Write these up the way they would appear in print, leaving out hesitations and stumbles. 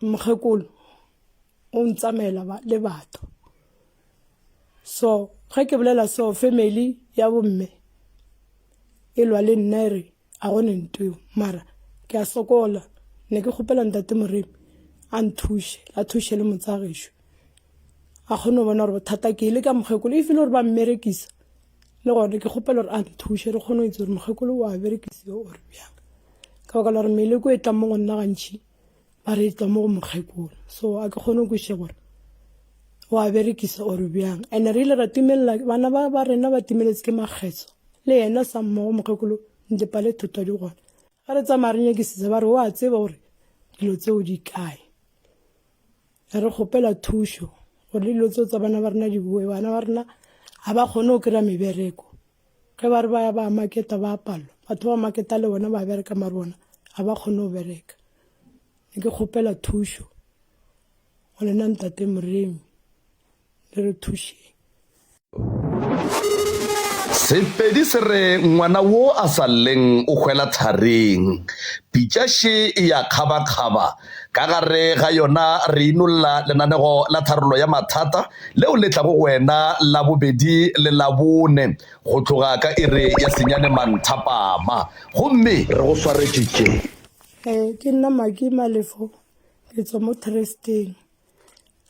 Mokgekolo o ntsamaela le batho. So ge ke bolela so family ya bomme e lwa le nna e re a go ne nto eo mara ke a sokola ne ke kgopela ntate Moremi a nthuše a thuše le motsagešo a kgone go bona gore bothata ke le ka mokgekolo e fele gore ba mmerekisa le gone ke kgopela gore a nthuše re kgone go itse gore mokgekolo o a berekisiwa or bjang ka baka la gore meleko e tlang mo go nna gantši ba re e tla mo go mokgekolo so a ke kgone go kwešiša gore o a berekisa or bjang and re ile ra timelela bana ba ba rena ba timeletse ke makgetso le yena sa mmogo mokgekolo ntepa le thotwa di gona ga re tsamaya re nyakisisa ba re o a tseba gore dilo tseo di kae re kgopela thušo gore le dilo tseo tsa bana ba rena di boe bana ba rena ga ba kgone go kry-a mebereko Ge ba re ba ya ba maketa ba palelwa. Batho ba maketa le bona ba bereka mare bona ga ba kgone go bereka. Ne ke kgopela thušo go lena ntate Moremi le re thušeng. Sepedi se re ngwana wo a sa lleng o hwela thareng. Pitša še e ya kgabakgaba. Ka gare ga yona re inolla lenanego la tharollo ya mathata leo le tlago go wena Labobedi le Labone go tloga ka iri ya senyane manthapama. Gomme. Re go swaretše tše. Ee, ke nna Maki Malefo, ke tswa mo Tresteng.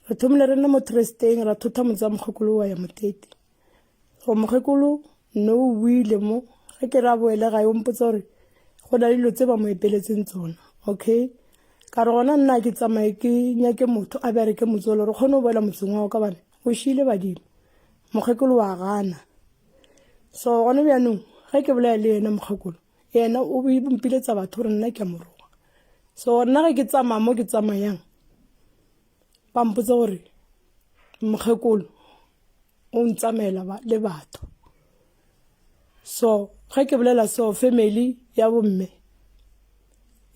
Re thomile re nna mo Tresteng, ra thotha motse wa mokgekolo wa ya Motete. Go mokgekolo nno o buile mo, ge ke re a boele gae o mpotsa gore go na le dilo tse ba mo epeletseng tsona. Okay, ka re gona nna ke tsamaye ke nyake motho a bereke motse ole re kgone go boela motseng wa ka bane o šiile badimo. Mokgekolo wa gana. So gone bjanong ge ke bolela le yena mokgekolo, yena o mpiletsa batho gore nna ke a mo roga. So nna ge ke tsamaya mo ke tsamayang ba mpotsa gore mokgekolo o ntsamaela le batho. So ge ke bolela so family ya bomme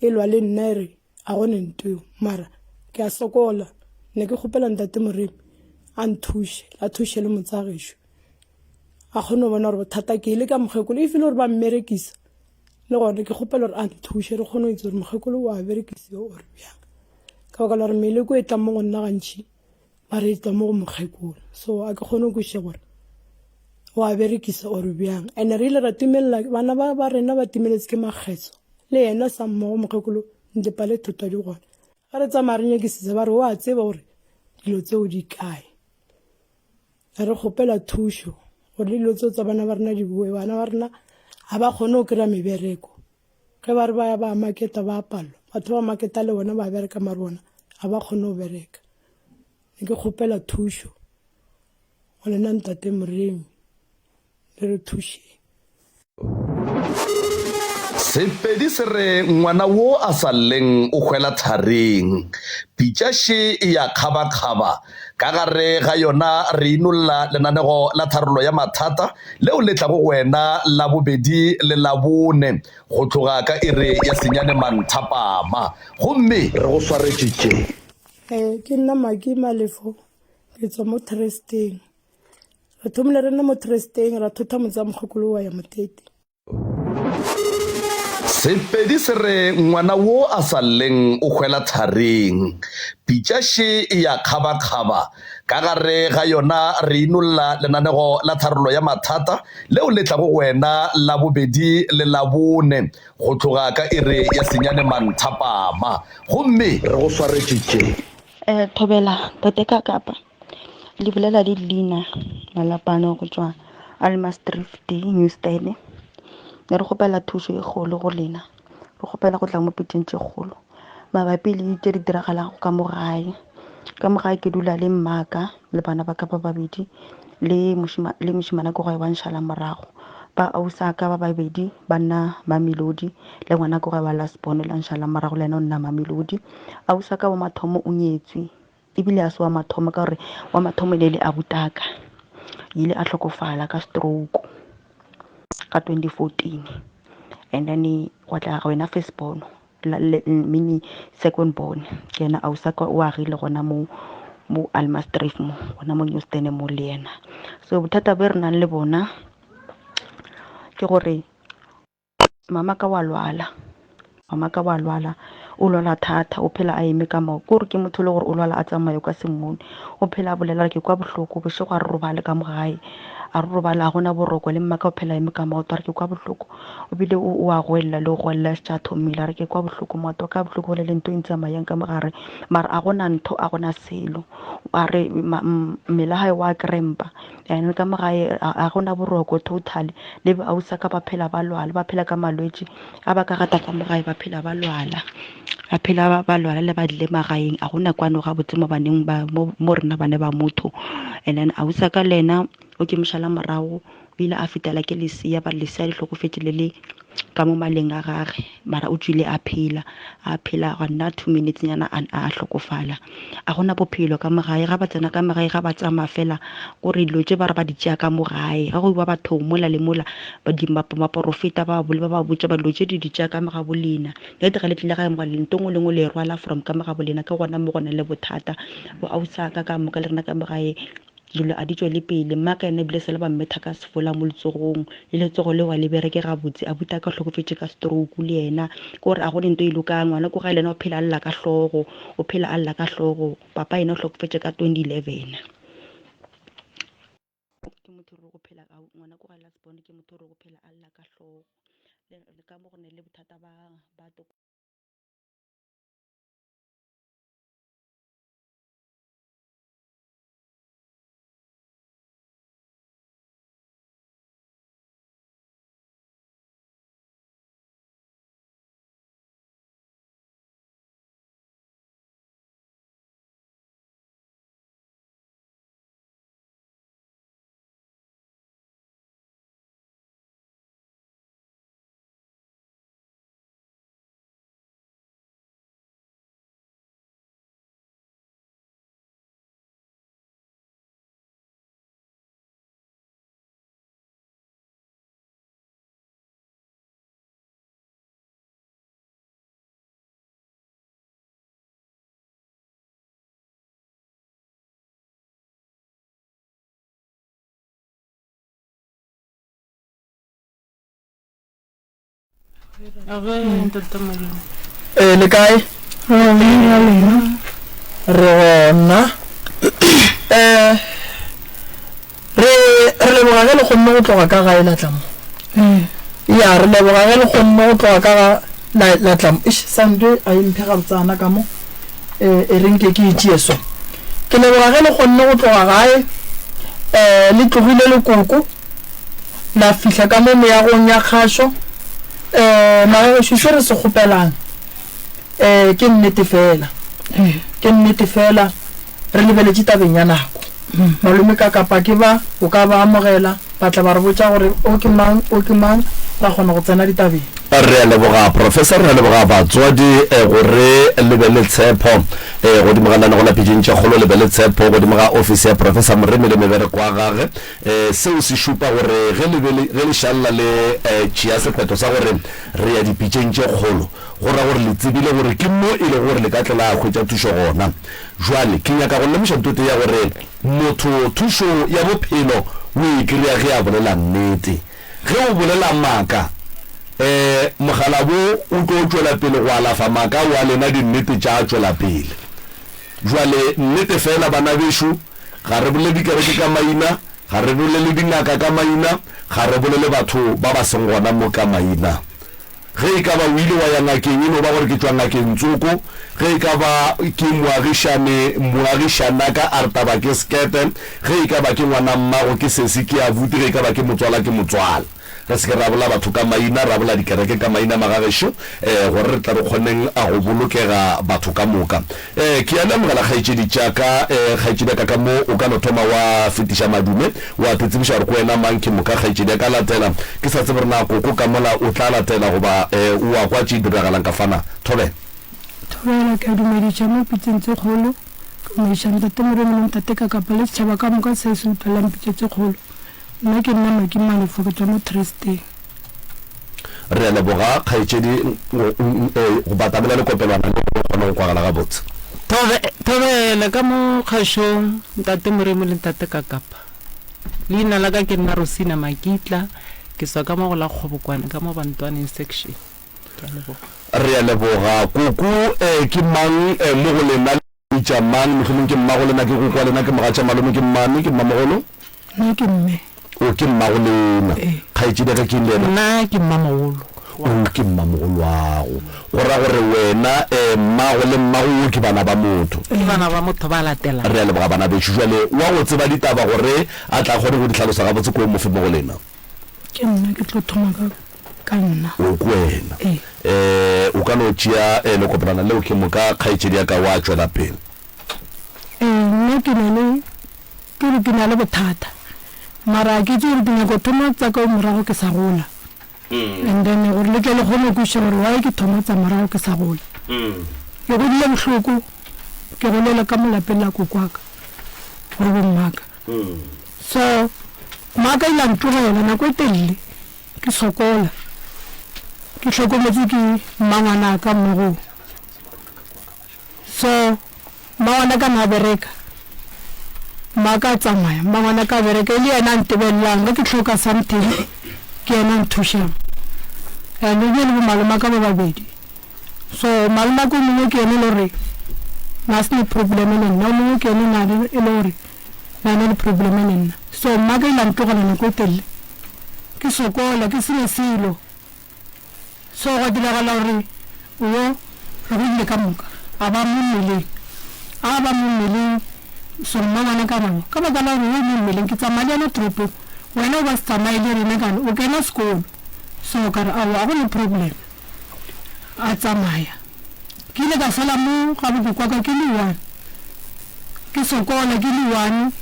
e lwa le nna e re a go ne nto eo mara ke a sokola ne ke kgopela ntate Moremi a nthuše a thuše le motsagešo a kgone go bona gore bothata ke le ka mokgekolo e fele gore ba mmerekisa le gone ke kgopela gore a nthuše re kgone go itse gore mokgekolo o a berekisiwa or bjang ka baka la gore meleko e tlang mo go nna gantši ba re e tla mo go mokgekolo so a ke kgone go kwešiša gore o a berekisa or bjang and re ile ra timelela bana ba ba rena ba timeletse ke makgetso le yena sa mmogo mokgekolo ntepa le thotwa di gona ga re tsamaya re nyakisisa ba re o a tseba gore dilo tseo di kae re kgopela thušo gore le dilo tseo tsa bana ba rena di boe bana ba rena ga ba kgone go kry-a mebereko ge ba re ba ya ba maketa ba palelwa batho ba maketa le bona ba bereka mare bona ga ba kgone go bereka ne ke kgopela thušo go lena ntate Moremi le re thušeng. Sepedi se re ngwana wo a sa lleng o hwela thareng. Pitša še e ya kgabakgaba. Ka gare ga yona re inolla lenanego la tharollo ya mathata leo le tlago go wena Labobedi le Labone go tloga ka iri ya senyane manthapama. Gomme. Re go swaretše tše. Ee, ke nna Maki Malefo, ke tswa mo Tresteng. Re thomile re nna mo Tresteng, ra thotha motse wa mokgekolo wa ya Motete. Sepedi se re ngwana wo a sa lleng o hwela thareng. Pitša še e ya kgabakgaba. Ka gare ga yona re inolla lenanego la tharollo ya mathata leo le tlago go wena Labobedi le Labone go tloga ka iri ya senyane manthapama. Gomme. Re go swaretše tše. Eh, thobela tate ka kapa le bolela le leina malapano go tšwa Almasdrift Newstead ne re kgopela thušo e kgolo go lena re kgopela go tla mo pitšeng tše kgolo mabapi le tše di diragalago ka mo gae ka mo gae ke dula le mmaka le bana ba ka ba babedi le le mošemane ko gae wa nšala morago ba ausaka ba babedi ba nna mamelodi le ngwana ko gae wa last born la nšala morago le yena o nna mamelodi ausaka wa mathomo o nyetswe ebile a se wa mathomo ka gore wa mathomo e ne le abutaka ile a hlokofala ka stroke ka 2014 and then gwa tla wena first born mini second born ke yena ausaka o agile gona mo mo Almastrif mo gona mo Newston mo le yena so bothata bo re nang le bona ke gore mama ka wa lwala mama ka wa lwala. O lwala thata, o phela a eme ka maoto. Kore ke motho e le gore o lwala a tsamaya o ka se mmone. O phela a bolela a re ke kwa bohloko, bošego a re robale ka mo gae. A re robale, a gona boroko, le mmaka o phela a eme ka maoto a re ke kwa bohloko. O bile o a goelela le go goelela a šetše a thomile a re ke kwa bohloko, maoto a ka a bohloko go le le ntho e ntsamayang ka mo gare. Mara a gona ntho, a gona selo. A re mmele wa gae wa krempa. And ka mo gae a gona boroko totally. Le bo ausi ka ba phela ba lwala, ba phela ka malwetši. A ba ka rata ka mo gae ba phela ba lwala. Ba phela ba lwala le ba dile magaeng. A gona kwano gabotse mo baneng ba mo rena bana ba motho. And then ausi wa ka le yena o ke mo šala morago, o ile a fetela ke lesea, ba re lesea le hlokofetše le le ka mo maleng a gage, mara o tšwile a phela, a phela gwa nna 2 minutes nyana a, a hlokofala. A gona bophelo ka mo gae, ga ba tsena ka mo gae ga ba tsamaya fela, kore dilo tše ba re ba di tšea ka mo gae, ga go iwa bathong mola le mola, ba di maporofeta ba ba ba botša ba dilo tše di di tšea ka mo ga bolena. Nnete ga le tlile gae mo ntho nngwe le nngwe le e rwala from ka mo ga bolena, ke gona mo go na le bothata. Bo ausi wa ka ka moka le rena ka mo gae dilo a di tšwele pele. Mma ka yena ebile sele ba mmetha ka sefola mo letsogong, le letsogo leo a le bereke gabotse. Abuti a ka hlokofetše ka stroke le yena, ke gore a go ne nto e lokang. Ngwana ko gae le yena o phela a lla ka hlogo, o phela a lla ka hlogo. Papa yena o hlokofetše ka 2011. Ke motho re go phela ngwana ko gae last born ke motho re go phela a lla ka hlogo. Le ka mo go ne le bothata ba ba Ee, le kae? Re gona. Eh, re re leboga ge le kgonne go tloga ka gae la tla mo. Ya, re leboga ge le kgonne go tloga ka ga la la tla mo. Eish, sound a e mphe gabotsana ka mo. Eh, e re nke ke e tšee so. Ke leboga ge le kgonne go tloga gae. Eh, le tlogile lekoko. La fihla ka mo meagong ya kgašo. Um magagešo se re se kgopelang um ke nnete fela, ke nnete fela re lebeletše tabeng ya nako. Malome ka kapa ke ba, o ka ba amogela, ba tla ba re botša gore o ke mang, o ke mang, ra kgona go tsena ditabeng. Re a leboga Professor, re a leboga batswadi gore le be le tshepo godimo ga lenanego la Pitšeng tše Kgolo, le be le tshepo godimo ga ofisi ya Professor Moremi le mebereko wa gage. Seo se šupa gore ge le be le, ge le šalela le tšea sephetho sa gore re ya dipitšeng tše kgolo, go ra gore le tsebile gore ke mo e lego gore le ka tle la hwetša thušo gona. Bjale, ke nyaka go lemoša nto tee ya gore motho thušo ya bophelo o e kry-a ge a bolela nnete. Ge o bolela maaka, mogala wo o tlo tšwela pele go alafa maaka ao a lena, dinnete tša tšwela pele. Bjale, nnete feela, bana bešo, ga re bolele dikereke ka maina, ga re bolele dingaka ka maina, ga re bolele batho ba ba seng gona mo ka maina. Ge e ka ba o ile wa ya ngakeng, e no ba gore ke tšwa ngakeng tsoko. Ge e ka ba ke moagišane, moagišanaka a re taba ke sekete. Ge e ka ba ke ngwana mmago, ke sesi, ke abuti. Ge e ka ba ke motswala, ke motswala. Re se ke ra bola batho ka maina, ra bola dikereke ka maina, magagešo, gore re tle re kgoneng go bolokega batho ka moka. Ke a le amogela, kgaetšedi tša ka, kgaetšedi ya ka ka mo, o ka no thoma wa fetiša madume, wa te tsebiša gore ke wena mang, ke moka kgaetšedi ya ka latela. Ke sa tsebe gore na koko ka mola o tla latela goba o a kwa tše diragalang ka fa na. Thobela. Thobela, ke a dumediša mo pitseng tše kgolo. Ke dumediša Ntate Moremi le Ntate Kakapa le setšhaba ka moka se se utlwelelang pitša tše kgolo. Nna ke nna Maki Malefo, ke tšwa mo Tristeng. Re a leboga kgaetšedi go batamela lekopelwana le gore o kgone go kwagala gabotse. Thobela ka mo kgašong, Ntate Moremi le Ntate Kakapa. Leina la ka ke nna Rosina Makitla, ke tswa ka mo go la Kgobokwane ka mo Bantwaneng section. Ke a leboga. Re a leboga. Koko eh, ke mang eh, mo go lena? Le bitša mang? Mohlomong ke mmago lena, ke koko wa lena, ke mogatša malome, ke mmane, ke mmamogolo? Nna ke mme. O, ke mmago lena. Ee. Kgaetšedi ya ka ke eng le yena? Nna ke mmamogolo wa O, ka. ke mmamogolwago. Go ra gore wena, eh, mmago le mmago wo ke bana ba motho. Ke bana ba motho ba latelang. Re a leboga bana bešo. Bjale wa go tseba ditaba gore a tla kgone go di hlalosa gabotse ke o mofe mo go lena? Ke nna ke tlo thoma ka ka nna. O ke wena. Ee. Eh, o ka no tšea eh, lekopelwana leo ke moka kgaetšedi ya ka wa tšwela pele. Ee, nna ke na le ke re ke na le bothata mara ke itse gore ke nyaka go thoma tsa ka morago ke sa gola. And then gore le tle le kgone go kwešiša gore why ke thoma tsa morago ke sa gola. Ke godile bohloko, ke golela ka mo lapeng la kokwaka gore bo mmaka. So mmaka ile a ntlogela nako e telele ke sokola, ke hlokometswe ke mmangwanaka mmagong. So mmangwanaka na bereka, mmaka a tsamaya, mmangwanaka a bereka e le yena a ntebelelang ge ke hloka something ke yena a nthušang. And e be le bo malomaka ba babedi. So malomaka o mongwe ke yena e le gore na se ne problem le nna, o mongwe ke yena na e le gore na na le problem le nna. So mmaka ile a ntlogela nako e telele ke sokola ke sena selo. So gwa diragala gore wo re godile ka moka a ba mo mmeleng. A ba mo mmeleng so mma ngwana ka re ka baka la gore wo mo mmeleng ke tsamaya le yena toropong wena o ba se tsamaye le rena kane o kena sekolo. So ka re aowa a go ne problem. A tsamaya. Ke ile ka sala mo ga bokoko wa ka ke le one. Ke sokola ke le one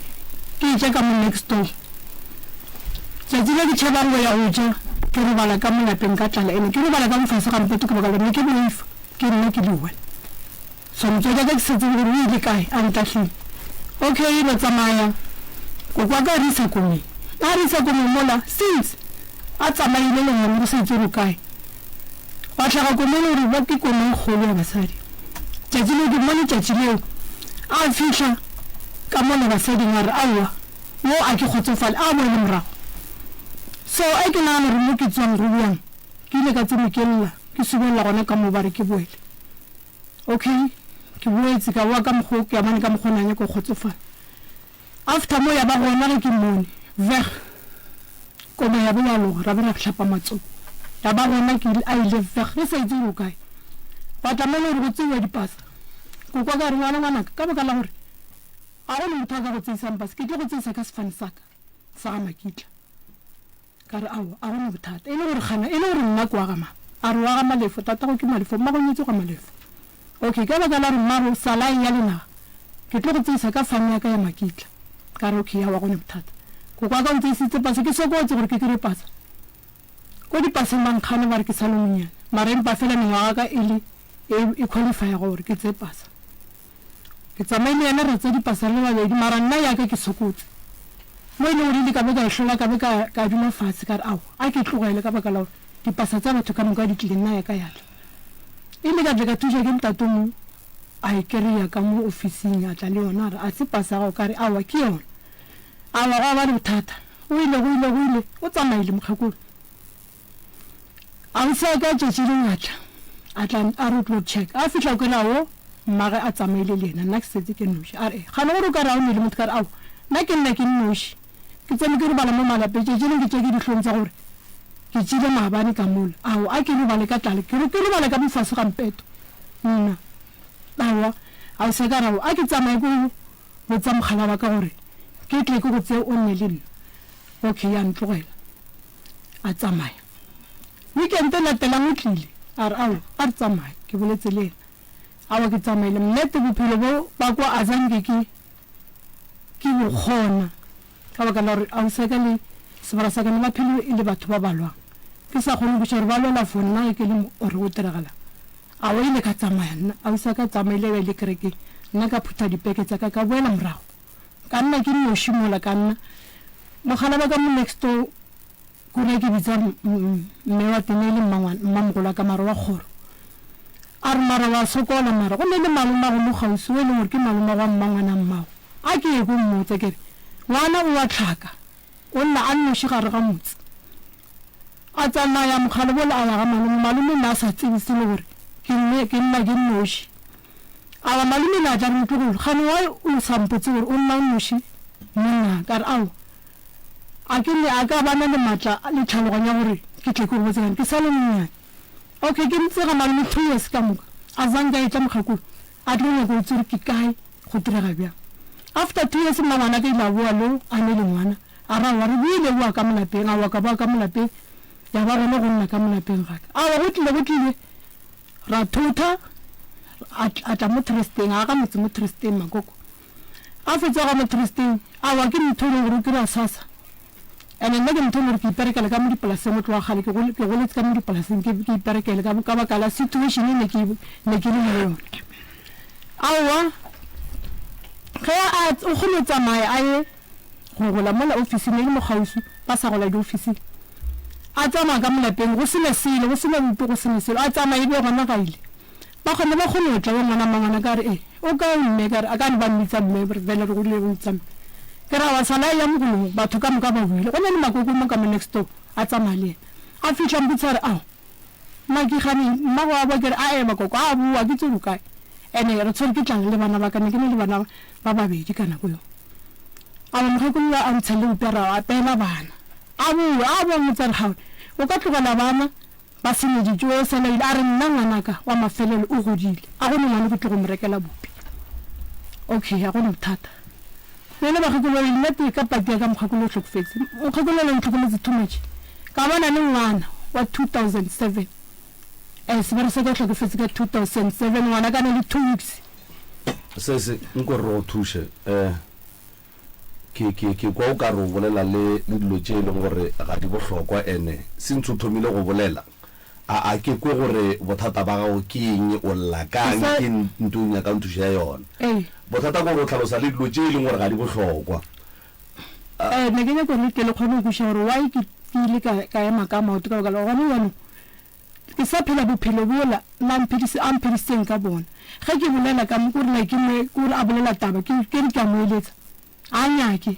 ke etša ka mo next door. Tšatši le ke tšhabang go ya go ja ke robala ka mo lapeng ka tlala ene ke robala ka mo fase ga mpeto ka baka la gore ne ke boifa ke nna ke le one. So motswadi wa ka ke sa tsebe gore o ile kae a ntahlile. Okay ra tsamaya koko wa ka a re isa komeng. A re isa komeng mola since a tsamaile le gona re sa itse gore o kae. Gwa hlaga komeng gore ba ke komeng kgolo ya basadi. Tšatši leo ke mmone tšatši leo a fihla ka mola basading a re aowa wo a ke kgotsofale a boele morago. So a ke nagana gore mo ke tswang go bjang ke ile ka tsene ke lla ke subelela gona ka mo ba re ke boele. Okay ke boetse ka boa ka mokgo ke amane ka mokgo na nyaka go kgotsofala. After mo ya ba gona ge ke mmone veg koma ya bo ya loga ra be ra hlapa matsogo ya ba gona ke a ile veg re sa itse gore o kae. Gwa tla mo e le gore go tseiwa dipasa ko kwa ka re ngwana ngwanaka ka baka la gore ga go ne motho a ka go tseisang pasa ke tlo go tseisa ka sefane sa ka sa ga Makitla. Ka re, Aowa, a go na bothata. E le gore gana, e le gore nna ke wa ga mang? A re, Wa ga Malefo, tatago ke Malefo, mmago o nyetše gwa Malefo. Okay, ka baka la gore mmago sala a eya le naga, ke tlo go tseisa ka farm ya ka ya Makitla. Ka re, Okay, aowa, go ne bothata. Koko wa ka o ntseisitse pasa, ke sokotse gore ke kry-e pasa. Ko dipaseng ba nkgana ba re ke sa le monnyane, mara empa fela mengwaga ya ka e le e, e qualify-a gore ke tseye pasa. Ke tsamaile le yena ra tsea dipasa re le babedi, mara nna ya ka ke sokotse. Mo e leng gore ile ka be ka e hlola ka be ka, ka dula fatshe ka re aowa, a ke tlogele ka baka la gore dipasa tsa batho ka moka di tlile nna ya ka ya tla. Ile ka tle ka thušwa ke ntate o mongwe a e kry-a ka mo ofising a tla le yona a re a se pasa ya gago ka re aowa ke yona. Aowa gwa ba le bothata, go ile go ile go ile o tsamaile mokgekolo. Ausi a ka tšatši lengwe a tla, a tla a re o tlo check. A fihla o kry-a wo mmagwe a tsamaile le yena, nna ke setse ke nnoši. A re, Kgane gore o ka re ga o ne le motho? Ka re, Aowa, nna ke nna ke nnoši. Ke tsene ke robala mo malapeng, tšatši lengwe ke tšwa ke dihlong tsa gore ke tšile maabane ka mola. Aowa, a ke robale ka tlala, ke re ke robale ka mo fase ga mpeto nna. Aowa, ausi a ka re, Aowa, a ke tsamaye ko botsa mogala wa ka gore ke tle ke go tseye o nne le nna. Okay, ya ntlogela. A tsamaya. Weekend e latelang o tlile, a re, Aowa, a re tsamaye. Ke boletse le yena. Aowa, ke tsamaile. Nnete bophelo bo ba kwa Azange ke, ke bo kgona, ka baka la gore ausi wa ka le sebra sa ka ne ba phele e le batho ba ba lwang. Ke sa kgone go kwešiša gore ba lwela for nna ge ke le mo or go diragalang. Aowa, ile ka tsamaya nna. Ausi wa ka a tsamaile ba ile kerekeng. Nna ka phutha dipeke tsa ka, ka boela morago. Ka nna ke nnoši mola, ka nna. Mogala ba ka mo next door kore ke bitsa mme wa teng e le mmamogolo wa ka mara wa kgoro. A re mara wa sokola mara go ne le malomago mo kgauswi o e leng gore ke malomago wa mmangwana mmago. A ke ye ko mmotse ke re ngwana o wa tlhaka o nna a nnoši gare ga motse. A tsamaya mogala bola a ya ga malome, malome o ne a sa tsebe selo gore. Ke nne ke nna ke nnoši. Awa malome le a tla re motlogolo gane why o sa mpotse gore o nna o nnoši monna? Ka re aowa a ke ne a ka bana le matla le tlhaloganyo ya gore ke tle ke go botse gane ke sa le monnyane. Okay ke ntse ga malome 2 years ka moka a zanka a etla mokgakolo a tlo nyaka go itse gore ke kae go direga bjang. After 2 years mma ngwana ka ile a boa lo a ne le ngwana a re aowa re boile boa ka mo lapeng aowa ka boa ka mo lapeng ya ba gona go nna ka mo lapeng ga ka aowa go tlile go tlile Ra thotha, a, a tla mo Tresteng, a aga motse mo Tresteng, makoko. A fetsa go aga mo Tresteng, aowa ke motho e leng gore o kry-a SASSA. And-e nna ke motho e leng gore ke iperekela ka mo dipolaseng go tloga kgale, ke ke goletse ka mo dipolaseng ke, ke iperekele ka, ka baka la situation e ne ke, ne ke le mo go yona. Aowa, ge a, o kgone go tsamaya a ye go gola mola ofising e le mo kgauswi, ba sa gola diofising. A tsamaya ka mo lapeng go sena selo, go sena bupi, go sena selo. A tsamaya e be gona ga ile. Ba kgone ba kgone go tla bo ngwana mmangwana ka re, E, o kae mme? Ka re, a ka no ba mmitsa mme, re vele re godile re mmitsa mme. Ke re, Aowa, sala a eya mogolong, batho ka moka ba boile. Go na le makoko mo ka mo next door, a tsamaya le yena. A fihla mpotsa a re, Ao, mma ke gane mmago a boa? Ke re, Ae, makoko a boa, ke tsebe o kae. Ene re tshwere ke tlala le bana ba ka, ne ke na le bana ba babedi ka nako eo. A ba mokgekolo a ntsha le bupi a re, Ao, apeela bana. A boe, a boa motse a re, Gaone, o ka tlogela bana ba se ne dijo, o sela ile. A re, Nna ngwanaka wa mafelelo o godile, a go ne ngwana ke tlo go mo rekela bupi. Okay, ga go ne bothata. Bjale bakgekolo ba re, Nna tee ka paki ya ka mokgekolo o hlokofetše. Mokgekolo o ntlhokometse too much. Ka bona le ngwana wa 2007. Eh, sebere sa ka o hlokofetše ka 2007, ngwana ka na le 2 weeks. Sese, nko re go thuše. Eh. Ke, ke, ke kwa o ka re o bolela le, le dilo tše e leng gore ga di bohlokwa, ene since o thomile go bolela, a, a ke kwe gore bothata ba gago ke eng, o lla ka'ng, ke eng nto o nyakang thušo ya yona. Ee. Bothata ke gore o hlalosa le dilo tše e leng gore ga di bohlokwa. Ee, ne ke nyaka gore le tle le kgone go kwešiša gore why ke, ke ile ka, ka ema ka maoto ka baka la gore gona bjanong ke sa phela bophelo bola la mphedise, a mphedisitseng ka bona. Ge ke bolela ka mo, ke gore like ke mo, ke gore a bolela taba, ke, ke re ke a mo eletsa. Ga a nyake.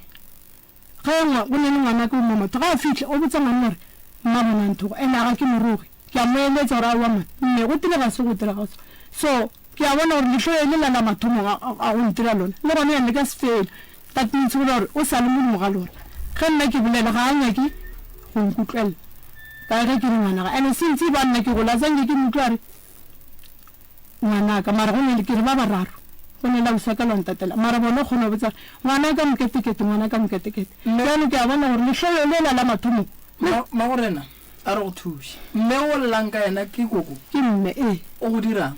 Ge ngwa, go na le ngwanake o mo motho, ge a fihla, o botsa ngwanna gore, Mma bona nthogo. And a ga ke mo roge. Ke a mo eletsa gore aowa man, mme go direga se, go direga so. So, ke a bona gore lehloyo lela la mathomong a, a, a go ntira lona, le gona bjale le ka se fele. That means go ra gore o sa le modimo ga lona. Ge nna ke bolela, ga a nyake go nkutlwelela. Ka ge ke re ngwana ga, and since e ba nna ke gola, zanke ke mo utlwe a re, ngwanaka mara go ne ke re ba bararo go ne la usaka lwa ntatela mara bona o kgona go botsa ngwanaka moketekete ngwanaka moketekete bjalo ke a bona gore lehloyo lela la mathomo Mmagorena a re go thuše. Mme o llang ka yena ke koko? Ke mme, ee. O go dirang?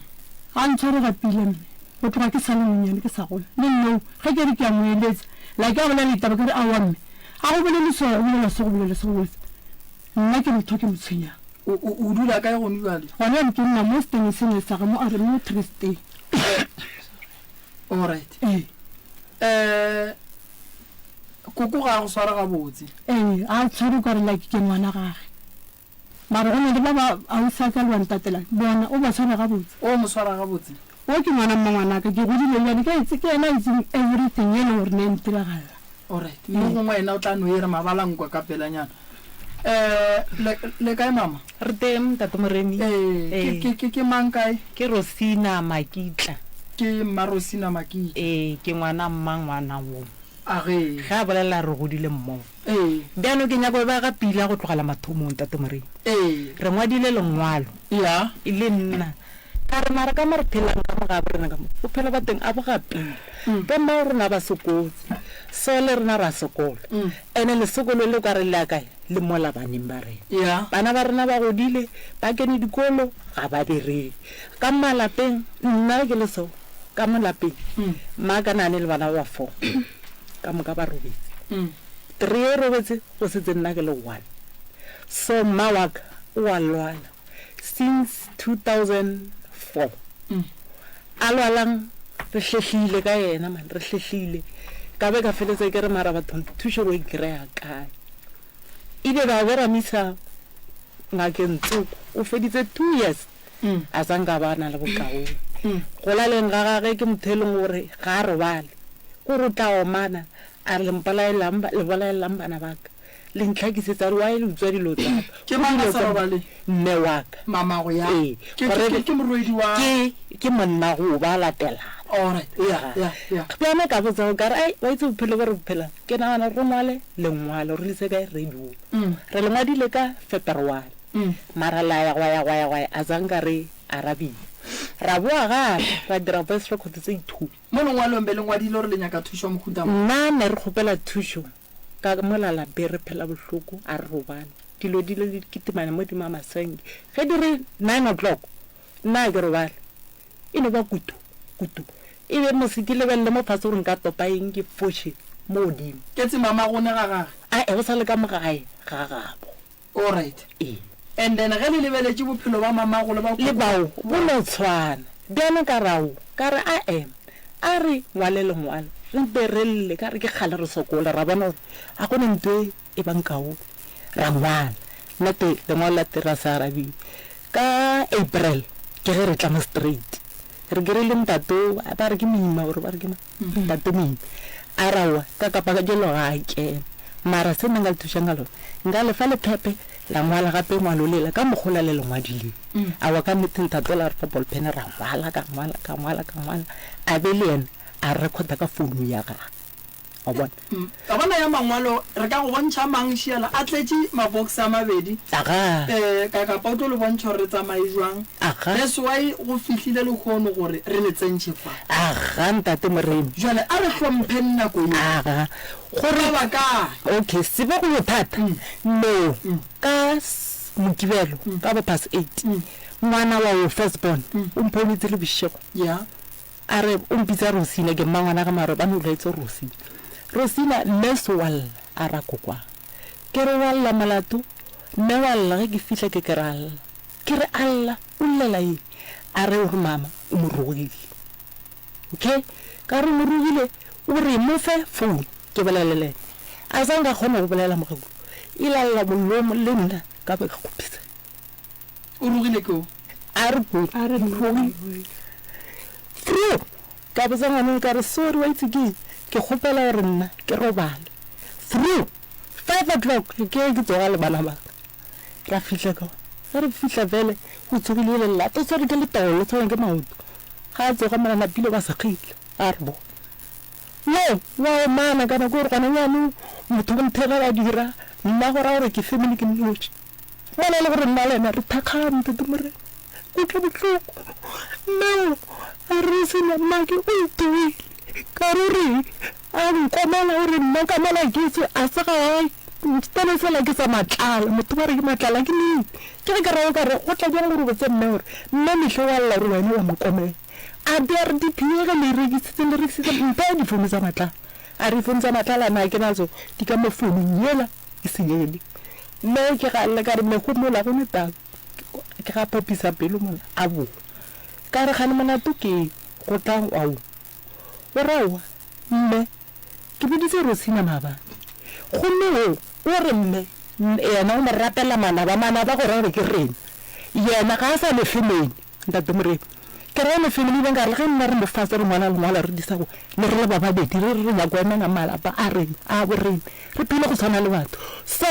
Ga ntshware ga pila mme, go tloga ke sa le monnyane ke sa gola. Le nna ge ke re ke a mo eletsa, like a bolela ditaba ke re aowa mme, ga go bolele so, go bolela so, go bolela so, go bolela so. Nna ke motho ke mo tshwenyang. O, o, o dula kae gone bjale? Gona bjale ke nna mo setene sele sa ga mo a re mo Tristeng. All right. Ee. Eh, koko ga a go sware gabotse. Ee, a tshware o ka re like ke ngwana gage. Mara go na le ba ba ausi a ka le wa ntatela, bona o ba tshwara gabotse. O mo swara gabotse? Wo ke ngwana mmangwanaka, ke godile le yena, ke, ke yena a itseng everything ye e leng gore ne e ntiragalela. Alright, mo gongwe yena o tla no e re mabala nkwa ka pelanyana. Eh, le, le kae mama? Re teng, Ntate Moremi. Eh, ke, ke, ke, ke mang kae? Ke Rosina Makitla. Ke Mma Rosina Makitla. Ee, ke ngwana mmangwana wo. A ge. Ge a bolela re godile mmogo. Ee. Bjalo ke nyaka go ba ga pila go tlogela mathomong, Ntate Moremi. Ee. Re ngwadile lengwalo. Ya. E le nna. Ka re, Mara ka mo re phelang ka mo gabo rena ka mo, bophelo ba teng a bo ga pila. Bo mmago rena ba sokotse, so le rena ra sokola. Ene lesokolo le o ka re le ya kae? Le mola baneng ba rena. Bana ba rena ba godile, ba kene dikolo, ga ba bereke. Ka malapeng, nna ge ke le so, ka mo lapeng, mma ka nane le bana ba ba four, ka moka ba robetse. Three e robetse, go setse nna ke le one. So mma wa ka o a lwala. Since 2004 a lwalang re hlehlile ka yena man re hlehlile ka be ka feletsa ke re mara bathong thušo ro e kry-a kae ebe ba be ra misa ngakeng tsoko o feditse 2 years a sa nka ba na le bokaone go laleng ga gage ke motho e leng gore ga a robale kore o tla omana a re le mpolaelang le bolaelang bana baka. Le ntlhakisetsa re why le utswa dilo tsa ka. Ke mang a sa robaleng? Mme wa ka. Mamago ya. Ee. Ke, ke, ke, ke morwedi wa. Ke, ke monna go ba latelana. Alright, ya, ya, ya. Bjana ka botsa o ka re, ai, wa itse bophelo bo re bo phelang. Ke nagana gore re ngwale lengwalo re le ise kae radio. Re le ngwadile ka Feberware. Mara la ya gwa ya gwa ya gwa ya, a zanka re arabiwa. Ra boa gape ra dira voice record tse ithupa. Mo lengwalong be le ngwadile gore le nyaka thušo ya mohuta mang? Nna ne re kgopela thušo ka mola lapeng re phela bohloko a re robale. Dilo di le di kitimane mo dima masenke. Ge di re nine o'clock nna a ke robale. E no ba kutu, kutu. E be mose ke lebelele mo fase gore nka topa eng ke foše mo godimo. Ke mamagone ga gage? Ae, go sa le ka mo gae ga gabo. Alright. Ee. And then ge le lebeletše bophelo ba mamago le ba Le bao bo no tshwana. Bjalo ka re ao, ka re ae, a re ngwale lengwalo, re mpe re lle, ka re ke kgale re sokola, ra bona gore ga go na nto e e bang kaone. Ra ngwala. Nnete lengwalo la teng ra se arabiwe. Ka April ke ge re tla mo straight. Re kry-ile ntate o, ba re ke Moima or ba re ke mang? Ntate Moima. A re aowa, ka kapa kajeno ga a kena. Mara se nna nka le thušang ka lona, nka le fa lephephe la ngwala gape ngwalo lela ka mokgwa ola le le ngwadileng. Aowa ka nnete ntate ola a re fa ball pen ra ngwala, ka ngwala, ka ngwala, ka ngwala. A be le yena a recorda ka founu ya gagwe. Wa bona? Wa bona ya mangwalo, re ka go bontšha mang šiala a tletše mabox a mabedi. Aga. Eh, ka kapa o tlo le bontšha gore re tsamaye jwang. Aga. That's why go fihlile lehono gore re le tsentšhe fa. Aga, Ntate Moremi. Jwale a re hlompheng nako ye. Aga. Gore. Ba ba kae? Okay, sebe go bothata. No. Ka Mokibelo, ka bo past 8, ngwana wa wo first born, o mphounetse le bošego. Yeah. A re, O mpitsa Rosina, ke mmangwanage mara ba no lwaetse Rosina. Rosina, mme so wa lla, a ra kokwang. Ke re wa lla molato? Mme wa lla ge ke fihla ke ke ra lla. Ke re a lla, o llela eng? A re o re mama o mo rogile. Okay, ka re o mo rogile, o re mo fe phone ke bolele le ena. A sa nka kgona go bolela mogakulu, ile a lla molomo le nna ka be ka kgopisa. O rogile ke o? A re ko. A re rogile. Fru! Ka botsa ngwaneno ka re, Sorry, wa itse ke eng? Ke kgopela gore nna ke robale. Fru! 5 o'clock ke ge ke tsoga le bana ba ka. Ra fihla ka ge re fihla fele o tsogile e le lata, o tshwere ke letolo, o tshwerwe ke maoto. Ga a tsoga mola napile ba sekgile, a re bo. No, wa omana ka nako e gore gona bjanong motho o nthega wa dira, nna go ra gore ke family ke nnoši. Mola e le gore nna le yena re thakgane, Ntate Morena. Ke utlwa bohloko. Mme o a re sena mmake o ntogile. Ka re o reng? A nkomela o re nna ka mola ke se a se gae. Stele sela ke sa matlala. Motho ba re ke matlala ke nnete. Ke ge ke ra o ka re go tla bjang gore o botse mme gore mme mehle wa lla gore wena wa mo komela. A be a re di-PA ge le e rekisitse le rekisitse mphe difounu tsa matlala. A re difounu tsa matlala na ke nazo di ka mo founung yela e senyegile. Mme ke ga lla ka re mme homola go ne taba. Ke ga phapisa pelo mola a boa. Ka re gane molato ke eng go tla ao. O ra aowa mme ke boditse Rosina maabane. Gomme wo o re mme yena o mo rapela manaba, manaba go ra gore ke rena. Yena ga a sa lefe mene. Ntate Moremi, ke ra le fele ebile nkare le ge nna re mo fase re ngwala lengwalo re disa go ne re le ba babedi re re re nyako emela malapa a rena a bo rena re phele go tshwana le batho so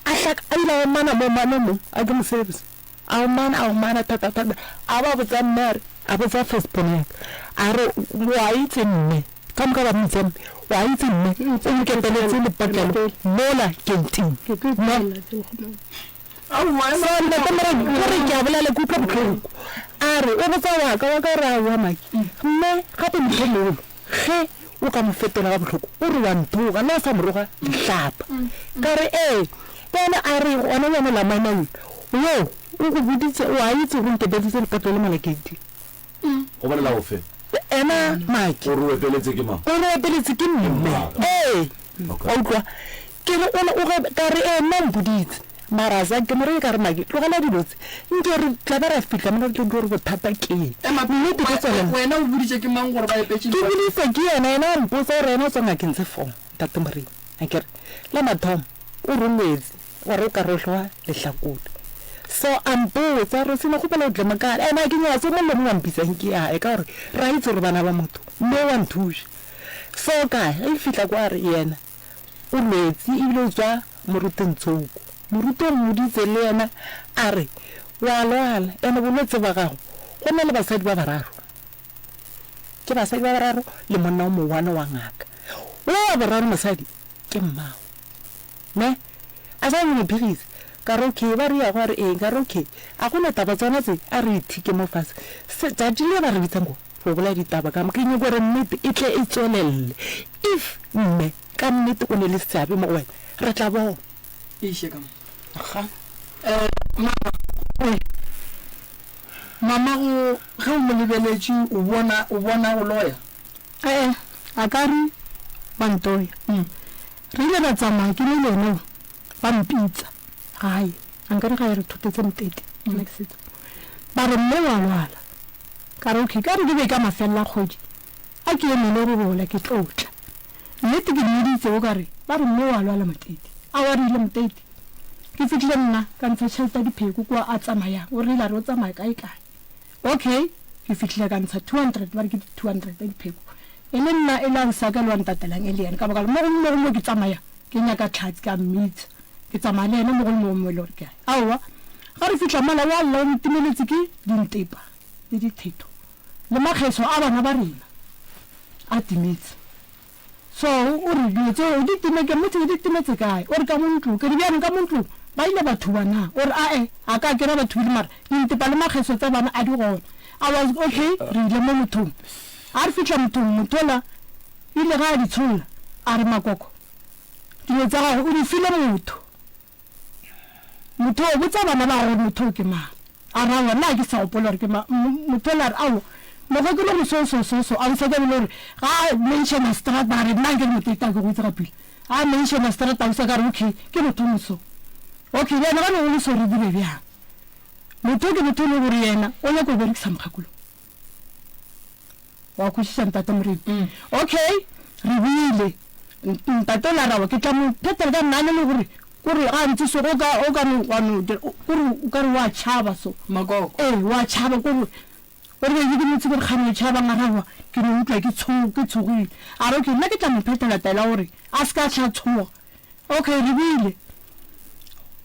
a hlaka a ile a omana mo omane mo a ke mo service a omana a omana thata thata a ba botsa mme a re a botsa first born ya ka a re wa itse mme ka moka ba mmitsa mme wa itse mme o nkepeletse lepotlelo mola gating mme So ntate Moremi o re ke a bolela ke utlwa bohloko. A re o botsa wa ka, wa ka o re aowa Maki, mme gape mohlomongwe ge o ka mo fetola ga bohloko o re wa nthoga le o sa mo roga dihlapa. Ka re ee, bjale a re gona bjale la maina wo o go boditse o a itse gore o nkepeditse lepoto le mola gate. Go bolela ofe? Ena Maki. O re o epeletse ke mang? O re o epeletse ke mme. Ee. Wa utlwa? Ke re o ne o ge, ka re ee nna o mpoditse. Mara a sa ke mo reye ka re Maki tlogela dilo tse. Nke re tla be ra fihla mola re tlo utlwa gore bothata ke eng. Ema, Nnete ke tswelela. wena o boditše ke mang gore ba epetše Ke boditse ke yena, yena a mpotsa gore yena o tswa ngakeng tse four, Ntate Moremi. Akere la mathomo o rometse gore o ka rohlowa lehlakore. So a mpotsa gore sena kgopela o tle mo ka, ene a ke nyatse o mongwe le mongwe a mpitsang ke yae ka gore re a itse gore bana ba motho, mme wa nthuša. So ka ge ke fihla kwa a re yena o lwetse ebile o tswa. Moruti Ntshoko. Moruti o mmoditse le yena a re, Wa lwala, ene bolwetse ba gago go na le basadi ba bararo. Ke basadi ba bararo le monna o mowane wa ngaka. Wo wa boraro mosadi ke mmago. Ne? A sa mo phigisa. Ka re okay, ba re ya go a re ee, ka re okay. A go na taba tsona tse, a re ithike mo fase. Se, tšatši le ba re bitsang go, go bolaya ditaba ka mo, ke nyoko gore nnete e tle e tswelelle. If mme ka nnete o ne le seabe mo go wena, re tla bona. Eiše ka mo. Ga. Eh, mama, oe. Mama go, ge o mo lebeletše, o bona, o bona go loya? Ee, a ka re wa ntoya. Re ile ra tsamaya ke le yena ba mpitsa gae, a nkare gae re thotetse motete nna ke setse. Ba re mme wa lwala. Ka re okay, ka re ke be ka mafelelo a kgwedi a ke emele go bola ke tlo tla. Nnete ke mmoditse o ka re ba re mme wa lwala motete. Aowa re ile motete. Ke fihlile nna ka ntsha tšhelete ya dipheko kua a tsamayang, o rile a re o tsamaya kae kae. Okay, ke fihlile ka ntsha 200, ba re ke 200 ya dipheko. E le nna e le ausi wa ka le wa ntatelang e le yena, ka baka la mo gongwe mo gongwe mo ke tsamaya ke nyaka Tlhatse ke a mmitsa, ke tsamaya le yena mo gongwe mo gongwe mo e le gore ke a ya. Aowa, ga re fihla mola wa lla o re timeletse ke dintepa le dithetho le makgeso a bana ba rena a timetse. So o re dilo tseo di time ke mmotse di timetse kae? O re ka mo ntlong. Ke re bjanong ka mo ntlong ba ile ba thuba na? O re ae a ka kera ba thubile mara dintepa le makgeso tsa bana a di gona. I was okay re ile mo mothong. A re fihla mothong motho ola ile ga a di tsholla a re makoko dilo tsa gago o di file motho. Motho o botsa bana ba gagwe gore motho o ke mang. A re aowa nna ga ke sa gopola gore ke mang. Motho ola a re aowa mokgekolo gore so so so so. Ausi wa ka e be le gore ga a mentiona seterata a re nna nke le motho a ke go itse ga pila. Ga a mentiona seterata ausi wa ka a re okay ke motho o moso. Okay bjana ga ne go le so re dire bjang. Motho o ke motho e le gore yena o nyaka go berekisa mokgekolo. Wa kwešiša ntate Moremi? Mm. Okay, re buile. Ntate o la rawa ke tla mo phethela ka nna le gore kore ga ntse so go ka o ka no wa no kore o ka re wa tšhaba so. Makoko. Ee, wa tšhaba kore o re be ke motse gore kgane o tšhaba ngarawa ke no utlwa ke tsho ke tshogile. A re okay nna ke tla mo phethela taela gore a se ka tšha tshoga. Okay, re buile.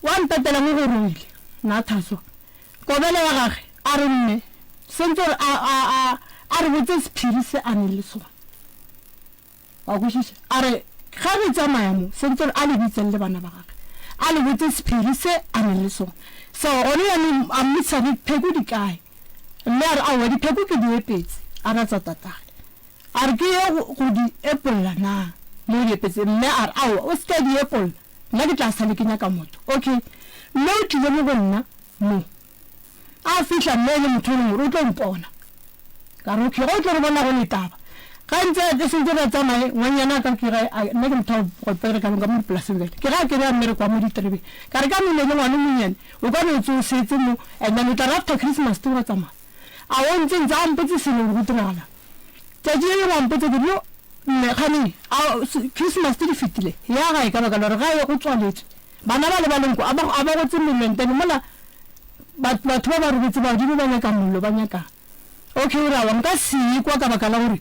Wa ntatela mo gorogile nna thaswa. Kobelo ya gage a re mme sentse gore a, a, a, a re botse sephiri se a neng le sona. Wa kwešiša? A re ge re tsamaya mo sentse gore a le bitseng le bana ba gage a le botse sephiri se a neng le sona. So gone jaanong a mmotsa dipheko di kae? Mme a re aowa dipheko ke di epetse a ratsa tatage. A re ke ye go, go di epolla na mo o di epetseng? Mme a re aowa o se ke di epolla nna ke tla sale ke nyaka motho. Okay mme o tlile mo go nna Mo. A fihla mme e le motho e leng gore o tlo mpona. Ka re okay, ge o tlo re bona go ne taba. Ga ntse ke sentse re tsamaye, ngwanyana ka ke ge nna ke motho wa go bereka ka mo dipolaseng bjale. Ke ge a kry-a mmereko wa mo diterebeng. Ka re ka no ne le ngwana o monnyane, o ka no tse o setse mo and then o tla re after Christmas te wa tsamaya. A o ntse ntse a mpotse selo gore go diragalang. Tšatši le lengwe a mpotsa ke re yo mme kgane a Christmas te di fetile ya gae ka baka la gore gae go tswaletswe. Bana bale ba leng ko a ba a ba gotse mollo and then mola batho ba ba robetse badimo ba nyaka mollo ba nyakang. Okay o re aowa nka se ye kwa ka baka la gore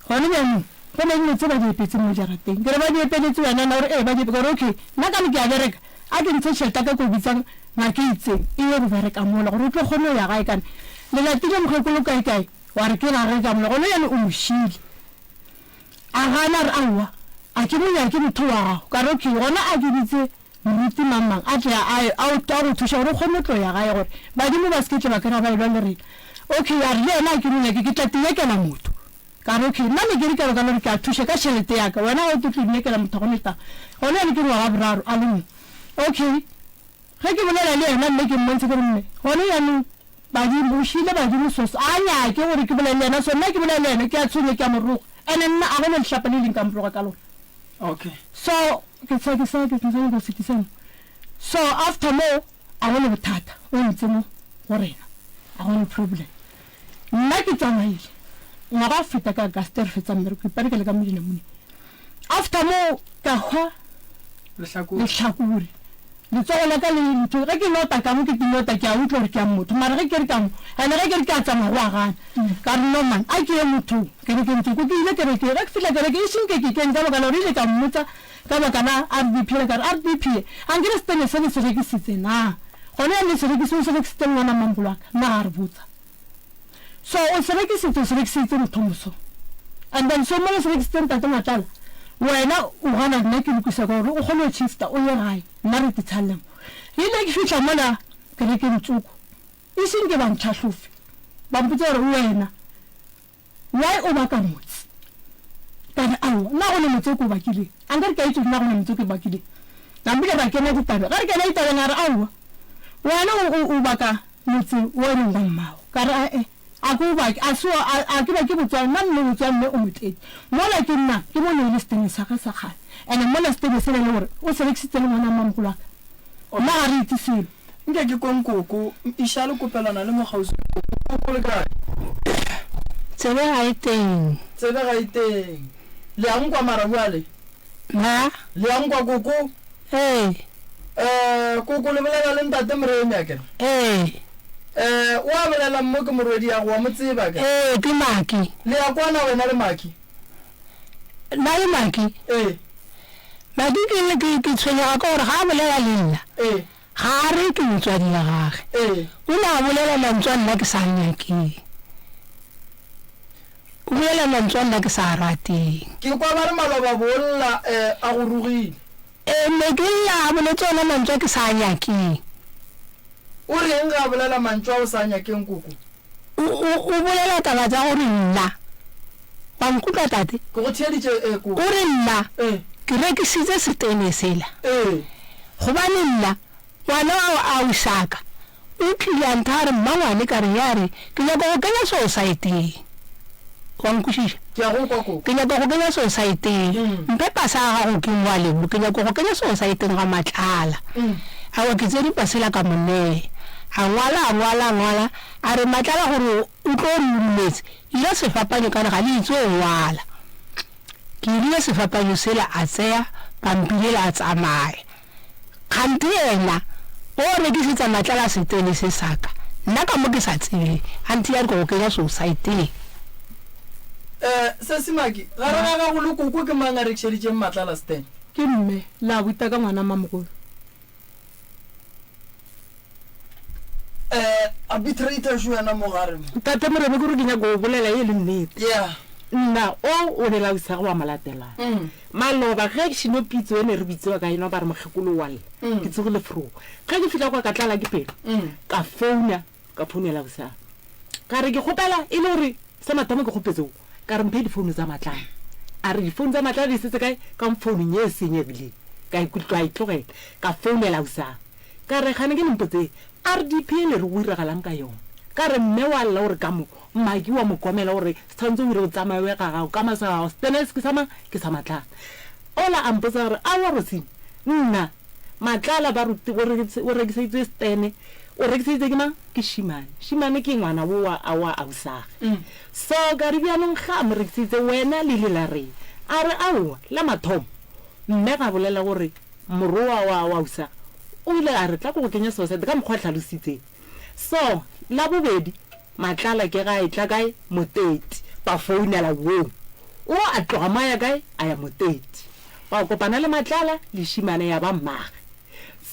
gone bjanong go na le dilo tse ba di epetseng mo jarateng. Ke re ba di epeletse wena na o re ee ba di ka re okay nna ka re ke a bereka a ke ntshe tšhelete ya ka ko bitsa ngaka e itseng e ye go bereka mola gore o tlo kgone go ya gae kana le latile mokgekolo kae kae wa re ke gage ka mola gone bjale o mo šile. A gana a re, Aowa, a ke mo nyake motho wa gago. Ka re, Okay, gona a ke bitse moruti mang-mang a tle a a go thuša gore o kgone go tlo ya gae gore badimo ba se ke tle ba kry-a ba elwa le rena. Okay, a re le yena a ke mo nyake, ke tla tinyakela motho. Ka re, Okay, nna ne ke re ka baka la gore ke a thuša ka tšhelete ya ka, wena ga o tlo tlo inyakela motho ga go ne taba. Gona bjale ke ngwaga boraro a le mo. Okay. Ge ke bolela le yena mme ke mmontshe ke re, Mme, gone jaanong badimo, o šiile badimo so so. A nyake gore ke bolele le yena so nna ke bolela le yena ke a tshwenya ke a mo roga. And-e nna a go na lehlapa le leng ka mo roga ka lona. Okay. So ke sa ke sa ke sa nyaka go fetisa mo. So after mo a go ne bothata o ntse mo go rena a go ne problem. Nna ke tsamaile ngwaga wa feta ka Auguste re fetsa mmereko ke iparekela ka mo dinamuneng. After mo ka hwa Lehlakore. lehlakore. Letsogo la ka le ntho, ge ke lota ka mo ke lota ke a utlwa gore ke ya motho, mara ge ke re ka mo, ene ge ke re ke a tsamaya go a gana. Ka re no man, a ke ye mothong, kerekeng tsoko. Ke ile kerekeng, ge ke fihla kerekeng e seng ke ke kene ka baka la gore ile ka mmotsa ka baka la RDP yela, ka re RDP ye, a nkere setene se le se rekisitse na? Gona bjale le se rekisitse, o se rekisitse le ngwana mmamogolo wa ka, nna ga a re botsa. So o se rekisitse, o se rekiseditse motho moso. And then so mola o se rekisitse ntate Matlala, wena o gana nna ke lokisa ka gore o kgone go shifta o ye gae, nna re titshalle mo. Rile ke fihla mola kerekeng tsoko, e seng ke ba ntlhahlofe, ba mpotsa gore wena why o baka motse? Ka re aowa, nna ga go na motse o ke o bakileng. A nkare ke a itse gore nna ga go na motse o ke o bakileng. Nampile ra kena ditabeng, ge re kena ditabeng a re aowa, wena o baka Motse wo e leng wa mmago. Ka re, A-e, a ke o bake, a se wa, a, a ke bake botswana, nna mme botswana mme o motledi. Mola ke nna, ke mo neile setene sa ge sa kgale. And-e mola setene sela e le gore o se rekisitse le ngwana mmamogolo wa ka. Nna ga re itse selo. Nke ke kwe nkoko, iša le kopelana le mo kgauswi le koko. Koko le kae? Tsebe ga e teng. Tsebe ga e teng. Le a nkwa mara bjale? Na? Le a nkwa koko? Ee. Eh, koko le bolela le ntate Moremi akere? Ee. Eh, o a bolelang mo ke morwediago, wa mo tseba akere? Ee, ke Maki. Le a kwana wena le Maki? Nna le Maki? Ee. Maki ke, ke, ke tshwenyega ka gore ga a bolela le nna, Ee. ga a re ke motswadi wa gage. Ee. O ne a bolela mantswe a nna ke sa a nyakeng. O bolela mantswe a nna ke sa a rateng. Ke kwa ba re maloba bolla, eh, a go rogile. Ee, mme ke lla a boletse ona mantšu a ke sa a nyakeng. O reng ge a bolela mantšu a o sa a nyakeng, koko? O, o, o bolela taba tša gore nna. Wa nkutlwa, tate? Ke go theeditše, ee, koko. O re nna Ee. ke rekisitše setene sela. Ee. Gobane nna, ngwana wa aušaka O tlile a ntha a re, Mmangwane, ka re, ya re, ke nyaka go kenya sosaeteng. Wa nkwešiša? Ke a go kwa, koko. Ke nyaka go kenya sosaeteng. Mphe pasa ya gago ke ngwale mo. Ke nyaka go kenya sosaeteng ga Matlala. Aowa, ke tsere pasa yela ka mo nea. A ngwala, a ngwala, a ngwala. A re, Matlala, gore o tlo re o dumetse, ira sefapanyo ka re ga le itse go ngwala. Ke irile sefapanyo sela, a tseya pampiri yela a tsamaya. Kganthe yena o rekišetša matlala setene se sa ka, nna ka mo ke sa tsebe, anthe ya re ke go kenya sosaeteng. Eh, Sesi Maki, gare ga gago le koko ke mang a rekišeditšeng matlala setene? Ke mme, la buta ka ngwana mamogolo. Eh, arbitrator šo yena mo gare mo. Tate Moremi ke gore ke nyaka go bolela ye le nnete. Yeah. Nna o o ne lausage wa mo latelang. Maloba ge ke šino pitso e ne re bitsewa ka yona ba re mokgekolo wa lla. Ke tsogile fro. Ge ke fihla kwa ka tlala ke pelo. Ka founa, ka founela ausi. Ka re ke kgopela e le gore sa mathomo ke kgopetse o. Ka re mphe difounu tsa Matlala. A re difounu tsa Matlala di setse kae? Ka founung ye e senyegileng. Ka ka e tlogela. Ka founela ausi. Ka re gane ke le mpotseng RDP e le re go iragalang ka yona. Ka re mme wa lla o re ka mo Maki wa mo komela o re se tshwanetse o ire o tsamaye o ye ga gago ka masa gago setene se ke sa mang ke sa Matlala. Ola a mpotsa gore aowa Rosina nna Matlala ba re o rekiseditswe setene o rekiseditse ke mang ke Shimane. Shimane ke ngwana wo wa wa ausage. So ka re bjanong ga a mo rekiseditse wena le ile la reng? A re aowa la mathomo mme ga bolela gore Morowa wa wa usa o ile a re tla ko go kenya sosete ka mokgwa a hlalositseng. So, la bobedi, Matlala ke ga a etla kae? Moteti. Ba founela woo. O a tloga mo a ya kae? A ya Moteti. Ba kopana le Matlala le Šimane ya ba mmage.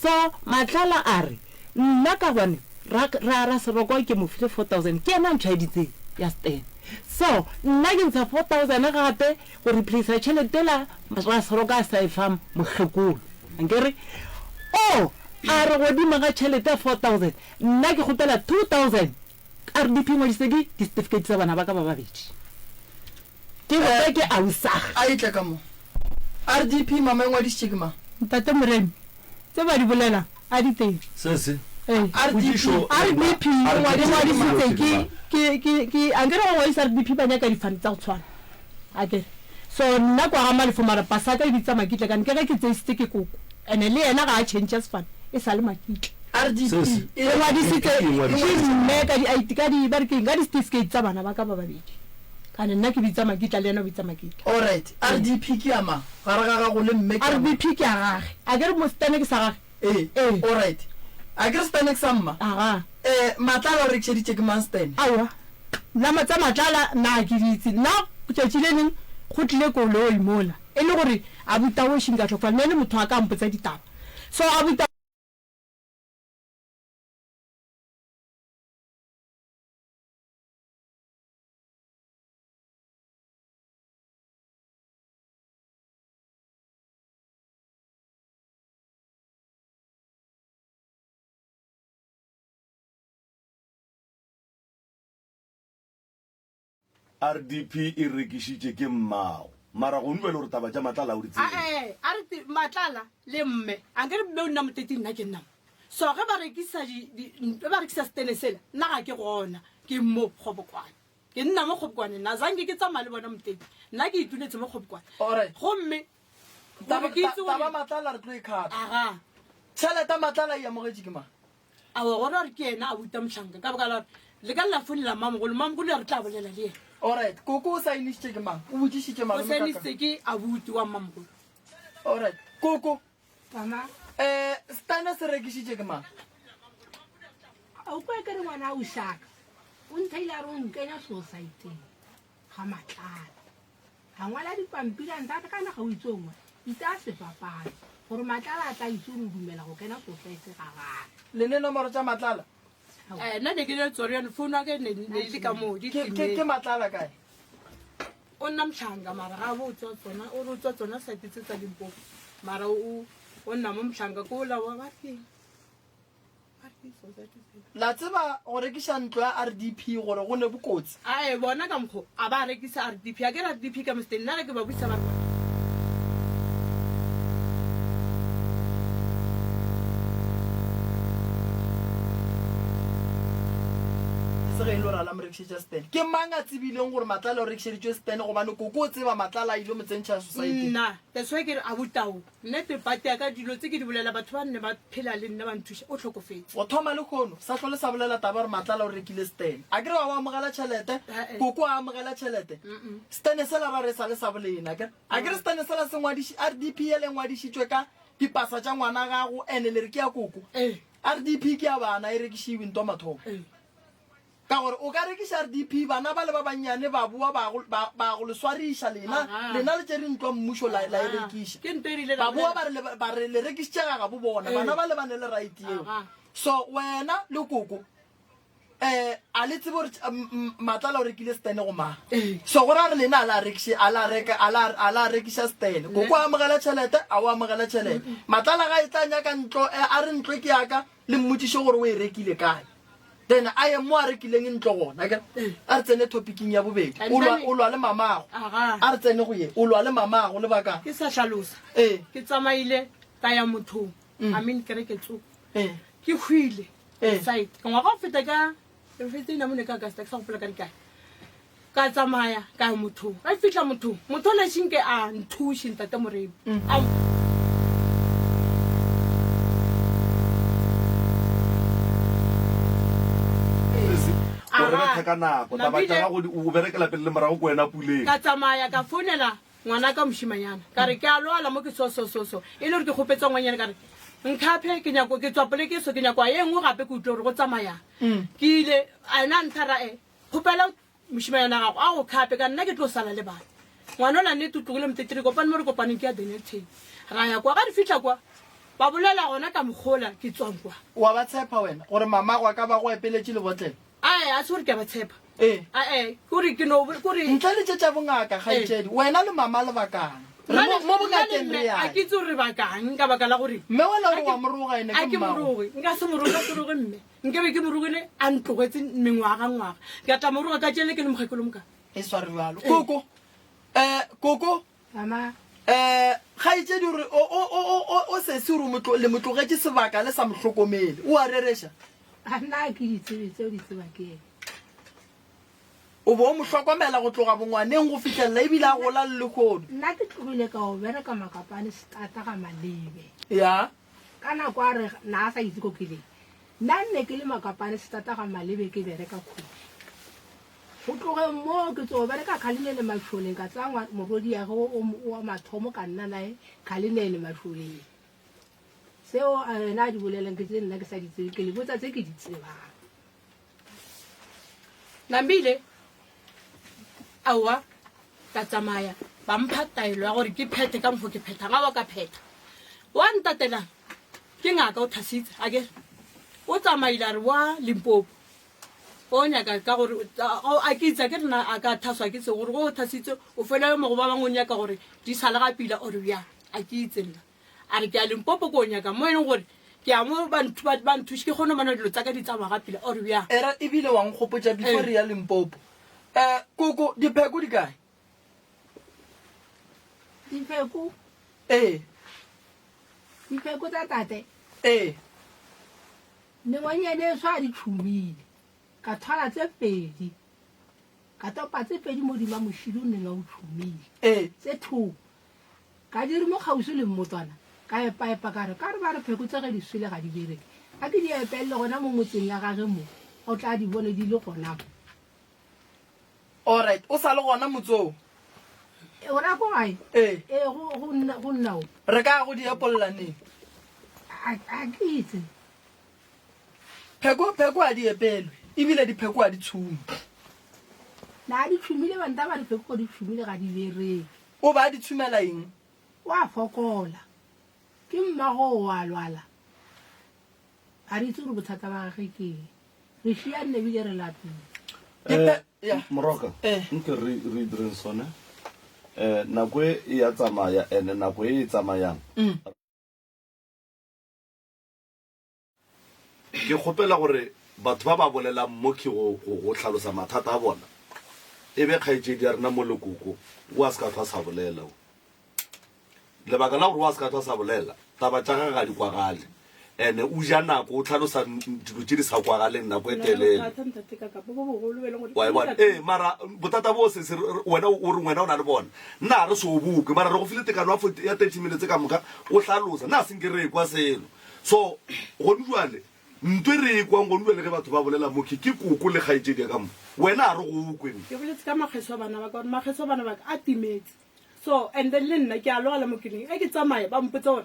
So, Matlala a re, Nna ka gobane ra, ra, Raserokwa ke mo file 4000, ke yena a ntshwaeditseng ya stand. So, nna ke ntsha 4000 gape Go replacer tšhelete yela Rasroka a sa e fa mokgekolo. Ankere? O a re godimo ga tšhelete ya 4000, nna ke kgopela 2000. RDP e ngwadisitse ke di-certificate tsa bana ba ka ba babedi. Ke botsa ke ausag. A e tle ka mo. RDP mama e ngwadišitše ke mang? Ntate Moremi, tse ba di bolelang a di teng. Se se. Ee. Potšišo RDP e ngwadisitse ke, ke, ke, ke, ankere ba ngwadisa RDP ba nyaka difane tsa go tshwana. Akere so nna kwa ga Malefo mara pasaka e bitsa Makitla kane ke ge ke tseisitse ke koko ene le yena ga a change sefane e sale Makitla. RDP e ngwadisitse ke mme ka di ID ka di ba re keng ka di certificate tsa bana ba ka ba babedi kane nna ke bitsa Makitla le yena o bitsa Makitla. Alright RDP ke ya mang gare ga gago le mme ke ya mang? RDP ke ya gage akere mositane ke sa gage. Ee. Ee. Alright. A ke re Stene ke sa mma? Aga. Eh, Matlala o rekišeditše ke mang Stene? Aowa. Nna tsa Matlala nna ga ke di itse. Nna tšatši le leng go tlile koloi mola e le gore abuta o šing ka hlokofala, ne e le motho wa ka a mpotsa ditaba. So abuta. RDP e rekišitše ke mmago. Mara go nbele gore taba tša Matlala o di tsebe. Ae, a re te Matlala le mme, a nkere mme o nna motete nna ke nna mo. So ge ba rekisa di, di, ge ba rekisa setene sela, nna ga ke gona, ke mo Kgobokwane. Ke nna mo Kgobokwane, nna zanke ke tsamaya le bona motete. Nna ke ituletse mo Kgobokwane. Alright. Gomme Taba, gore ke itse taba gore Matlala re tlo e kgata. aga. Tšhelete ya Matlala e amogetše ke mang? Aowa, gore a re ke yena a buta mohlanka, ka baka la gore le ka lla founela mmamogolo, mmamogolo ya re tla bolela le yena. Alright, koko o saenišitše ke mang? O botšišitše O malome ka saenisitse ke abuti wa mmamogolo. Alright, koko. Mama. Eh, stane se rekišitše ke mang? O kwa ke re ngwana o shaka. O nthaile a re o nkenya society ga matlala. A ngwala dipampiri a ntha kana ga o itse o ngwe. Ita sefapano gore matlala a tla itse gore o dumela go kena society ga gagwe. Le ne nomoro tša matlala? Eh, nna ne ke le tsore yone phone wa ka ne ne le ka moo di Ke ke ke matlala kae? O nna motlhanka mara ga bo o tswa tsona o re o tswa tsona site tse tsa Limpopo mara o o nna mo motlhanka ko ola wa ba reng ba reng society tsela. La tseba go rekiša ntlo ya RDP gore go ne bokotsi. Ae bona ka mokgo a ba rekisa RDP a ke re RDP ka mosteng nna ge ke ba buisa ba re. E se ge e le gore a la mo rekišetša Stan. Ke mang a tsebileng gore Matlala o rekišeditšwe Stan gobane koko o tseba Matlala a ile mo tsentšha society? Nna that's why ke re abutao nne pepate ya ka dilo tse ke di bolela batho ba nne ba phela le nna ba nthuša o hlokofetše. Go thoma lehono sa hlole sa bolela taba gore Matlala o rekile Stan. A ke re wa o amogela tšhelete, koko a amogela tšhelete. Stan sela ra re e sa le sa bolena akere? A ke re Stan sela se ngwadiši RDP yela e ngwadišitšwe ka dipasa tša ngwana gago ene le re ke ya koko. RDP ke ya bana e rekišiwe ntwa mathomo. Ka gore o ka rekiša RDP, bana bale ba bannyane ba boa ba go, ba, ba go le swariša lena, Aha. lena le tšere ntlo ya mmušo la, la e Aha. rekiša. Ke nto e rile ra Ba boa bolela. ba re le, ba re le rekišitše ga gabo bona, Ee. bana bale ba ne le right yeo. Aha. So wena le koko, eh, a le tsebe gore tš- m- m- Matlala o rekile stene go mang. Ee. So go ra gore lena a la rekiše, a la reka, a la, a la rekiša stene. Koko a amogela tšhelete, a o amogela tšhelete. Matlala ga e tla nyaka ntlo, eh, a re ntlo ke ya ka, le mmotšiše gore o e rekile kae. Then a ye mo a rekileng ntlo gona akere a re tsene topicing ya bobedi o lwa o lwa le mamago a re tsene go ye o lwa le mamago lebakang ke sa hlalosa ee ke tsamaile ka ya mothong mm. i mean kereke tso ee ke hwile ee site ngwaga go feta ka re fetse ina mone ka augusta ke sa gopola ka dikae ka tsamaya ka ya mothong ga fitlha mothong motho o lešinke a nthuše ntate moremi mm. o re betha ka nako taba tša gago o berekela pele le morago ko wena puleng ka tsamaya ka founela ngwana ka mošimanyana ka re ke a lwala mo ke so so so so e le gore ke kgopetsa ngwanyana ka re nkhaphe ke nyako ke tswa poleke so ke nyako ye nngwe gape ke utlwe gore go tsamayang mm. ke ile a ena ntlha ra e Kgopela mošemanyana gago a go khape ka nna ke tlo sala le bana. Ngwana ola nnete o tlogile motete re kopane mo re kopaneng ke ya Dennilton. Ra ya kwa ga re fihla kwa ba bolela gona ka mokgola ke tswang kwa. Wa ba tshepa wena gore mamago a ka ba go epeletše lebotlelo? Ae, a se gore ke a ba tshepa. Ee. Ae, kore ke no kore. Ntle le tše tša bongaka, kgaetšedi, wena le mama le bakang? Re mo, mo bongakeng re A yang. ke itse gore re bakang ka baka la gore. Mme wena o re wa mo roga ene A ke ke mo mmago. roge, nka se mo roge, nka se roge mme. Nke be ke mo rogile a ntlogetse mengwagangwaga. Ke a tla mo roga ka tšele ke le mokgekolo moka. E sware bjalo. Koko, eh, koko. Mama. Eh, kgaetšedi o re, o, o, o, o, o, o sesi o re o mo tlo, le mo tlogetše sebaka le sa mo hlokomele. O a rereša? A nna ga ke di tsebe, tseo di tseba ke yena. O be o mo hlokomela go tloga bongwaneng go fihlelela ebile a gola le lehono. Nna ke tlogile ka o bereka Makapane Stata ga Malebe. Ya. Ka nako a re na a sa itse ko ke leng. Nna nne ke le Makapane Stata ga Malebe ke bereka khoši. Go tlogeng moo ke tso bereka Khalinene Mašoleng ka tsaya morwediage o wa mathomo ka nna nae Khalinene Mašoleng. Seo a yena a di bolelang ke tse nna ke sa di tsebe, ke le botsa tse ke di tsebang. Nambile, Aowa, ka tsamaya ba mpha taelo ya gore ke phethe ka mokgo ke phethang. Aowa ka phetha. Wa ntatelang ke ngaka o thasitse akere o tsamaile a re wa Limpopo o nyaka ka gore a ke itse ke rena a ka thaswa ke se gore go thasitse o fela yo mo go ba bangwe o nyaka gore di sale ga pila or bjang a ke itse nna. A re, Ke ya Limpopo ko nyaka mo e leng gore ke ya mo ba ba nthuše ke kgone go bona dilo tsa ka di tsamaya ga pila or bjang. Era ebile wa nkgopotša before re ya Limpopo. Eh, koko, dipheko di kae? Dipheko? Ee. Dipheko tsa tate? Ee. Mengwanyane eso a di tšhumile, ka thwala tse pedi, ka topa tse pedi modima mošidi o neng a o tšhumile. Ee. Tse thoo. Ka di re mo kgauswi le mmotwana, ka epaepa ka re, Ka re ba re pheko tše ge di swele ga di bereke. A ke di epelele gona mo motseng ya gage mo, o tla di bone di le gona mo. Alright, o sa le gona motse oo? E, o ra ko gae? Ee. Ee, go, go nna, go nna o. Re ka ya go di epolla neng? A, a ke itse. Pheko, pheko ga di epelwe, ebile dipheko ga di tshungwe. Na di tshumile banta ba re pheko go di tshumile ga di bereke. O ba di tshumela eng? O a fokola. Ke mmago o a lwala. Ga re itse gore bothata ba gage ke eng. Re šianne ebile re lapile. Eh, Moroka, nke re re direng sone. Eh, nako e e ya tsamaya ene nako e e tsamayang. Ke kgopela gore batho ba ba bolelang mo ke go, go, go hlalosa mathata a bona, e be kgaetšedi ya rena mo le koko, o a se ka hlwa sa bolela. O. Lebaka la gore o a se ka hlwa sa bolela, taba tša gage ga di kwagale. Ene o ja nako, o hlalosa dilo tše di sa kwagaleng nako e telele. Wa e bona? Ee, mara bothata bo se se wena o re wena o na le bona. Nna ga re so bokwe, mara re go file tekano ya 30 minutes ka moka o hlalosa. Nna ga se nke re ekwa selo. So, gone jwale, nto e re e kwang gone jwale ge batho ba bolela mo ke, ke koko le kgaetšedi ya ka mo. Wena ga re go kwe. Ke boletse ka makgeso a bana ba ka gore makgeso a bana ba ka a timetse. So, and then le nna ke a lwala mo ke leng. Ge ke tsamaya ba mpotsa gore,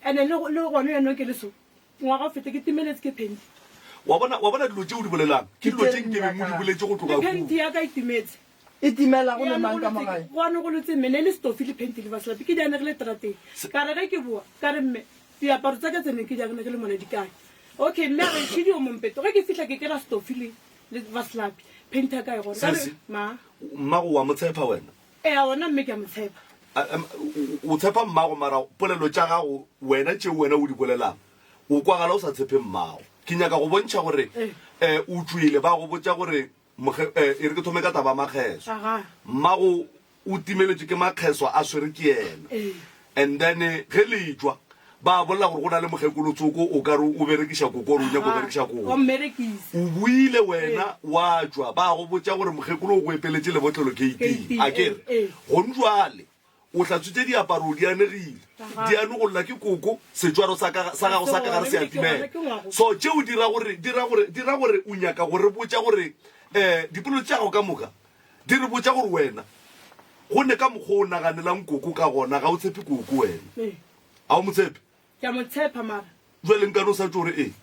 and le, le gone jaanong ke le so, ngwaga o feta ke timeletse ke phenti. Wa bona, wa bona dilo tše o di bolelang, ke dilo tše nkebeng o di boletše go tloga Le phenti kua. ya ka e timetse. E timela go le mang ka mo gae? Go anegolotse mme, ne e le setofi le phenti le vaslapi, ke di anegile terateng. Ka re ge ke boa, ka re mme, diaparo tsa ka tse neng ke di anegile mola di kae? Okay, mme a re tšhidi o mompeto. Ge ke fihla ke kry-a setofi le, le vaslapi, phenti ya ka e gona. Ka re, Sesi, ma. mmago wa mo tshepa wena? Ea, gona mme ke a mo tshepa. A, em, o, o tshepa mmago, mara polelo tša gago wena tšeo wena o di bolelang, o kwagala o sa tshepe mmago. Ke nyaka go bontšha gore, eh, o tšwele, ba go botša gore Mokge, eh, e re ke thome ka taba ya makgeswa. Aga. Mmago o timeletšwe ke makgeswa a swere ke yena. Ee. And then ge le tšwa ba bolela gore go na le mokgekolo tsoko o ka re o berekiša koko or o nyaka go Aga. berekiša koko. Wa mmerekisa. O buile wena wa tšwa ba go botša gore mokgekolo o go epeletše lebotlelo gate-ing. Gate-ing, A ke re? ee, ee. Gone jwale O hlatswitše diaparo, di anegile, di anogolla ke koko, setšwaro sa ka, sa gago sa ka gare se a timela. So tšeo di ra gore, di ra gore, di ra gore o nyaka go re botša gore, eh, dipolelo tša gago ka moka di re botša gore wena go ne ka mokgwa o naganelang koko ka gona, ga o tshepe koko wena. A o mo tshepe? Ke a mo tshepa mara. Jwale nka no sa tšo re eng?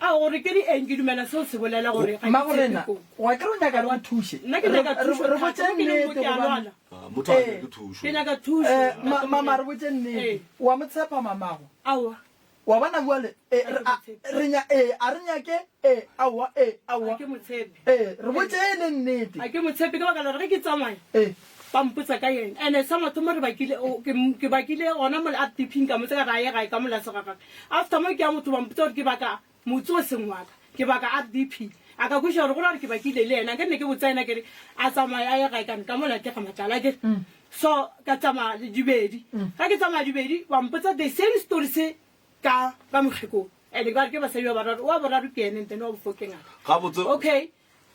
A gore ke di eng ke dumela seo se bolela gore ga ke tshepe Mmagorena, koko. wa ke re o nyaka re go thuše. Nna ke nyaka Re- thušo re thata, botše mo ke leng mo nnete ke a gobane- lwala. Ah, motho a nyake thušo. Ke nyaka thušo. Eh, ma- mama re botše nnete. Ee. Wa mo tshepa mamago? Aowa. Wa bona bjale, eh, re, a, re nya, eh, a re nyake, eh, aowa, eh, aowa. Ga ke mo tshepe. Eh, re botše e le nnete. Ga ke mo tshepe ka baka la gore ge ke tsamaya Eh. ba mpotsa ka yena. And-e sa mathomo re bakile, o, ke, ke bakile gona mola RDP-ing ka motse ka re a ye gae ka mola segagage. After mo ke ya motho ba mpotsa gore ke baka motse o seng wa ka, ke baka RDP. A ka kwešiša gore go ra gore ke bakile le yena. Ke nne ke botsa yena ke re a tsamaye a ye gae ka ka mola ke ga Matlala akere. So ka tsamaya dibedi. Ga ke tsamaya dibedi ba mpotsa the same story se ka ka mokgekong. And ba re ke basadi ba bararo, wa boraro ke ene and then wa bofo ke ngaka. Gabotse. Okay.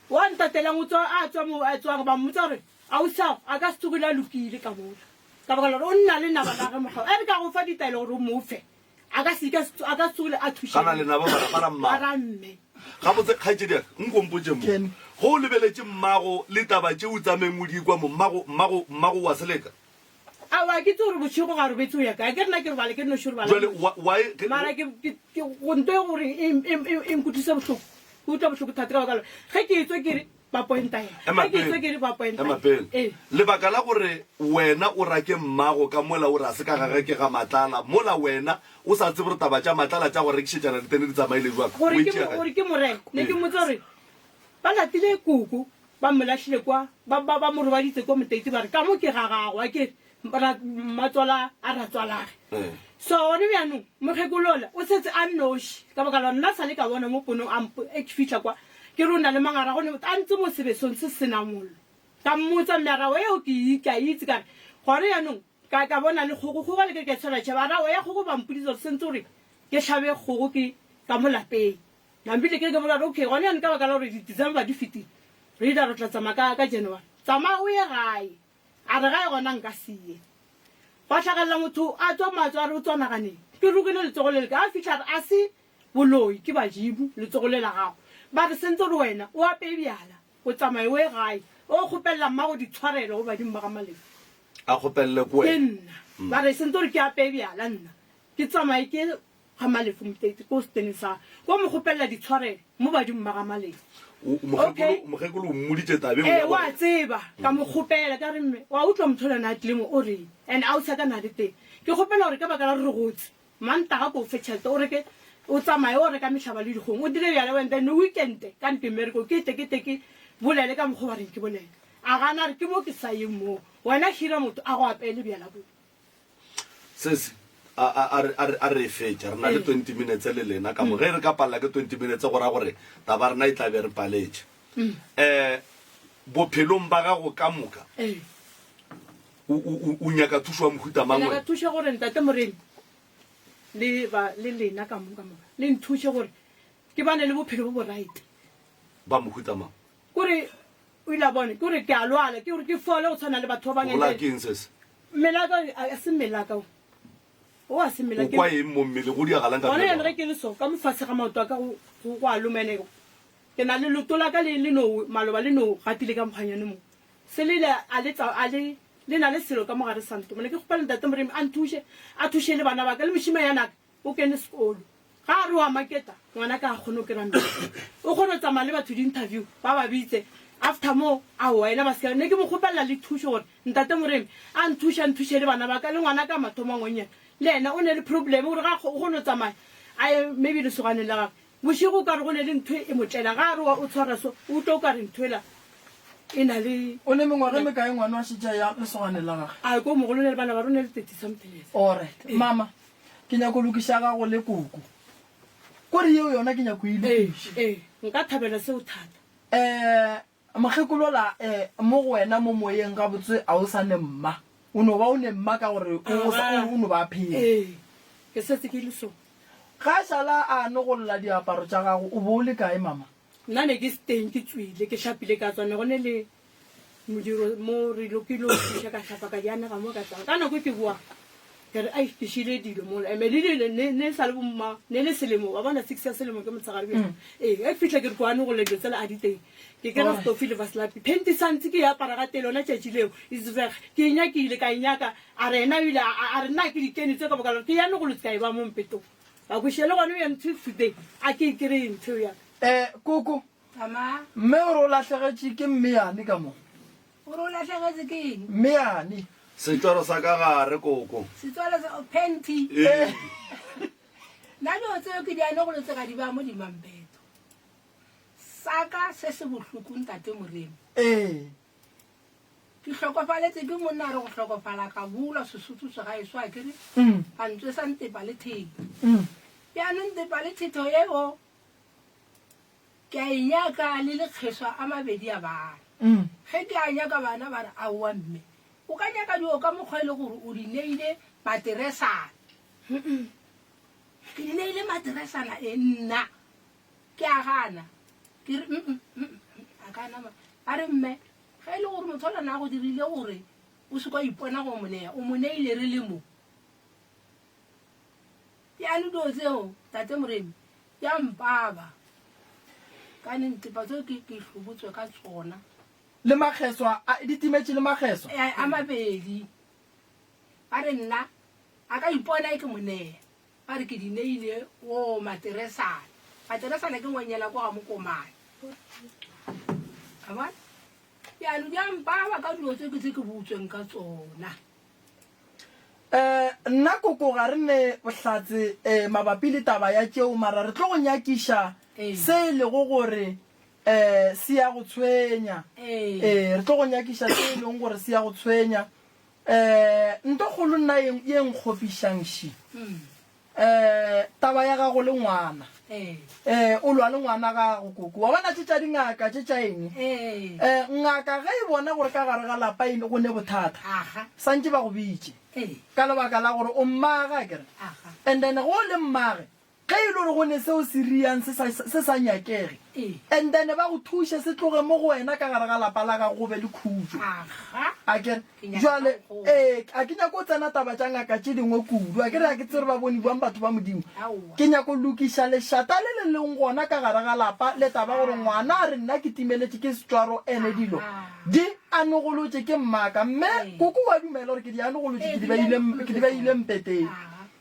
Wa ntatelang o tswa a tswa mo a tswang ba mmotsa gore ausi ao a ka se tsogile a lokile ka mola. Ka baka la gore o nna le naba la ge mogau. A re ka go fa ditaelo gore o mo fe. A ka se ka a ka se tsogile a thuša. Gana lenaba ba ra ba ra mmago. Ba ra mme. Gabotse kgaetšedi ya ka, nko mpotše mo. Ken. Ge o lebeletše mmago le taba tše o tsameng o di kwa mo, mmago, mmago, mmago wa seleka? Aowa, ke tse gore bošego ga robetse o ya kae. Ke re nna ke robale ke nnoši robala. Jwale why, why ge, Mara ke, ke, ke, go nto e gore e, e, e, e nkutlwisa bohloko. Ke utlwa bohloko thata ka baka la ge ke etswe ke re ba pointa yena. Ema Ge ke etswe pele. ke re ba pointa Ema yena. pele. Ee. Lebaka la gore wena o rake mmago ka mola o re a se ka gage ke ga Matlala, mola wena o sa tsebe gore taba tša Matlala tša go rekišetšana ditene di tsamaile bjang, o Gore e ke tšea mo, kae? gore ke mo reke. Ne ke Ee. mmotsa gore ba latile koko Ba mo lahlile kwa, ba, ba, ba mo robaditse ko Moteiti, ba re, Ka mo ke ga gago, a ke re, ra, mmatswala a ratswalage. So gone bjanong, mokgekolo ola o setse a nnoši, ka baka la gore nna sale ka bona mo ponong a mpo, e ke fihla kwa, ke re o na le mangara, gone a ntse mo sebesong se se nang mollo. Ka mmotsa, mme a re, Aowa, eo ke e, ke a itse, ka re, gone bjanong, ka, ka bona le kgogo, kgogo le ke re ke a e tshwara tšhaba, a re, Aowa, ya kgogo ba mpoditse gore sentse gore ke hlabe kgogo ke ka mo lapeng. Nambile ke ke bolela gore okay gone jaanong ka baka la gore di-December di fetile re ile re tla tsamaya ka, ka January. Tsamaya o ye gae. A re gae gona nka se ye. Gwa hlagelela motho a tswa matswa a re o tswa naganeng. Ke rogile letsogo le le ka. A fihla a re a se boloi ke badimo letsogo le la gago. Ba re sentse gore wena o apeye bjala o tsamaye o ye gae o kgopelela mmago ditshwarelo go badimo ba ga Malefu. A kgopelele ko Ke wena. nna. Ba re sentse gore ke apeye bjala nna ke tsamaye ke Ga Malefo Motete ko seteneng sa ko mo kgopelela ditshwarelo mo badimong ba ga Malefo. Okay. Mokgekolo o mmoditše tabeng Ee, wa tseba, ka mo kgopela ka re mme wa utlwa motho le ena a tlile mo o reng and ausi a ka na le teng. Ke kgopela gore ka baka la gore re gotse Mantaga ko o fe tšhelete o reke o tsamaye o reka mehlaba le dikgong o dire bjalo and then weekend ka nte mmereko ke tle ke tle ke bolele ka mokgwa ba reng ke bolele. A gana a re ke mo ke sa yeng moo wena hira motho a go apeele bjala boo. Sesi, a, a, a, re, a, re, a re e fetše. Re na le 20 minutes le lena ka mo. Ge re ka palela ke 20 minutes go ra gore taba rena e tla be re paletše. Eh, bophelong ba gago ka moka, o, o, o, o nyaka thušo ya mohuta mang Ke nyaka wena? thušo gore Ntate Moremi le ba le lena ka mo ka moka le nthuše gore ke bane le bophelo bo bo right. Ba mohuta mang? Kore o ile a bona ke gore ke a lwala, ke gore ke fole go tshwana le batho ba bangwe. O bolaya ke eng sese? Mmele wa ka a se mmele wa ka o. O a se mmele O kwa eng mo mmeleng? Go diagalang ka Gona mmele jaanong wa ge ke le so, ka mo fase ga maoto a ka go go go a loma ene ke na le leoto la ka le le no maloba le no gatile ka mokgwanyane mo. Se le le a le tsa a le le na le selo ka mo gare sa ntoma. Ne ke kgopela Ntate Moremi a nthuše, a thuše le bana ba ka le mošimanyana ka. O kene sekolo. Ga a re o a maketa, ngwana ka a kgone go kry-a mmereko. O kgone go tsamaya le batho di-interview, ba ba bitse. After moo, aowa yena ba seke. Ne ke mo kgopelela le thušo gore Ntate Moremi a nthuše, a nthuše le bana ba ka, le ngwana ka mathomo a ngwenyana. Le yena o ne le problem gore ga a o kgone go tsamaya a ye maybe lesoganeng la gagwe. Bošego o ka re go ne le ntho e mo tlelang. Ga a re o tshwara so, o utlwa o ka re ntho ela e na le. O ne mengwaga e mekae ngwana a šetše a ya lesoganeng la gagwe? A ko mogolo o ne le bana ba re o ne le 30 something years. Alright. Mama. Ke nyako lokiša gago le koko. Kore yeo yona ke nyako e lokiša. Ee, ee, nka thabela seo thata. Eh, mokgekolola, eh, mo go wena mo moyeng gabotse a o sa ne mma. O no ba o ne mma ka gore o, o sa, o no ba a phela. Ee, ke setse ke le so. Ga a šala a nogolla diaparo tša gago, o bo o le kae, mama? Nna ne ke se teng, ke tswile, ke hlapile ka tswa, ne go ne le modiro mo re lo ke lo thuša ka hlapa ka di anega mo ka tsamaya. Ka nako e ke boa ke re ai ke šile dilo mola eme le dilo ne ne sa le bomma ne le selemo wa bona six ya selemo ke motshegare bjale. Ee ge ke fihla ke re ko anogolla dilo tsela a di teng ke kera stofi le vaslapi phenti santse ke e apara ga tele yona tšatši leo isveg ke e nyakile ka e nyaka a re ena o ile a re nna ke di kene tse ka boka la gore ke ya nogolotse ka e ba mo mpetong. Ba kwešiša le gona bjang till today a ke e kry-e ntho eo ya ka. Eh, koko, Mama. mme o re o lahlegetše ke mmeyane ka mo. O re o lahlegetše ke eng? Mmeyane. Setswalo sa ka gare, koko. Setswalo sa, oh, panty. Ee. Nna dilo tseo ke di anegolotse ka di baya mo dimampeto. Sa ka se se bohloko ntate Moremi. Ee. Ke hlokofaletše ke monna a re go hlokofala ka boolwa Sesotho segaeso a ke re a ntswesa ntepa le thetho. Bjanong ntepa le thetho yeo ke a e nyaka le lekgeswa a mabedi a bana. Ge ke a nyaka bana ba re aowa mme o ka nyaka dilo ka mokgwa e le gore o di neile materesana. Ke di neile materesana e nna ke a gana ke re mm mm a ka nama a re mme Ge e le gore motho ola na go dirile gore o se ka ipona go mo nea, o mo neile re le mo. Bjalo dilo tseo, Tate Moremi, di a mpaba. Ka ne ntepa tseo ke ke hlobotswe ka tsona. Le makgeswa, a di timetše le makgeswa? A mabedi. Ba re nna a ka ipona e ke mo neya. Ba re ke di neile wo Materesana. Materesana ke ngwanyela kwa ga Mokomane. A bona? Bjalo di a mpaba ka dilo tse ke tse ke butsweng ka tsona. Eh, nna koko ga re ne bohlatse eh, mabapi le taba ya tšeo, mara re tlo go nyakiša se e lego gore eh, se ya go tshwenya. Eh, re tlo go nyakiša se e leng gore se ya go tshwenya. Eh, nto kgolo nna ye, ye nkgopišang ši. Eh, taba ya gago le ngwana. Eh, o lwa le ngwana gago koko. Wa bona tše tša dingaka tše tša eng? Eh, ngaka ge e bona gore ka gare ga lapa e go ne bothata, santše ba go bitše. Ka lebaka la gore o mmage akere. And then ge o le mmage, Ge e le gore go ne seo se riang se sa, se sa nyakege, and then ba go thuše se tloge mo go wena ka gare ga lapa la gago go be le khutšo. A ke re, jwale, ee, a ke nyake go tsena taba tša ngaka tše dingwe kudu. A ke re, a ke tsebe ba bone bjang batho ba Modimo. Ke nyako lokiša lešata le le leng gona ka gare ga lapa le taba gore ngwana a re nna ke timeletše ke setšwaro ene dilo di anogolotše ke mmaka. Mme koko wa dumela gore ke di anogolotše ke di beile, ke di beile mpeteng.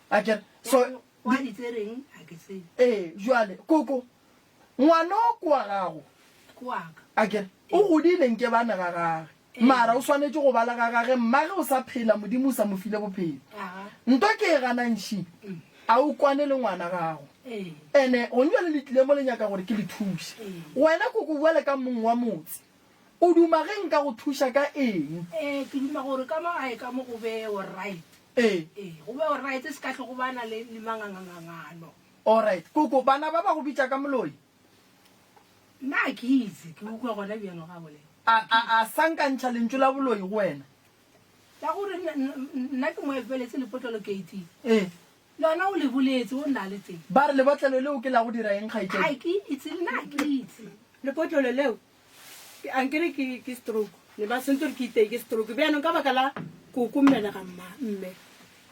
A ke re, so Wa di tsereng a ke tsebe. Ee, jwale, koko, ngwana o ke wa gago. Ke wa ka. A ke re, o godile nke ba ne ga gage. Mara o swanetše go ba le ga gage, mmage o sa phela, Modimo o sa mo file bophelo. Nto ke e ganang ši, a o kwane le ngwana gago. Ene gone jwale le tlile mo le nyaka gore ke le thuše. Wena koko bjale ka mong wa motse, o duma ge nka go thuša ka eng? Ee, ke duma gore ka mo gae ka mo go be alright. Ee. Ee, go be alright, se ka tle go bana le, le mangangangangano. Alright. Koko, bana ba ba go bitša ka moloi? Nna a ke itse, ke ukwa gona bjano ga bolela. A, a, a sa nka ntšha lentšu la boloi go wena? La gore nna, nna ke mo epeletse lepotlelo keiting. Ee. Lona o le boletse, o nna le tsela. Ba re lebotlelo leo ke la go dira eng, kgaetšedi? A ke itse, nna a ke itse. Lepotlelo leo Ke, ankere ke, ke stroke. Ne ba sentse gore ke iteye ke stroke. Bjanong ka baka la koko mmelega mma, mme,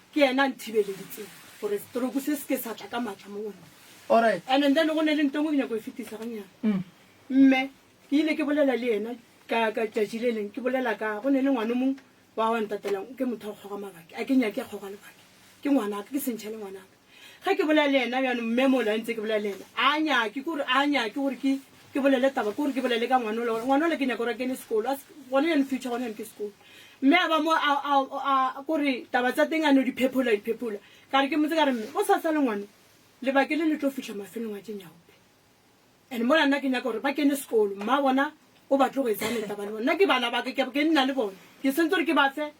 ke yena a nthibeleditseng gore stroke se se ke sa tla ka maatla mo go nna. Alright. And then go ne le nto e nngwe ke nyako e fetisa gannyane. Mm. Mme, ke ile ke bolela le yena ka, ka tšatši le leng, ke bolela ka, go ne le ngwana o mongwe wa wa ntatelang, ke motho wa go kgoga mabaki. A ke nyake a kgoga lebaki. Ke ngwanaka, ke sentšha le ngwanaka. Ge ke bolela le yena bjano mme mola ntse ke bolela le yena a nyake kore a nyake gore ke ke bolele taba kore ke bolele ka ngwana ola ngwana ola ke nyaka gore a kene sekolo gone yone future gone yone ke sekolo mme a ba mo a kore taba tsa teng a no di phephola di phephola ka re ke motse ka re mme go sa sa le ngwana lebake le le tlo fihla mafelong a tše nyaope and mola nna ke nyaka gore ba kene sekolo mma bona o batle go e tsaya taba le bona nna ke bana ba ke ke nna le bone ke sentse gore ke ba fe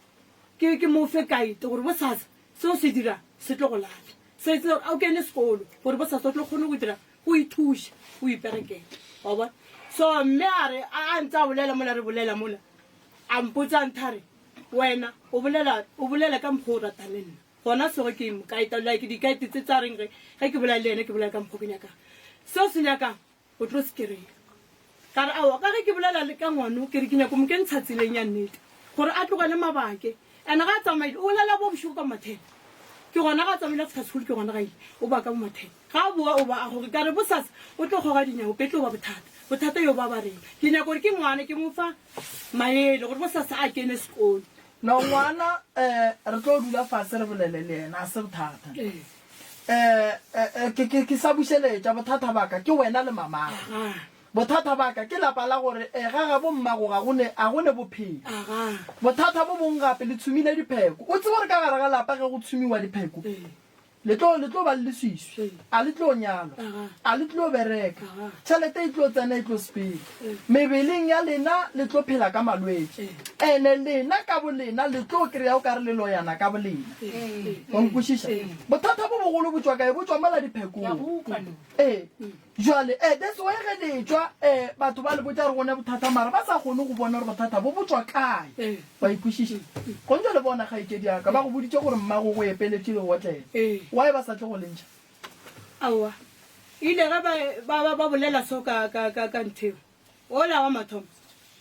ke ke mo fe kaete gore bosasa Se o se dira se tlo go lahla. Se se o kene sekolo gore bosasa o tlo kgone go dira go ithuša o iperekela. Wa bona? So mme a re a a ntse a bolela mola re bolela mola a mpotsa ntha re wena o bolela o bolela ka mokgwa o ratang le nna. Gona sego ke mo kaeta like dikaete tse tsa reng ge ge ke bolela le yena ke bolela ka mokgwa ke nyakang. Se o se nyakang O tlo se kry-a. Ka re, Aowa, ka ge ke bolela le ka ngwano, ke re ke nyako mo kentsha tseleng ya nnete, gore a tlogele mabake. And ga a tsamaile, o lala bo bošego ka mathene. Ke gona ga a tsamaile a fihla sekolo, ke gona ga ile, o ba ka bo mathene. Ga a boa, o ba a goge. Ka re, Bosasa o tlo kgoga dinyaope, e tlo ba bothata. Bothata yo ba ba rena. Ke nyako gore ke ngwana, ke mo fa maele, gore bosasa a kene sekolo. No, ngwana, um re tlo dula fase re bolele le yena, ga se bothata. Eh, eh, eh, ke, ke, ke sa bušeletša, bothata ba ka ke wena le mamago. Bothata ba ka ke lapa la gore eh, ga gabo mmago ga go ne, a go ne bophelo. Bothata bo bong gape le tshumile dipheko. O tsebe gore ka gare ga lapa ge go tshumiwa dipheko, le tlo, le tlo ba le leswiswi, a le tlo nyalwa, a le tlo bereka, tšhelete e tlo tsena e tlo sepela. Mebeleng ya lena le tlo phela ka malwetši. Ene lena ka bolena le tlo kry-a o ka re le loyana ka bolena. Wa nkwešiša? Bothata bo bogolo bo tšwa kae? Bo tšwa mola diphekong. Ee. Jwale, eh, that's why ge le tšwa, eh, batho ba le botša gore go ne bothata mara ba sa kgone go bona gore bothata bo bo tšwa kae. Wa ikwešiša? Gone jwale bona kgaetšedi ya ka, ba go boditše gore mmago o epeletše leotlele. Why ba sa tle go le ntšha? Aowa. Ile ge ba, ba, ba, ba bolela so ka, ka, ka, ka ntheo. Ola wa mathomo,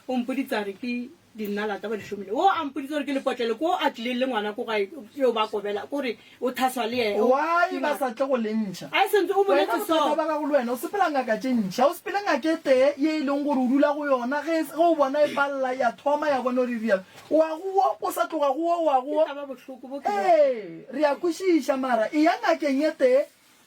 o mpoditse a re ke. Dinnalata ba di šomile. Wo a mpoditse gore ke lepotlele ko a tlileng le ngwana ko gae yo ba kobela kore o thaswa le yena. Why ba sa tle go le ntšha? A e sentse o Wena boletse so. bothata ba gago le wena o sepela ngaka tše ntši. Ga o sepele ngaka e tee ye e leng gore o dula go yona ge ge o bona e palela ya thoma ya bona gore e rialo. O a go wo o sa tloga go wo o a go wo. Ke taba bohloko bo ke bo. Ee re a kwešiša mara eya ngakeng e tee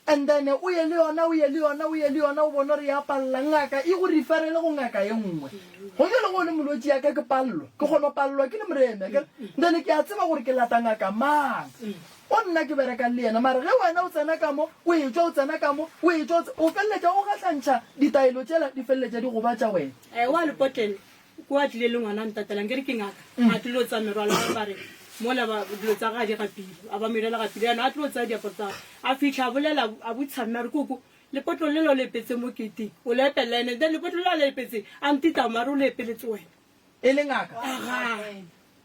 And then o ye le yona, o ye le yona, o ye le yona, o bone gore ya palela, ngaka e go referele go ngaka ye nngwe. Go bjalo ge o le molwetši ya ka ke palelwa, ke kgona go palelwa ke le moremi, akere? Then ke a tseba gore ke lata ngaka mang, o nna ke berekang le yena. Mara ge wena o tsena ka mo, o etšwa o tsena ka mo, o etšwa o tse, o feleletša o gahlantšha ditaelo tšela, di feleletša di gobatša wena. Eh, wa lepotlele. Ko a tlile le ngwana a ntatelang ke re ke ngaka a tlilo tsaya merwalo ya ba re mola ba dilo tsa ga di gapile a ba merela gapile yana a tlo tsaya diaparo tsa a fitlha a bolela a botsa mme a re koko lepotlo le lo le epetse mo keteng o le epelela ene then lepotlo le a le epetse a ntita mare o le epeletse wena E le ngaka? Aga.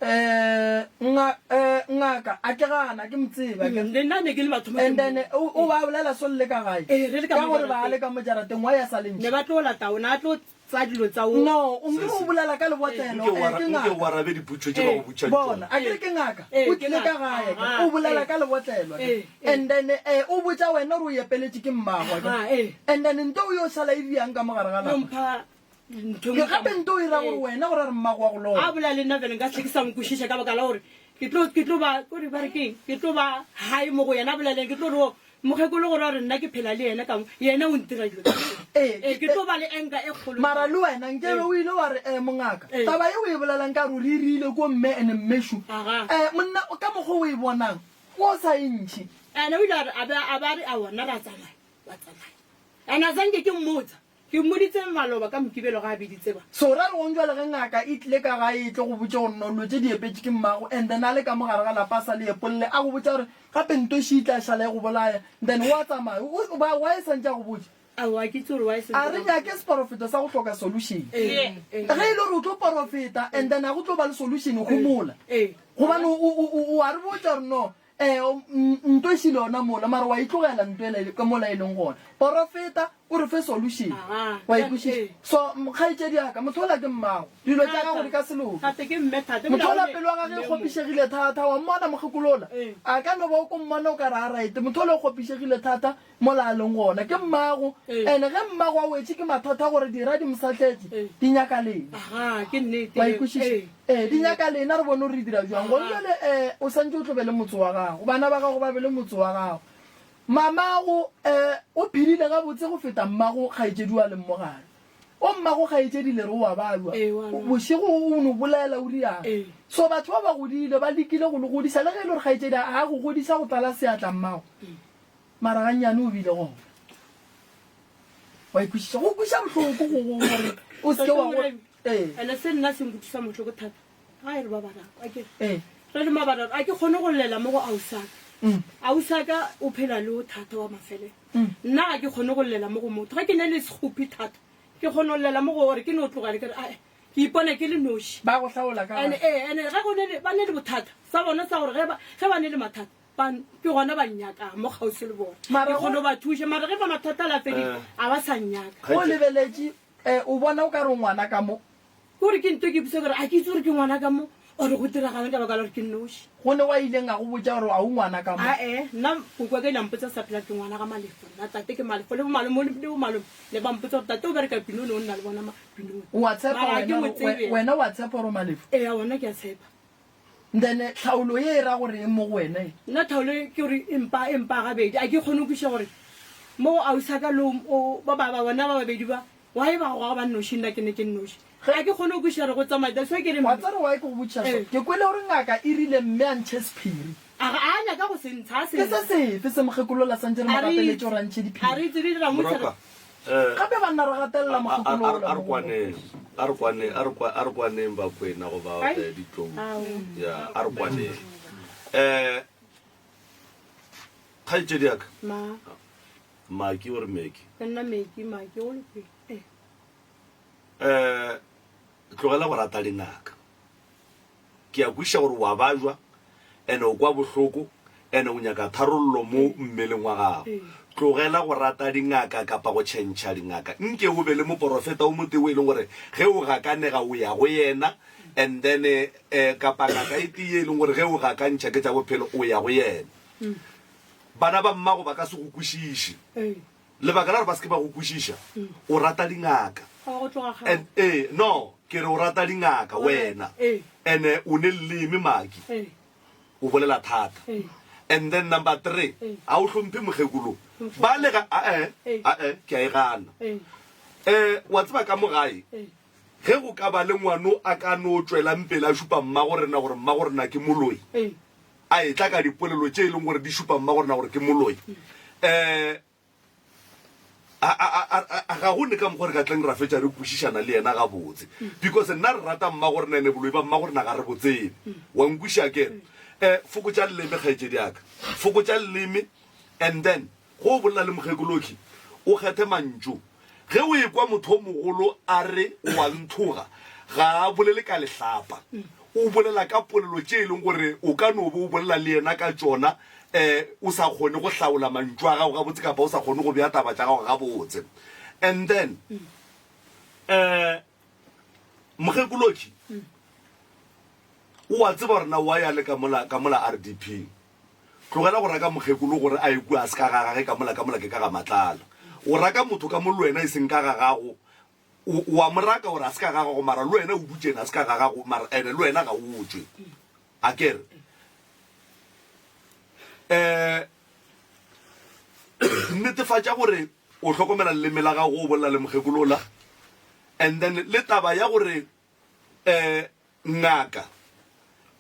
Eh, nga, eh, ngaka, a ke gana, ke mo tsebe, akere. Le nna ne ke le mathomo ke And then, mmona. o, o ba bolela so le le ka gae. Ee, re le ka Ka mo gore ba jarateng. le ka mo jarateng, why a sa le Ne ntšhe? ba tlo lata o ne a tlo tsaya dilo tsa o. No, o nke o bolela ka lebotlelo, Nke o eh, ara- ke nke o ngaka. arabe dipotšo tše ba go botšang Bona, tšona. a ke re ke ngaka, Ee, o ke tlile ka ngaka. gae, akere. Aha, O bolela ee. ka lebotlelo, akere. Ee, ee. And then, eh, o botša wena gore o epeletše ke mmago, akere. Aha, ee. And then nto o yo šala e riang ka mo gare ga O lapa. mpha ntho Ke gape nto o ira gore wena gore a re mmago wa go loya. A bolela le nna vele nka se ke sa mo kwešiša ka baka la gore ke tlo ke tlo ba kore ba re keng ke tlo ba high mo go yena a bolela le yena ke tlo re o mokgekolo gore a re nna ke phela le yena ka mo yena o ntira dilo tse. Ee, Ee, ke tlo ba le anger e kgolo. Mara le wena nkebe o ile wa re eh mongaka Ee. taba ye o e bolelang ka re o re rile ko mme ene mmeshu Aga. eh monna ka mokgwa o e bonang o sa e ntšhe. Ene o ile a re a be a ba re aowa nna ra tsamaya wa tsamaya ene a zanke ke mmotsa Ke mmoditse maloba ka Mokibelo ga a biditse ba. So ra re gong jwale ge ngaka e tlile ka gae e tlo go botša gore no dilo tše di epetše ke mmago and then a le ka mo gare ga lapa a sa le epolle a go botša gore gape ntoši e tla šala e go bolaya then o a tsamaya o ba why e santše a go botša? Aowa ke itse gore why e santše A re nyake seporofeto sa go hloka solution. Ge e le gore o tlo porofeta and then a go tlo ba le solution homola. Gobane o o o o a re botša gore no Ee, nto e šile ona mola, mara wa e tlogela nto ela ka mola e leng gona. Porofeta, o re fe solution. Wa e kwešiša? So, kgaetšedi ya ka, motho ola ke mmago. Dilo tša gago di ka se loke. Motho ola pelo ya gage e kgopišegile thata. Wa mmona mokgekolo ola? A ka no ba o ko mmona o ka re a right. Motho ola o kgopišegile thata. Mola a leng gona ke mmago, ene ge mmago a wetše ke mathata gore dira di mo sahletše, di nyaka lena. Wa e kwešiša? Ee, di nyaka lena, re bone gore re dira bjang. Gone bjale, ee, o santše o tlo be le motse wa gago, bana ba gago ba be le motse wa gago. Mamago, ee, o phedile gabotse go feta mmago kgaetšedi o a leng mo gare. O mmago kgaetšedi le re o a balwa, bošego o no bolela o rialo. So batho ba ba godile, ba lekile go le godiša, le ge e le gore kgaetšedi a go godiša go tlala seatla mmago. Mara gannyane o bile gona. Wa ikwešiša. Go kweša bohloko go go gore o seke wa go. Ee. Ene se nna se nkutlwisa bohloko thata ga e re ba bararo a ke Ee. re le mabararo a ke kgone go llela mo go ausaka Mm. ausaka o phela le o thata wa mafelelo Mm. nna ga ke kgone go llela mo go motho ga ke ne le sekgopi thata ke kgone go llela mo go gore ke no tlogale ke re ae ke ipona ke le noši Ba go hlaola ka ene ee ene ge go ne le ba ne le bothata sa bona sa gore ge ba ge ba ne le mathata Ba, ke gona ba nnyakang mo kgauswi le bona. Mara Ke go- kgone go ba thuša, mara ge ba mathata a la fedile, Eh. a ba sa nnyaka. O lebeletše, eh, o bona o ka re o ngwana ka mo. Ke gore ke nto ke ipotsa gore a ke itse gore ke ngwana ka mo or go diragalang ka baka la gore ke nnoši. Go ne wa ileng a go botša gore a o ngwana ka mo. Ae, nna koko wa ka ile a mpotsa sa phela ke ngwana ga Malefo. Nna tate ke Malefo le bomalome le bomalome ne ba mpotsa gore tate o bereka Pinone o nna le bona ma Pinone. O a tshepa Mara ha ke wena mo gore- tsebe. we- wena o a tshepa gore o Malefo? Ee, wona ke a tshepa. Then tlhaolo ye e ra gore eng mo go wena e? Nna tlhaolo e ke gore e mpa e mpa gabedi a ke kgone go kwešiša gore mo go ausaka le o ba ba ba bona ba babedi ba why ba goga ba nnoši nna ke ne ke nnoši ga ke kgone go kwešiša gore go tsamaya that's why ke re Wa tseba why ke go botšiša so? Ee. Ke kwele gore ngaka e rile mme a ntšhe sephiri. A ga a nyaka go se ntsha a se Ke se ntsha. sefe se mokgekolola santše re A mo re gapeletše itse gore a ntšhe a diphiri? re itse re dira mo Moroka, eh, Gape banna re gatelela a- a- mokgekolo a- ola a re mo go kwaneng a re kwaneng a re kwa- a re kwaneng bakwena goba Ai. eh, ditlou Ao. ya a re kwaneng um kgaetšedi yaka Ma maki o re meki ke nna meki maki o lokile. Eh. um tlogela go rata dingaka Ke a kwešiša gore o a bajwa, ene o kwa bohloko, ene o nyaka tharollo mo mmeleng wa gago. Tlogela go rata dingaka kapa go tšhentšha dingaka. Nke o be le moporofeta o motee o e leng gore ge o gakanega o ya go yena, And then eh, kapa ngaka e tee ye e leng gore ge o gakantšha ke tša bophelo o ya go yena. Bana ba mmago ba ka se go kwešiše. Lebaka la gore ba se ke ba go kwešiša, o rata dingaka. And ee, no, ke re o rata dingaka wena. And-e o ne leleme Maki. O bolela thata. And then number 3, ga o hlomphe mokgekolo. Ba le ga, ae, ae, ke a e gana. Eh, wa tseba ka mo gae, ge go ka ba le ngwano a ka no tšwelang pele a šupa mmago rena gore mmago rena ke moloi, a etla ka dipolelo tše e leng gore di šupa mmago rena gore ke moloi, um a, a, a, a, ga go ne ka mokgwa re ka tleng ra fetša re kwešišana le yena gabotse. Because nna re rata mmago rena ene boloi ba mmago rena ga re bo tsebe. Wa nkwešiša ke? Um fokotša leleme kgaetšedi ya ka. Fokotša leleme and then Ge o bolela le mokgekoloki, o kgethe mantšu. Ge o ekwa motho o mogolo a re o a nthoga, ga a bolele ka lehlapa. O bolela ka polelo tše e leng gore o ka no be o bolela le yena ka tšona um o sa kgone go hlaola mantšu a gago gabotse kapa o sa kgone go bea taba tša gago gabotse. And then um mokgekoloki o a tseba gore na o a ya le ka mola ka mola RDP. Tlogela go raka mokgekolo gore a ye kua a se ka ga gage ka mola ka mola ke ka ga Matlala. O raka motho ka mo le wena e seng ka ga gago. O, o a mo raka gore a se ka ga gago mara le wena o dutše ene a se ka ga gago mara ene le wena ga o tšwe. A ke re? Eh, netefatša gore o hlokomela leleme la gago o bolela le mokgekolo ola. And then le taba ya gore eh Ngaka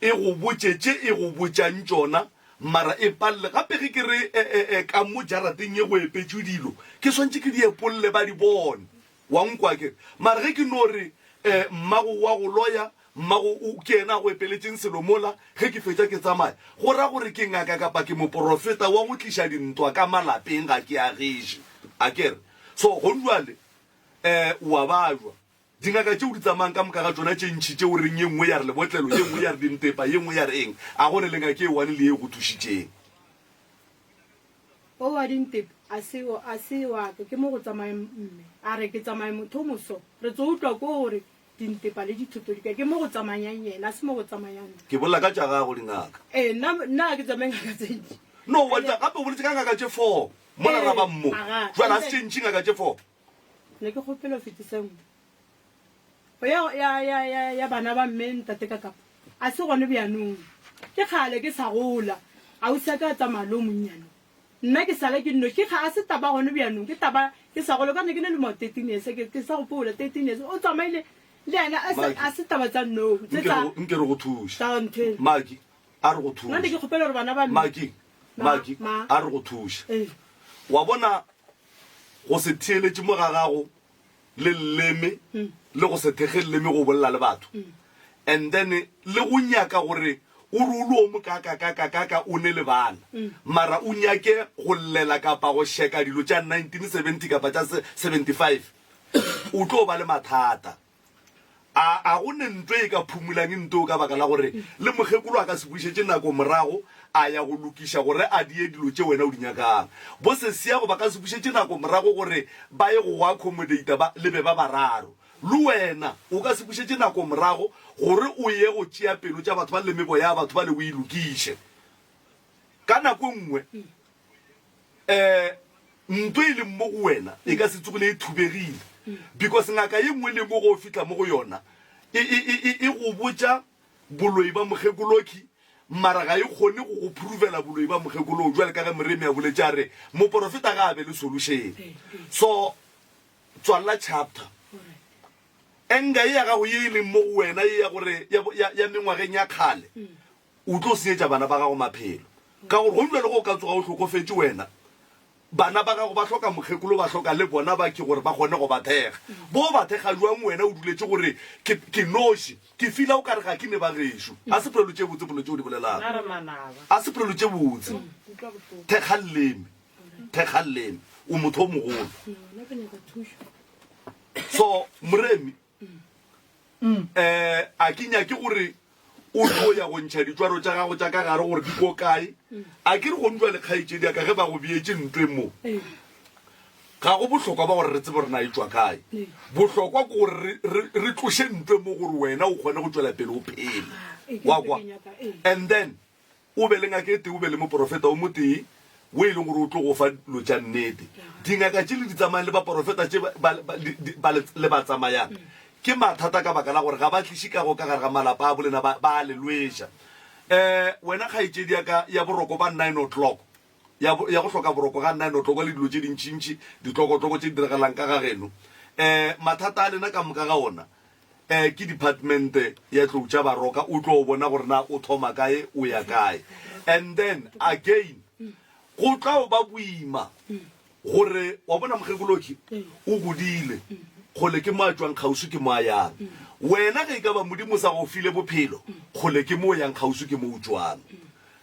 e go botše tše e go botšang tšona, mara e palele. Gape ge ke re e, e, e, ka mo jarateng ye go epetšwe dilo, ke swantše ke di epolle ba di bone. Wa nkwa ke re? Mara ge ke no re, e, mmago o a go loya, mmago o, ke yena a go epeletšeng selo mola, ge ke fetša ke tsamaya, go ra gore ke ngaka kapa ke moporofeta wa go tliša dintwa ka malapeng, ga ke agiše. A ke re? So, gonjwale, e, o a bajwa. Dingaka tšeo di tsamayang ka moka ga tšona tše ntši tšeo reng ye nngwe ya re lebotlelo, ye nngwe ya re dintepa, ye nngwe ya re eng, a go ne le ngaka e one le ye e go thušitšeng? O wa dintepa a se, a se wa ka, ke mo go tsamayang mme a re ke tsamaya motho o moso, re tso utlwa ko gore dintepa le dithoto di kae, ke mo go tsamayang yena, a se mo go tsamayang nna. Ke bolela ka tša gago dingaka. Ee, nna, nna ga ke tsamaye ngaka tse ntši. No, wa tla gape o boletše ka ngaka tše four mola ra ba mo, Aga, jwale a se tše ntši ngaka tše four. Ne ke kgopela o fetise nngwe go ya, ya, ya, ya, ya bana ba mme ntate ka kapa. A se gone bjanong. Ke kgale ke sa gola. Ausi a ka a tsamaya le o monnyane. Nna ke sala ke nnoši. Ke kga, a se taba gone bjanong. Ke taba ke sa gola. Ka ne ke ne le mo 13 years. Ke, ke sa gopola 13 years. O tsamaile le yena. A se, Maki. a se taba tsa no. Tse Nke tsa, re go, nke re go thuše. tsa ntho ela. Maki, a re go Nna ne ke thuše. kgopela gore bana ba mme. Maki, Ma, Maki, ma. a re go thuše. Ee. Wa bona, go se theeletše mo ga gago le leleme le go se thekge leleme go bolela le batho and then le go nyaka gore o re o le o mokakakakakaka o ne le bana mara o nyake go llela kapa go šeka dilo tša 1970 kapa tša 75 o tlo ba le mathata. A a go ne nto e ka phumolang nto ka baka la gore le mokgekolo a ka se bušetše nako morago a ya go lokiša gore a die dilo tše wena o di nyakang. Bo sesiago ba ka se bušetše nako morago gore ba ye go go accommodata ba le be ba bararo. Le wena o ka se bušetše nako morago gore o ye go tšea pelo tša batho ba le meboya ya batho ba le o e lokiše. Ka nako e nngwe um nto e leng mo go wena e ka se tsogile e thubegile because ngaka ye nngwe le nngwe go o fihla mo go yona e, e, e, e, e go botša boloi ba mokgekoloki mara ga e kgone go go provela boloi ba mokgekoloo jwale ka ge moremi a boletše a re moporofeta ga a be le solution so tswalela chapter enga ye ya gago ye e leng mo go wena ye ya gore ya, ya, ya mengwageng ya kgale O tlo senyetša bana ba gago maphelo. Ka gore go bjalo ge o ka tsoga o hlokofetše wena, bana ba gago ba hloka mokgekolo, ba hloka le bona ba ke gore ba kgone go ba thekga. Bo ba thekga jwang wena o duletše gore ke, ke noši, ke fila o ka re ga ke ne ba gešo. A se polelo tše botse polelo tše o di bolelang. A se polelo tše botse. Thekga leleme, thekga leleme. O motho o mogolo. So, Moremi, um a ke nyake gore o tlo ya go ntšha ditšwaro tša gago tša ka gare gore di ko kae. A ke re gong jwale kgaetšedi ya ka ge ba go beetše ntweng mo. Ga go bohlokwa ba gore re tsebe gore na e tšwa kae. Bohlokwa ke gore re, re, re tloše ntwe mo gore wena o kgone go tšwela pele o phele. Wa kwa? And then o be le ngaka e tee, o be le moporofeta o motee wo e leng gore o tlo go fa dilo tša nnete. Dingaka tše le di tsamayang le baporofeta tše ba, ba, ba, ba le ba tsamayang ke mathata ka baka la gore ga ba tliše kago ka gare ga malapa a bolena, ba, ba a le lweša. Um wena kgaetšedi ya ka ya boroko ba nine o'clock, ya, ya go hloka boroko ga nine o'clock le dilo tše dintšintši, ditlokotloko tše di diragalang ka ga geno. Um mathata a lena ka moka ga ona um ke department ya tlou tša baroka, o tlo bona gore na o thoma kae o ya kae. And then again go tla ba boima gore wa bona mokgekoloki o godile kgole ke mo a tšwang kgauswi ke mo a yang. Wena ge e ka ba Modimo o sa go file bophelo kgole ke mo o yang kgauswi ke mo o tšwang.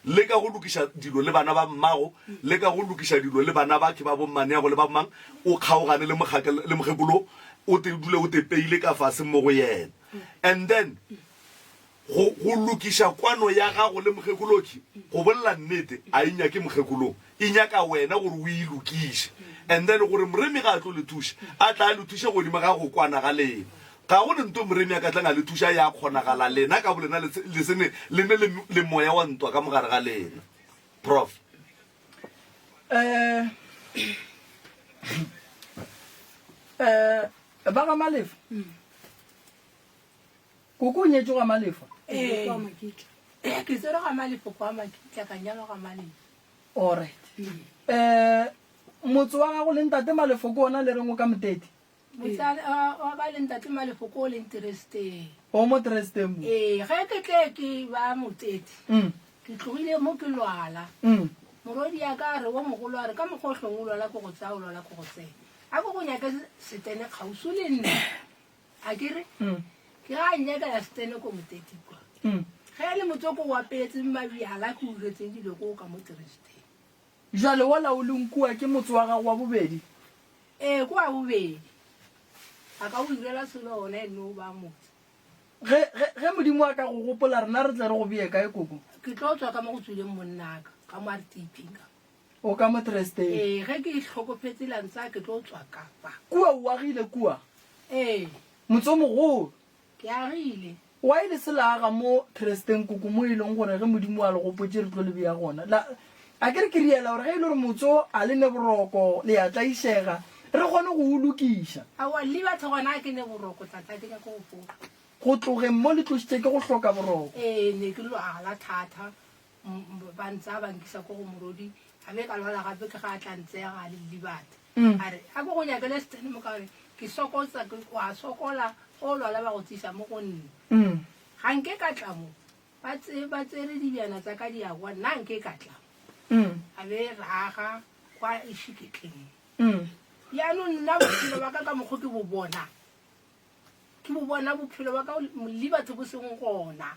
Leka go lokiša dilo le bana ba mmago, leka go lokiša dilo le bana ba ke ba bommaneago le ba mang, o kgaogane le mokgake le mokgekolo, o te dule o tepeile ka fase mo go yena. And then go go lokiša kwano ya gago le mokgekoloki, go bolela nnete, a e nyake mokgekolong, e nyaka wena gore o e lokiše. And then gore Moremi ga a tlo le thuša, a tla a le thuše godimo ga go kwana ga lena. Ga go ne nto Moremi a ka tlang a le thuša ya kgonagala lena ka bolena le le se ne le ne le le moya wa ntwa ka mogare ga lena. Prof. Eh, eh, ba ga Malefo. Koko o nyetšwe ga Malefo? Ee, kwa Makitla. Ke tsere ga Malefo kwa Makitla, ka nyalwa ga Malefo. Alright. Eh, motse wa gago le ntate Malefo ke ona le reng o ka Motete? Motsana wa ka le ntate Malefoko o leng Teresteng. O mo Teresteng mo? Ee, ge ke tle ke ba Motete, Mm. ke tlogile mo ke lwala. Mm. Morwedi ya ka a re, wo mogolo a re, ka mokgwa o hlong o lwala ke go tsaya, o lwala ke go tsaya. A ko go nyake setene kgauswi le nna. A ke re, Mm. ke ga a nnyakela setene ko Motete kwa. Mm. Ge e le motsoko o apeetseng mabjala ke o iretseng dilo ko ka mo Teresteng. Bjale wola o leng kua ke motse wa gago wa bobedi? Ee, ke wa bobedi. A ka o irela selo gona e no ba motse. Ge, ge, ge Modimo a ka go gopola, rena re tle re go bee kae, koko? Ke tlo tswa ka mo go tswileng monnaka, ka mo RTP ka. O ka mo Tresteng? Ee, ge ke hlokofetse la ntsaya ke tlo tswa ka fa. Kua o agile kua? Ee. Motse o mogolo? Ke agile. Why le se la aga mo Tresteng koko mo e leng gore ge Modimo a le gopotše re tlo le bea gona? La, a ke re ke riela gore ge e le gore motse o a le ne boroko le ya tlaišega re kgone go o lokiša. Aowa Liberty gona a ke ne boroko tata ke nyaka go fola. Go tlogeng mo le tlošitše ke go hloka boroko. Ee ne ke lwala thata ba ntsaya ba nkisa ko go morodi a be ka lwala gape ke ga a tla ntseya ga le Liberty. A re, A ko go nyakele setene mo ka gore ke sokotsa, ke, wa sokola ge o lwala ba go tsisa mo go nna. Ga nke ka tla mo, ba tse, ba tsere dibjana tsa ka di ya kwa, nna nke ka tla mo. A be raga kwa e šiketleng. Bjanong nna bophelo ba ka ka mokgo ke bo bona, ke bo bona bophelo ba ka le batho bo seng gona,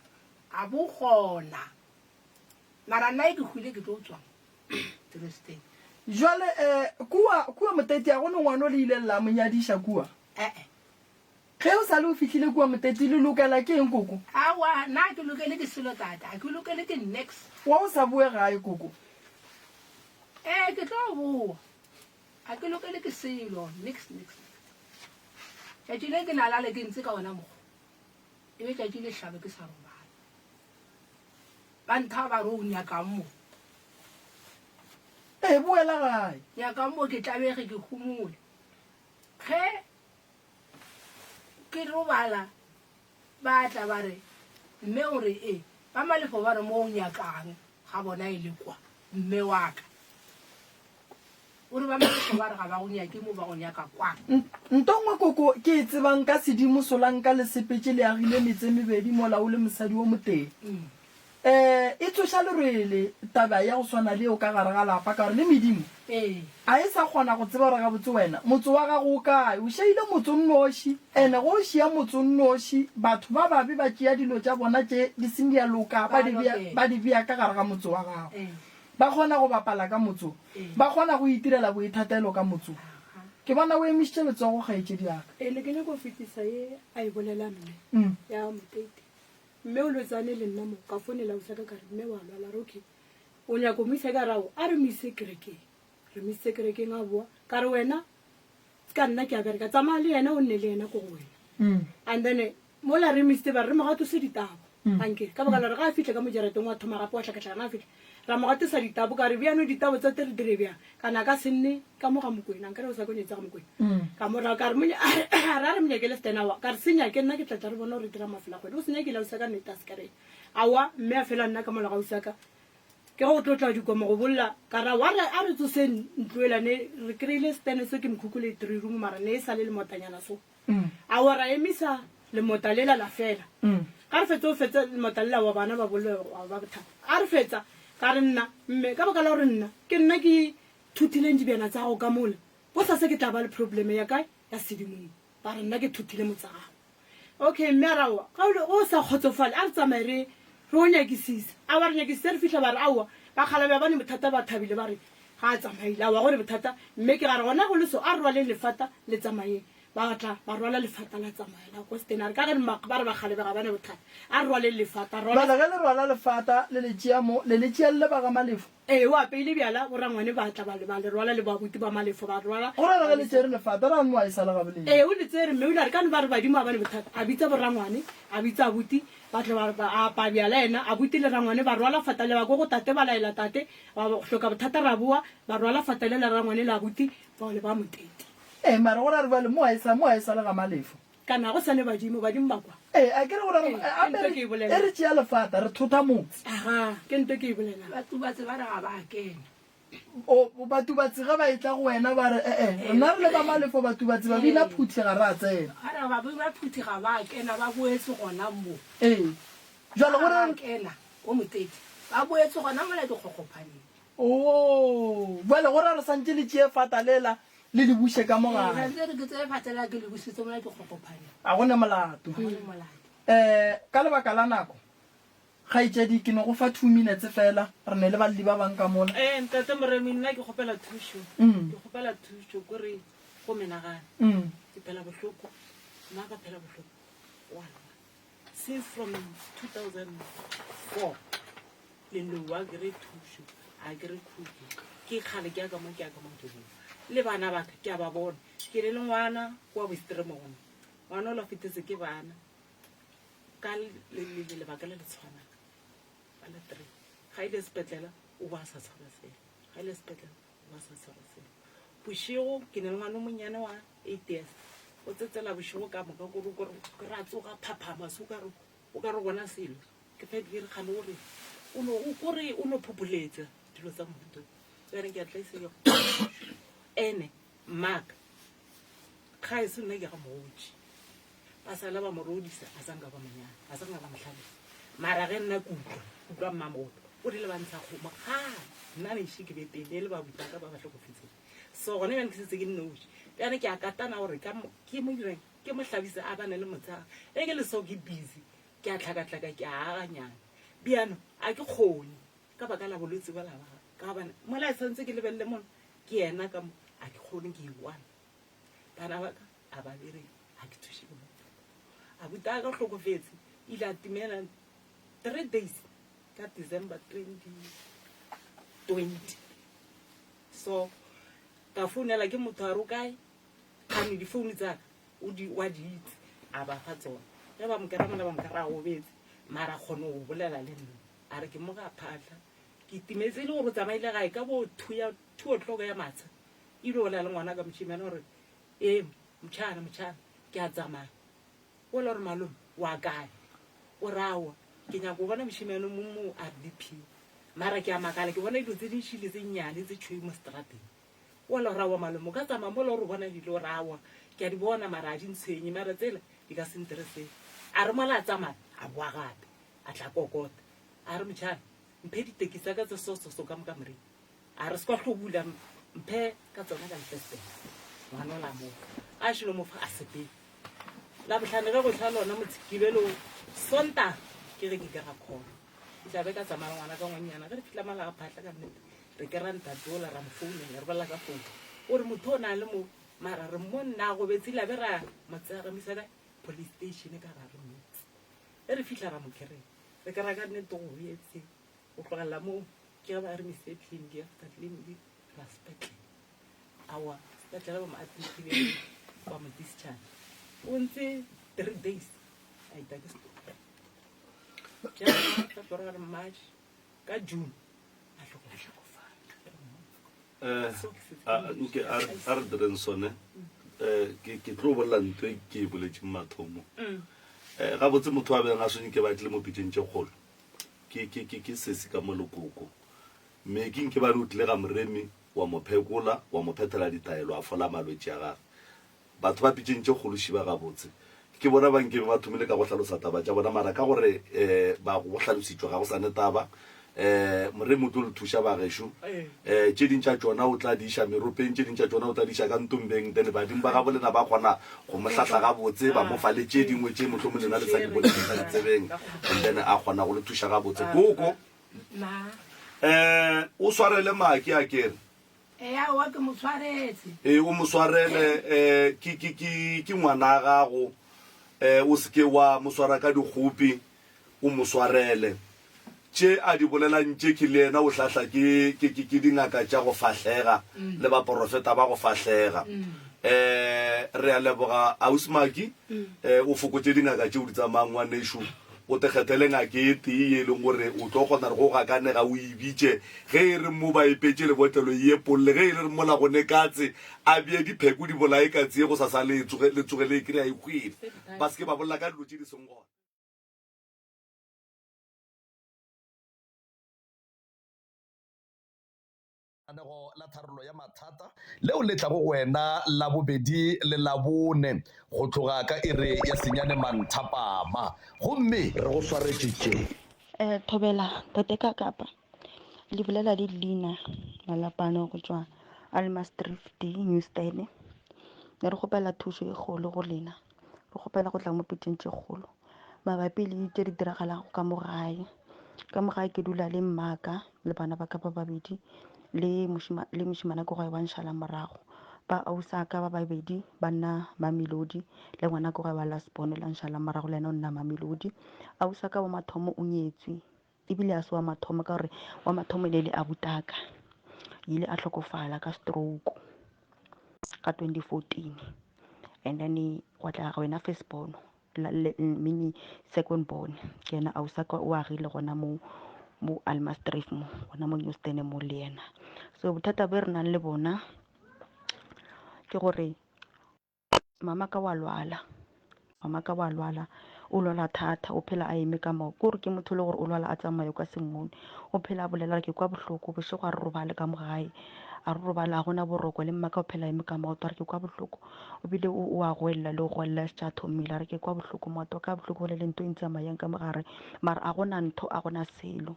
a bo gona. Mara nna e ke hwile ke tlo tswa Tristeng. Jwale eh, kua, kua Moteti a go ne ngwana o le ileng la mo nyadiša kua? Eh-eh. Ge o sa le o fihlile kua Moteti, le lokela ke eng koko? Aowa, nna a ke lokele ke selo tate, a ke lokele ke niks. Wa o sa boe gae koko? Eh, ke tlo boa. A ke lokele ke selo, niks, niks, niks. Tšatši le ke na lale ke ntse ka ona mokgwa. E be tšatši le hlabe ke sa robala. Ba nthaya ba re o nyakang mo? Ee, boela gae. Nyakang mo ke tlabege ke humole. Ge ke robala ba tla ba re mme o re e ba Malefo ba re mo o nyakang ga bona e le kwa mme wa ka. O re ba Malefo ba re ga ba go nyake mo ba go nyaka kwa. Nto nngwe koko ke e tsebang ka sedimo solanka le sepetše le agile metse e mebedi mola o le mosadi wo motee. Um e tsoša lerwele taba ya go swana le yeo ka gare ga lapa ka gore le medimo a e sa kgona go tseba gore gabotse wena motse wa gago o kae. O šeile motse o nnoši ene ge o šia motse o nnoši batho ba babe ba tšea dilo tša bona tše di seng di a loka ba di bea ba di bea ka gare ga motse wa gago. Ba kgona go bapala ka motso. Ba kgona go itirela boithatelo ka motso. Ke bona o emišitše letsogo, kgaetšedi ya ka. Ee, ne ke nyaka go fetisa ye a e bolela mme, ya Motete. Mme o lwetsane le nna mo, ka founela ausi wa ka ka re, mme wa lwala. A re, okay. O nyaka go mo isa kae? A re, aowa, a re mo ise kerekeng. Re mo isitse kerekeng, a boa. Ka re, wena? ka nna ke a bereka tsamaya le yena o nne le yena ko go wena. And then mola re misitse ba re re mo gatose ditabo anke ka baka la gore ga a fitlha ka mo jarateng wa thoma gape wa hlakahlakana a fitlha ra mo gatisa ditabo ka re bjano ditabo tsa te re dire bjang kana ka se nne ka mo ga Mokwena nkare o sa konyetsa ga Mokwena ka mo ra ka re monya a re a re monyakele stena wa ka re se nyake nna ke tla tla re bona gore dira mafela kgwedi o se nyakile o sa ka nnete a se ka re awa mme a fela nna ka mola ga o sa ka Ke go tlo tla dikomo go bolla ka ra wa re a re tsose ntlo ela ne re kry-ile stene se ke mokhukhu le three room mara ne e sa le lemotanyana so. Awa ra emisa lemota lela la fela. Ga re fetsa o fetsa lemota lela wa bana ba bolle wa ba bothata. A re fetsa ka re nna mme ka baka la gore nna ke nna ke thuthileng dibjana tsa gago ka mola bosasa ke tla ba le probleme ya kae ya sedimong ba re nna ke thuthile motsa gago. Okay, mme a re aowa, ga o sa kgotsofale, a re tsamaye re re o nyakisisa. Aowa, re nyakisise re fihla ba re aowa, bakgalabje ba ne bothata ba thabile ba re ga a tsamaile. Aowa, go ne bothata, mme ke ga re gona go le so, a re rwaleng lefata le tsamayeng. Ba tla ba rwala lefata la tsamaya la ko Stena. A re ka ge ba re bakgalabje ga ba ne bothata, a re rwaleng lefata. Rwala. Bjale ge le rwala lefata le le tšea mo, le le tšea le le ba ga Malefo? Ee, o apeile bjala, borangwane ba tla ba le, ba le rwala le boabuti ba Malefo ba rwala. Go ra re ge le tšere lefata ra nwa e sa le gabolena. Ee, o le tsere, mme o ile a re ka no ba re badimo ga ba ne bothata. A bitsa borangwane, a bitsa abuti, ba tla ba, ba a apaya bjala yena, abuti le rangwane ba rwala fata le ba ko go tate ba laela tate, ba hloka bothata ra boa, ba rwala fata le la rangwane le abuti, ba le ba motete. Ee, mara go ra re bjale mo a e sa, mo a e sa le ga Malefo. Kana go sa ne badimo, badimo ba kwa. Ee, a ke re go ra re, Ee, ke ape nto re, ke e e bolelang. re tšea lefata, re thota motse. Aga, ke nto ke e bolelang. Batubatse ba re ga ba kena. O, Batubatse ge ba etla go wena ba re, E-e, rena re le ba Malefo Batubatse ba bina phuthi ga ra tsena. Ba re ba bina phuthi ga ba kena, ba boetse gona mo. Ee, jwale go Ga ba re. kena ko Motete, ba boetse gona mola dikgokgophaneng. Oo, bjale go ra re santše le tšee fata lela le le buše ka mo Ee, gae. santše re ke tseye fata lela ke le busetse mola dikgokgophaneng. A go ne molato. Ga go ne molato. Um, ka lebaka la nako, kgaetšedi, ke no go fa two minutes feela, re ne le balli ba bang ka mola. Ee, Ntate Moremi, nna ke kgopela thušo. Ke kgopela thušo, ko re go menagane. Ke phela bohloko, nna ka phela bohloko, wa lwa. Since from 2004 le no a kry thušo a kry khutšo ke kgale ke ya ka mo ke ya ka mo ke boa le bana ba ka ke a ba bona ke ne le ngwana kwa bostremo gona ngwana o la fetetse ke bana ka lebaka le le tshwanang ba le three ga ile sepetlela o ba sa tshwara selo ga ile sepetlela o ba sa tshwara selo bošego ke ne le ngwana o monnyane wa eight years o tsetsela bošego ka moka kore kore ra tsoga phaphama se o ka re o ka re bona selo ke fa ke re gane gore o no o kore o no phopholetsa dilo tsa mohuto bjale ke a tlaisega ene mmaka ga e se nna ke ga mogotši ba sala ba mo rodisa a sa nka ba monyana a sa nka ba motlhabisa mara ge nna ke utlwa ke utlwa mmamogolo o rile ba ntsha kgomo ga nna ne ise ke be teng e le ba butaka ba ba tlhokofetseng so gone bjane ke setse ke nnoši bjane ke a katana gore ke mo direng ke mo hlabise a bane le motshega ge ke le so ke busy ke a tlhakatlhaka ke a aganyana bjano a ke kgone ka baka la bolwetse bola ba ka gobane mola e santse ke lebelele mono ke yena ka mo a ke kgone ke one bana ba ka a ba bereke ga ke thuše ke motho a buta ka hlokofetse ile a timela three days ka december 2020 so ka founela ke motho a re o kae kgane difounu tsaka o di wa di itse a ba fa tsona ge ba mo kera mola ba mo kera a gobetse mara kgone go bolela le nna a re ke mo ga phatlha ke timetse e le gore o tsamaile gae ka bo two ya two o'clock ya matsha ile o bolela le ngwana ka mošemane gore ee motšhana motšhana ke a tsamaya o le gore malome wa kae o rawa ke nyako go bona mošemane mo mo r d p mara ke a makala ke bona dilo tse di šile tse nnyane tse tšhweu mo strateng o le rawa malome o ka tsamaya mo le gore o bona dilo rawa ke a di bona mara a di ntshwenye mara tsela di ka se ntereseng a re mola a tsamaya a boa gape a tla kokota a re motšhana mphe diteki tsa ka tse sososo ka mo kamoreng A re se kwa hlobula mphe ka tsona ka lefestere. Ngwana o la mo fa. A šilo mo fa a sepele. Labohlano ge go hla lona motshikibelo Sontaga ke ge ke kera call. Ke tla be ka tsamaya le ngwana ka ngwannyana ge re fihla mala ga phahla ka nnete re kera ntate ola ra mo founela re bolela ka founu. O re motho o na le mo mara re mmone na gobetse ile be ra mo tsaya ra mo isa kae police station ka gare motse. Ge re fihla ra mo kry-a re kera ka nnete go boetse Go tlogela moo ke ge ba re mise tleliniki after tleliniki ra sepetlele. Aowa Sepetlele ba mo admitile ba mo discharge. O ntse 3 days a ita ke stroke. January, February, March, ka June a hlokofala. Eh, a nke a re- a re direng sone um ke ke tlo bolela ntho e ke e boletseng mathomo um gabotse motho a beng a swenye ke batlile mo pitšeng tše kgolo ke ke ke ke sesi ka mo lekoko mme ke nke ba re o tlile ga moremi wa mo phekola wa mo phethela ditaelo a fola malwetši a gage Batho ba pitšeng tše kgolo šiba gabotse. Ke bona ba nkebe ba thomile ka go hlalosa taba tša bona, mara ka gore um ba go hlalositšwe ga go sa ne taba. Um Moremi o tlo le thuša bagešo. Um tše ding tša tšona o tla di iša meropeng, tše ding tša tšona o tla di iša ka ntombeng, then badimo ba gabo lena ba kgona go mo hlahla gabotse, ba mo fa le tše dingwe tše mohlomong lena le sa di boneng, le sa di tsebeng, and then a kgona go le thuša gabotse. Koko, um o swarele Maki akere? Ee, aowa, ke mo swaretse. Ee, o mo swarele, eh, ke, ke, ke, ke ngwana gago. Eh, o se ke wa mo swara ka dikgopi, o mo swarele. Tše a di bolelang tše ke le yena o hlahla ke, ke, ke, ke dingaka tša go fahlega le baporofeta ba go fahlega. Eh, re a leboga, Ausi Maki, eh, o fokotše dingaka tše o di tsamayang, ngwanešu. O te kgethele ngaka e tee ye e leng gore o tlo kgona gore go gakanega o e bitše. Ge e re mo ba epetše lebotlelo e epolle, ge e le re mola go ne katse, a bee dipheko di bolaye katse ye go sa sa le tsoge le tsoge le e kry-a e hwile. Ba se ke ba bolela ka dilo tše di seng gona. Lenanego la tharollo ya mathata leo le tlago go wena Labobedi le Labone go tloga ka iri ya senyane manthapama. Gomme. Re go swaretše tše. Eh, Thobela, Tate Kakapa, le bolela le Lina Malapane go tšwa Almasdrift, Newstead. Ne re kgopela thušo e kgolo go lena. Re kgopela go tla mo pitšeng tše kgolo mabapi le tše di diragalago ka mo gae. Ka mo gae ke dula le mmaka le bana ba ka ba babedi le mošima le mošemane ko gae wa nšala morago. Ba ausaka ba babedi ba nna Mamelodi le ngwana ko gae wa last born la nšala morago le yena o nna Mamelodi. Ausaka wa mathomo o nyetswe ebile a se wa mathomo ka gore wa mathomo e ne le abutaka ile a hlokofala ka stroke ka 2014 and then gwa tla wena first born meaning second born ke yena ausaka o agile gona mo mo Almastrif mo gona mo Newston mo le yena. So bothata bo re nang le bona ke gore mama ka wa lwala mama ka wa lwala o lwala thata o phela a eme ka moo kore ke motho e le gore o lwala a tsamaya ka semmone o phela a bolela ke kwa bohloko bošego a re robale ka mo gae a re robale a gona boroko le mmaka o phela a eme ka maoto a re ke kwa bohloko o bile o a goelela le go goelela se tša thomile a re ke kwa bohloko maoto ka bohloko go le le ntho e ntsamayang ka mogare mara a gona ntho a gona selo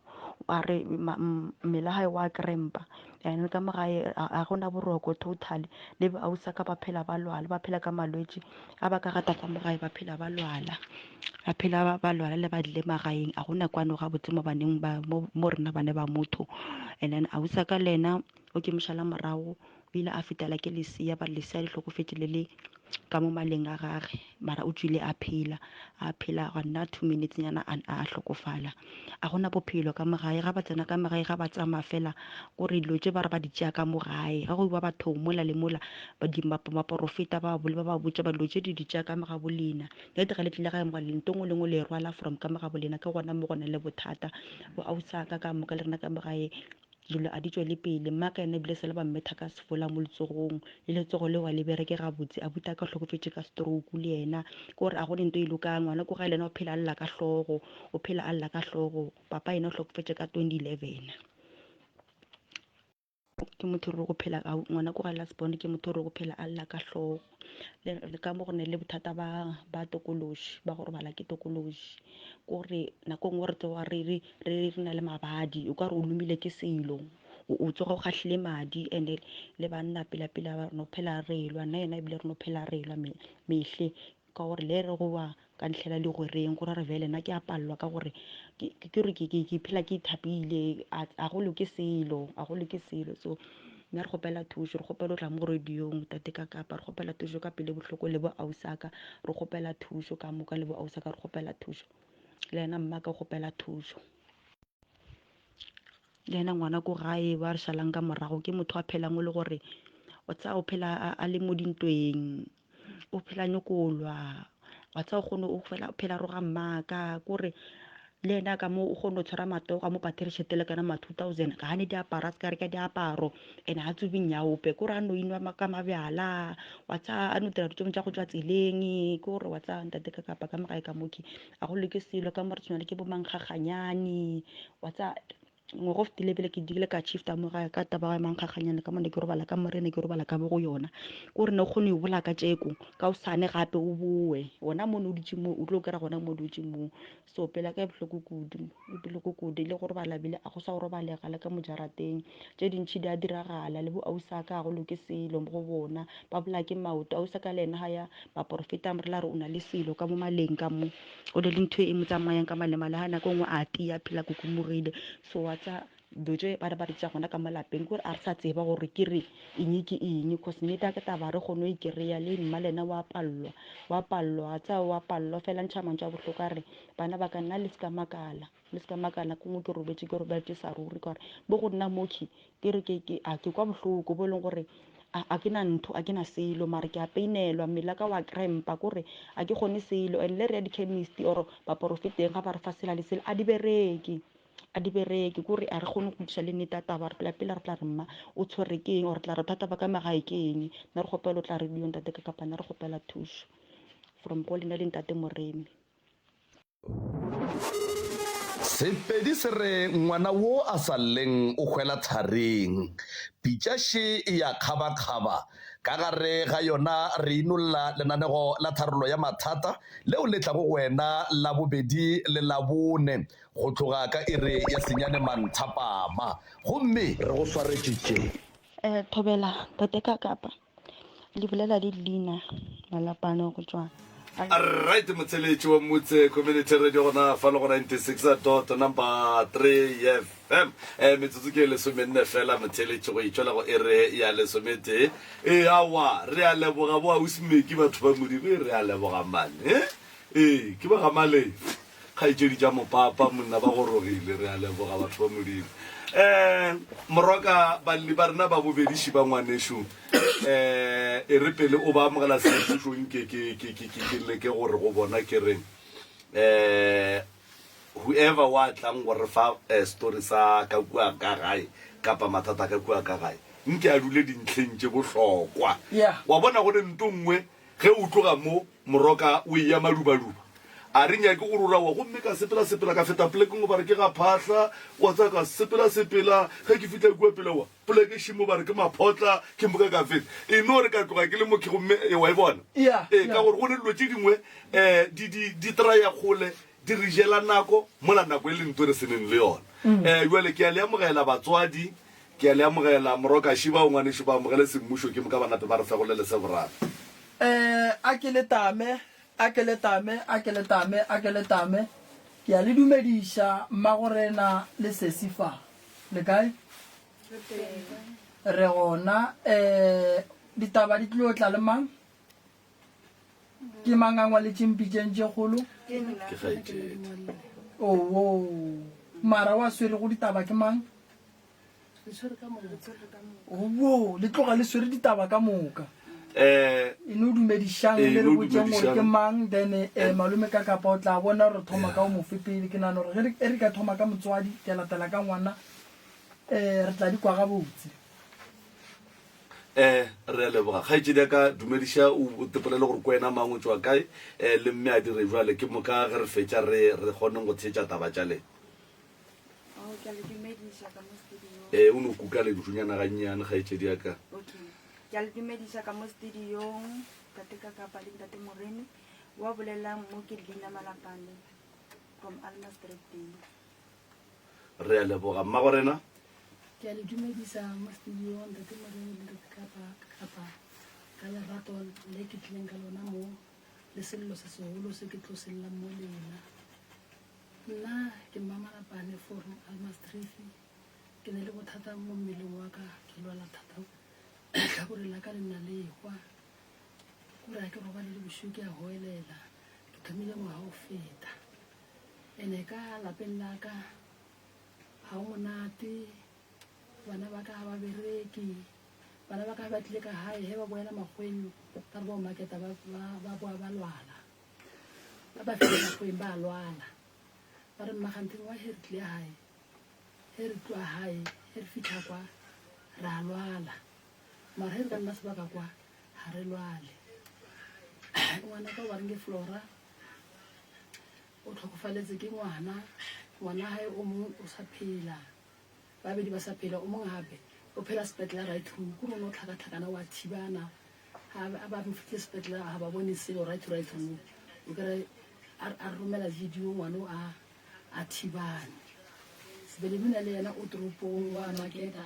a re mmele wa gae wa krempa and ka mo gae a gona boroko totally le ausa ka ba phela ba lwala ba phela ka malwetši a ba ka gata ka mo gae ba phela ba lwala ba phela ba lwala le ba dile magaeng a gona kwano gabotse mo baneng ba mo rena bane ba motho. And then ausa ka le yena o ke mošala morago o ile a fetela ke lesea ba re lesea le hlokofetše le le ka mo maleng a gage mara o tšwile a phela a phela gwa nna 2 minutes nyana a a hlokofala. A gona bophelo ka mo gae ga ba tsena ka mo gae ga ba tsamaya fela kore dilo tše ba re ba di tšea ka mo gae ga go iwa bathong mola le mola baporofeta ba ba ba botša ba dilo tše di di tšea ka mo ga bolena nnete ga le tlile gae mo ntho nngwe le nngwe le e rwala from ka mo ga bolena ke gona mo go na le bothata bo ausaka ka moka le rena ka mo gae dilo a di tšwele pele. Mma ka yena ebile sele ba mmetha ka sefola mo letsogong, le letsogo leo ga le bereke gabotse. Abuti a ka hlokofetše ka stroke le yena, ke gore a go ne nto e lokang. Ngwana ko gae le yena o phela a lla ka hlogo, o phela a lla ka hlogo. Papa yena o hlokofetše ka 2011. Ke motho re go phela ngwana ko gae last born ke motho re go phela a lla ka hlogo. Le ka mo go ne le bothata ba ba tokološi, ba go robala ke tokološi. Kore nako e nngwe re tsoga re re re re na le mabadi o ka re o lomile ke selo o tsoga o gahlile madi and-e le banna pela pela re no phela re lwa nna yena ebile re no phela re lwa mehle ka gore le re goba ka ntlhela legwereng go ra re bjale nna ke a palelwa ka gore ke re ke phela ke ithapile a go loke selo a go loke selo. So nna re kgopela thušo re kgopela o tla mo radiong tate ka kapa re kgopela thušo ka pelo bohloko le bo ausaka re kgopela thušo ka moka le bo ausaka re kgopela thušo. Le yena mma ka kgopela thušo. Le yena ngwana ko gae ba re šalang ka morago ke motho a phelang o le gore Wa tseba o phela a le mo dintweng, o phela a nyako lwa, wa tseba o kgone o fela o phela a roga mmaka, kore le yena ka mo o kgone go tshwara matsogo a mo patele tšhelete le kana ma 2000 ga ne diaparo a se ka reka diaparo and ga tsube nyaope kore a no inwa ka mabjala wa tsa a no dira dilo tša go tšwa tseleng kore wa tsa ntate ka kapa ka mo gae ka moke a go loke selo ka mo re tshwana le ke bo mankgaganyane wa tsa Ngwaga o fetile pele ke dikile ka shifta mo gae ka taba ya mankgaganyane ka mo ne ke robala ka more ne ke robala ka mo go yona. Ke gore ne o kgone go bola ka tšeko ka osane gape o boe gona mo ne o dutše mo o tlo kry-a gona mo o dutše mo. So pelo ya ka e bohloko kudu, e bohloko kudu le go robala bile a go sa go robalega le ka mo jarateng. Tše dintšhi di a diragala le bo ausi wa ka ga go loke selo mo go bona ba bolaya ke maoto. Ausi wa ka le yena ga ya baporofeta a mo rela a re o na le selo ka mo maleng ka mo. O le le ntho e mo tsamayang ka malema le ga nako e nngwe a tia phela kukumogile. So wa tsa dilo tše ba re ba di tša gona ka mo lapeng kore a re sa tseba gore ke re eng ke eng cause nnete ya taba ga re kgone go e kry-a le mma le yena wa pallwa wa pallwa wa tseba wa pallwa fela ntšha mantšu a bohloko a re bana ba ka nna le se ka makala le se ka makala nako e nngwe ke robetše ke robaletše sa ruri ka gore mo go nna mokhwi ke re ke ke a ke kwa bohloko bo e leng gore a a ke na ntho a ke na selo mare ke a peinelwa mmele wa ka wa crampa kore a ke kgone selo and le re ya di-chemist or baporofeteng ga ba re fa sela le sela a di bereke a di bereke kore a re kgone go kwešiša le nnete ya taba re phela pele re tla re mma o tshwerwe ke eng or tla re bothata ba ka magae ke eng nna re kgopela o tla re dio ntate ka kapa nna re kgopela thušo from go lena le ntate Moremi. Sepedi se re ngwana wo a sa lleng o hwela thareng. Pitša še e ya kgabakgaba. Ka gare ga yona re inolla lenanego la tharollo ya mathata leo le tlago go wena Labobedi le Labone go tloga ka iri ya senyane manthapama. Gomme. Re go swaretše tše. Thobela, Tate Kakapa. Le bolela le leina Malapane go tšwa Right motsheletši wa Motse Community Radio gona fa le go 96 dot number 3 FM eh metsotso ke lesomenne fela motheletši go itšwela go ere ya lesometee e awa re a leboga bo ausi Meki batho ba modimo e re a leboga mane eh ee ke ba ga Malefe Kgaetšedi tša mopapa monna ba gorogile, re a leboga batho ba Modimo. Um morwaka balli ba rena ba bobediši ba ngwanešu um e re pele o ba amogela semmušo nke ke ke ke ke ke leke gore go bona ke re um whoever wa tlang go re fa eh, story sa ka kua ka gae kapa mathata ka kua ka gae nke a dule dintlheng tše bohlokwa Yeah. wa bona go ne nto nngwe Ge o tloga mo, moroka o eya madubaduba. A re nyake go rora wa, gomme ka sepela-sepela ka feta polekeng ba re ke ga Phahla, wa tsaya ka sepela-sepela, ge ke fihla kua pele wa, poleke šimo ba re ke Maphotla, ke moka ka feta. E no re ka tloga ke le mokhi gomme, e, wa e bona? Yeah, Ee, ka yeah. gore go ne dilo tše dingwe, um di, di, di traya kgole, di re jela nako, mola nako e le nto re se neng le yona. Um bjale ke a le amogela batswadi, Ke a le amogela, Moroka Šiba o ngwanešu ba amogele semmušo ke moka ba nape ba re fegolele se boraro. Eh, a ke le tame, a ke le tame, a ke le tame, a ke le tame. Ke a le dumediša, mmagorena le sesi fa. Le kae? Re gona. Eh, ditaba di tlilo tla le mang? Ke mang a ngwaletšeng pitšeng tše kgolo? Ke kgaetšedi. Owoo, mara wa swerego ditaba ke mang? Owoo, le tloga le swere ditaba ka moka. Eh, E no dumedišang e le re no botšeng gore ke dumedišang. mang then eh, malome ka kapa o tla bona gore re thoma ka o mofe pele. Ke nagana gore ge re e re ka thoma ka motswadi ke latela ka ngwana eh, re tla di kwa gabotse. Eh, re a leboga. Kgaetšedi ya ka, dumediša o tepolele gore ke wena mang, o tšwa kae, eh, le mme a dire bjale. Ke moka ge re fetša re, re kgoneng go theetša taba tša lena. Oh, ke a le dumediša ka mo studiong. Eh, o no kuka lentšunyana gannyane, kgaetšedi ya ka. Okay. Ke a le dumediša ka mo studiong, Tate Kakapa le Ntate Moremi. Wa bolelang mo ke Lina Malapane from Almastrip. Re a leboga mmagorena. Ke a le dumedisa mo studiong Ntate Moremi le Ntate Kapa Kapa ka lerato le ke tlileng ka lona mo le sello se segolo se ke tlo se llang mo lena. Nna ke Mmamalapane from Almastrifi. Ke na le bothata mo mmeleng wa ka, ke lwala thata. Lehlakore la ka le nna le hwa. Kore ga ke robale le bošego ke a goelela. Ke thomile ngwaga o feta. Ene ka lapeng la ka ga go monate, bana ba ka ga ba bereke, Bana ba ka ba tlile ka gae ge ba boela makgweng ba re ba maketa ba ba boa ba lwala. Ba ba fihla makgweng ba lwala. Ba re mmaganteng wa he re tlile gae. He re tloa gae he re fitlha kwa ra lwala. Mara he re ka nna sebaka kwa ga re lwale. Ngwana ka ba reng ke Flora o tlhokofaletse ke ngwana, ngwana hae o mongwe o sa phela. Babedi ba sa phela, o mongwe gape o phela sepetlele right through, kore o no tlhakatlhakana wa thibana, ga ba mo fitlhe sepetlele ga ba bone selo right right through, o kry a re romela video ngwana o a a thibane. Sebelebina le yena o toropong wa maketa,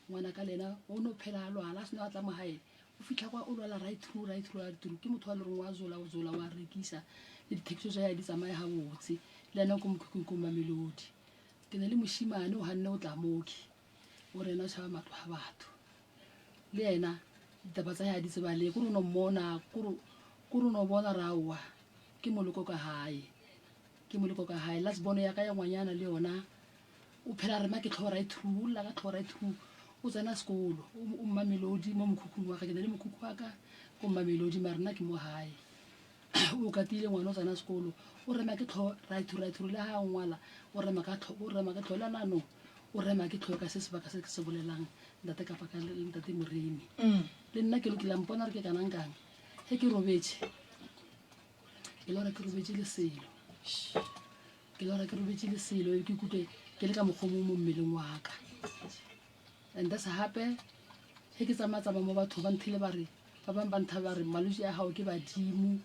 ngwana ka le yena o no phela a lwala, a seno a tla mo gae o fitlha kwa o lwala right through, right through, right through. Ke motho wa le reng wa zola, o zola wa rekisa le dithekiso tsa ya di tsamaye gabotse, le yena ko mokhukhung ko Mamelodi. Ke na le mošemane o ganne o tla mooki, o re yena o tšhaba matlo a batho. Le yena ditaba tsa ya di tseba le kore o no mmona kore kore o no bona re aowa ke moloko ka gae ke moloko ka gae. Last born ya ka ya ngwanyana le yona o phela rema ke tlhogo right through, o lla ka tlhogo right through. O tsena sekolo o Mmamelodi mo mokhukhung wa ka, ke na le mokhukhu wa ka ko Mmamelodi mara nna ke mo gae. O katile ngwana o tsena sekolo o rema ke tlho right right le ha ngwala o rema ka tlho o rema ke tlho le nano o rema ke tlho ka se sebaka se ke se bolelang ntate kapa ka le ntate Moremi mm. le nna ke lokile mpona re ke kanang kang he ke robetse ke lora ke robetse le selo ke lora ke robetse le selo ke kutlwe ke le ka mokgomo mo mmeleng wa ka And that's hape ge ke tsamaya tsamaya mo batho ba nthile ba re ba bangwe ba ntha ba re malwetse a gago ke badimo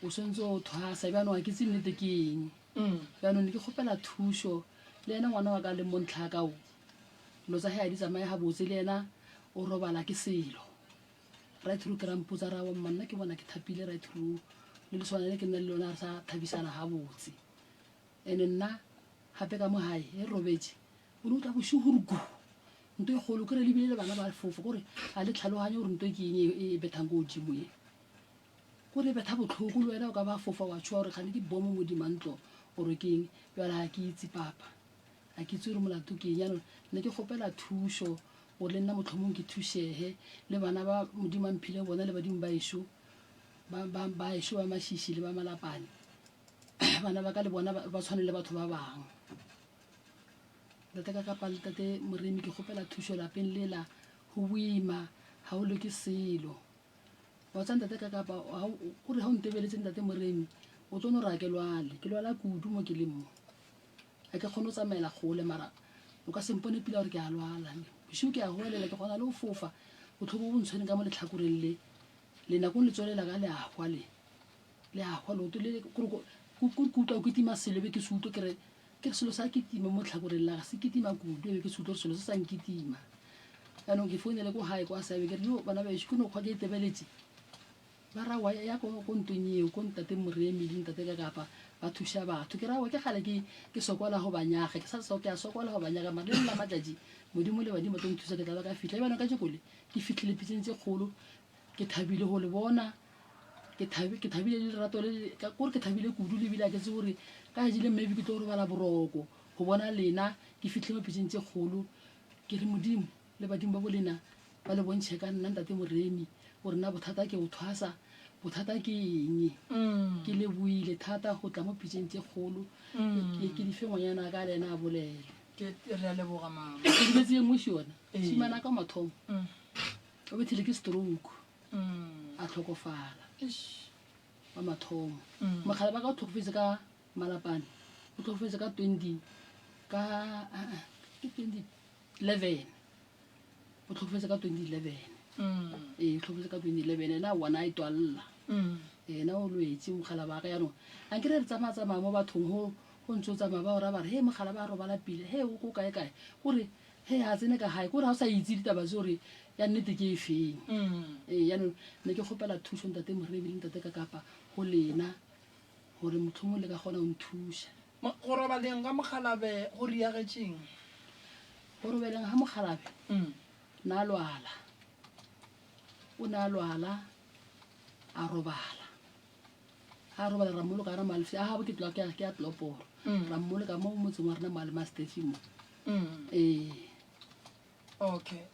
o swantse o thwasa jaanong ga ke tse nnete ke eng mm. jaanong ne ke kgopela thuso le ena ngwana wa ka le mo ntlha ka o dilo tsa ge a di tsamaye ga botse le ena o robala ke selo right through ke rampotsa ra wa mma nna ke bona ke thapile right through le leswana le ke nna le lona re sa thabisana ga botse Ene nna gape ka mo gae e robetše o ne o tla bošego gore gu nto e kgolo kere lebile le bana ba fofa kore ga le tlhaloganye gore nto ke eng e, e bethang ko godimo e kore e betha botlhoko le wena o ka ba fofa wa tshoa gore gane ke bomo modima ntlo gore ke eng jale ga ke itse papa ga ke itse gore molato ke eng jaanong ne ke kgopela thušo gore le nna motlhomong ke thušege le bana ba modimo a mphile bona le badimo ba ešo ba ešo ba mašiši le ba malapane bana ba ka le bona ba tshwane le batho ba bangwe. Ntate ka kapa le tate Moremi ke kgopela thušo lapeng lela go boima ga o loke selo. Wa tsa ntate ka kapa gore ga o ntebeletse ntate Moremi o tlo no ra ke lwale ke lwala kudu mo ke leng mo. Ga ke kgone go tsamaela gole mara o ka se mpone pila gore ke a lwala. Bošego ke a goelela ke kgona le go fofa botlhoko bo ntshwere ka mo letlhakoreng le le nakong le tswelela ka le a hwa le. Le a hwa leoto le kore ko ke utlwa o kitima selo be ke se utlwe ke re ke re selo sa kitima mo tlhakoreng la ga se kitima kudu be ke se utlwe gore selo se sa nkitima. Jaanong ke founele ko gae kwa Sabe ke re yo bana bešo ke no kgwa ke itebeletše ba ra wa ya ko ko ntong eo ko ntate Moremi le ntate ka kapa ba thuša batho ke ra wa ke gale ke ke sokola go ba nyaga ke sa so ke a sokola go ba nyaga mara le nna matšatši modimo le badimo tlo nthusa ke tla ba ka fitlha jaanong ka jekole ke fitlhile pitseng tse kgolo ke thabile go le bona Ke thabi, ke thabile le lerato le, ka, kore ke thabile kudu le bile a ke tsebe gore ka letšatši le maybe ke tlo robala boroko go bona lena ke fihle mo pitšeng tše kgolo. Ke re Modimo le badimo ba bo lena ba le bontšhe ka nna Ntate Moremi gore na bothata ke go thwasa, bothata ke eng. Ke leboile thata go tla mo pitšeng tše kgolo. Ke, ke di fe ngwanyana wa ka le yena a bolele. Ke, re a leboga mama. Ke lebetse ye nngwe še yona. Mošemane wa ka wa mathomo o bethile ke stroke. a tlhokofala wa mathomo mm. mogala ba ka o tlhokofetse ka malapane o tlhokofetse ka 20 ka ah, ah, ke 2011 o tlhokofetse ka 2011 mm. ee o tlhokofetse ka 2011 ena one a e twalela mm. ena o lwetse mogala ba ka jaanong a nkere re tsamaya tsamaya mo bathong go go ntse o tsamaya ba ora ba re he mogala ba robala pile he o ko kae kae gore He a tsene ka gae kore ga o sa itse ditaba tse gore ya nnete ke e feng ee jaanong ne ke kgopela thušo ntate Moremi le ntate Kakapa go lena gore mohlomong le ka kgona go nthuša. Go robaleng ga mokgalabe go riagetšeng? Go robeleng ga mokgalabe na lwala o ne a lwala a robala. A robala ra mmoloka ra malfi a gabo ke tloa ke ya tloporo ra mmoloka mo motseng wa rena mo Almastefi mo. Ee. Okay.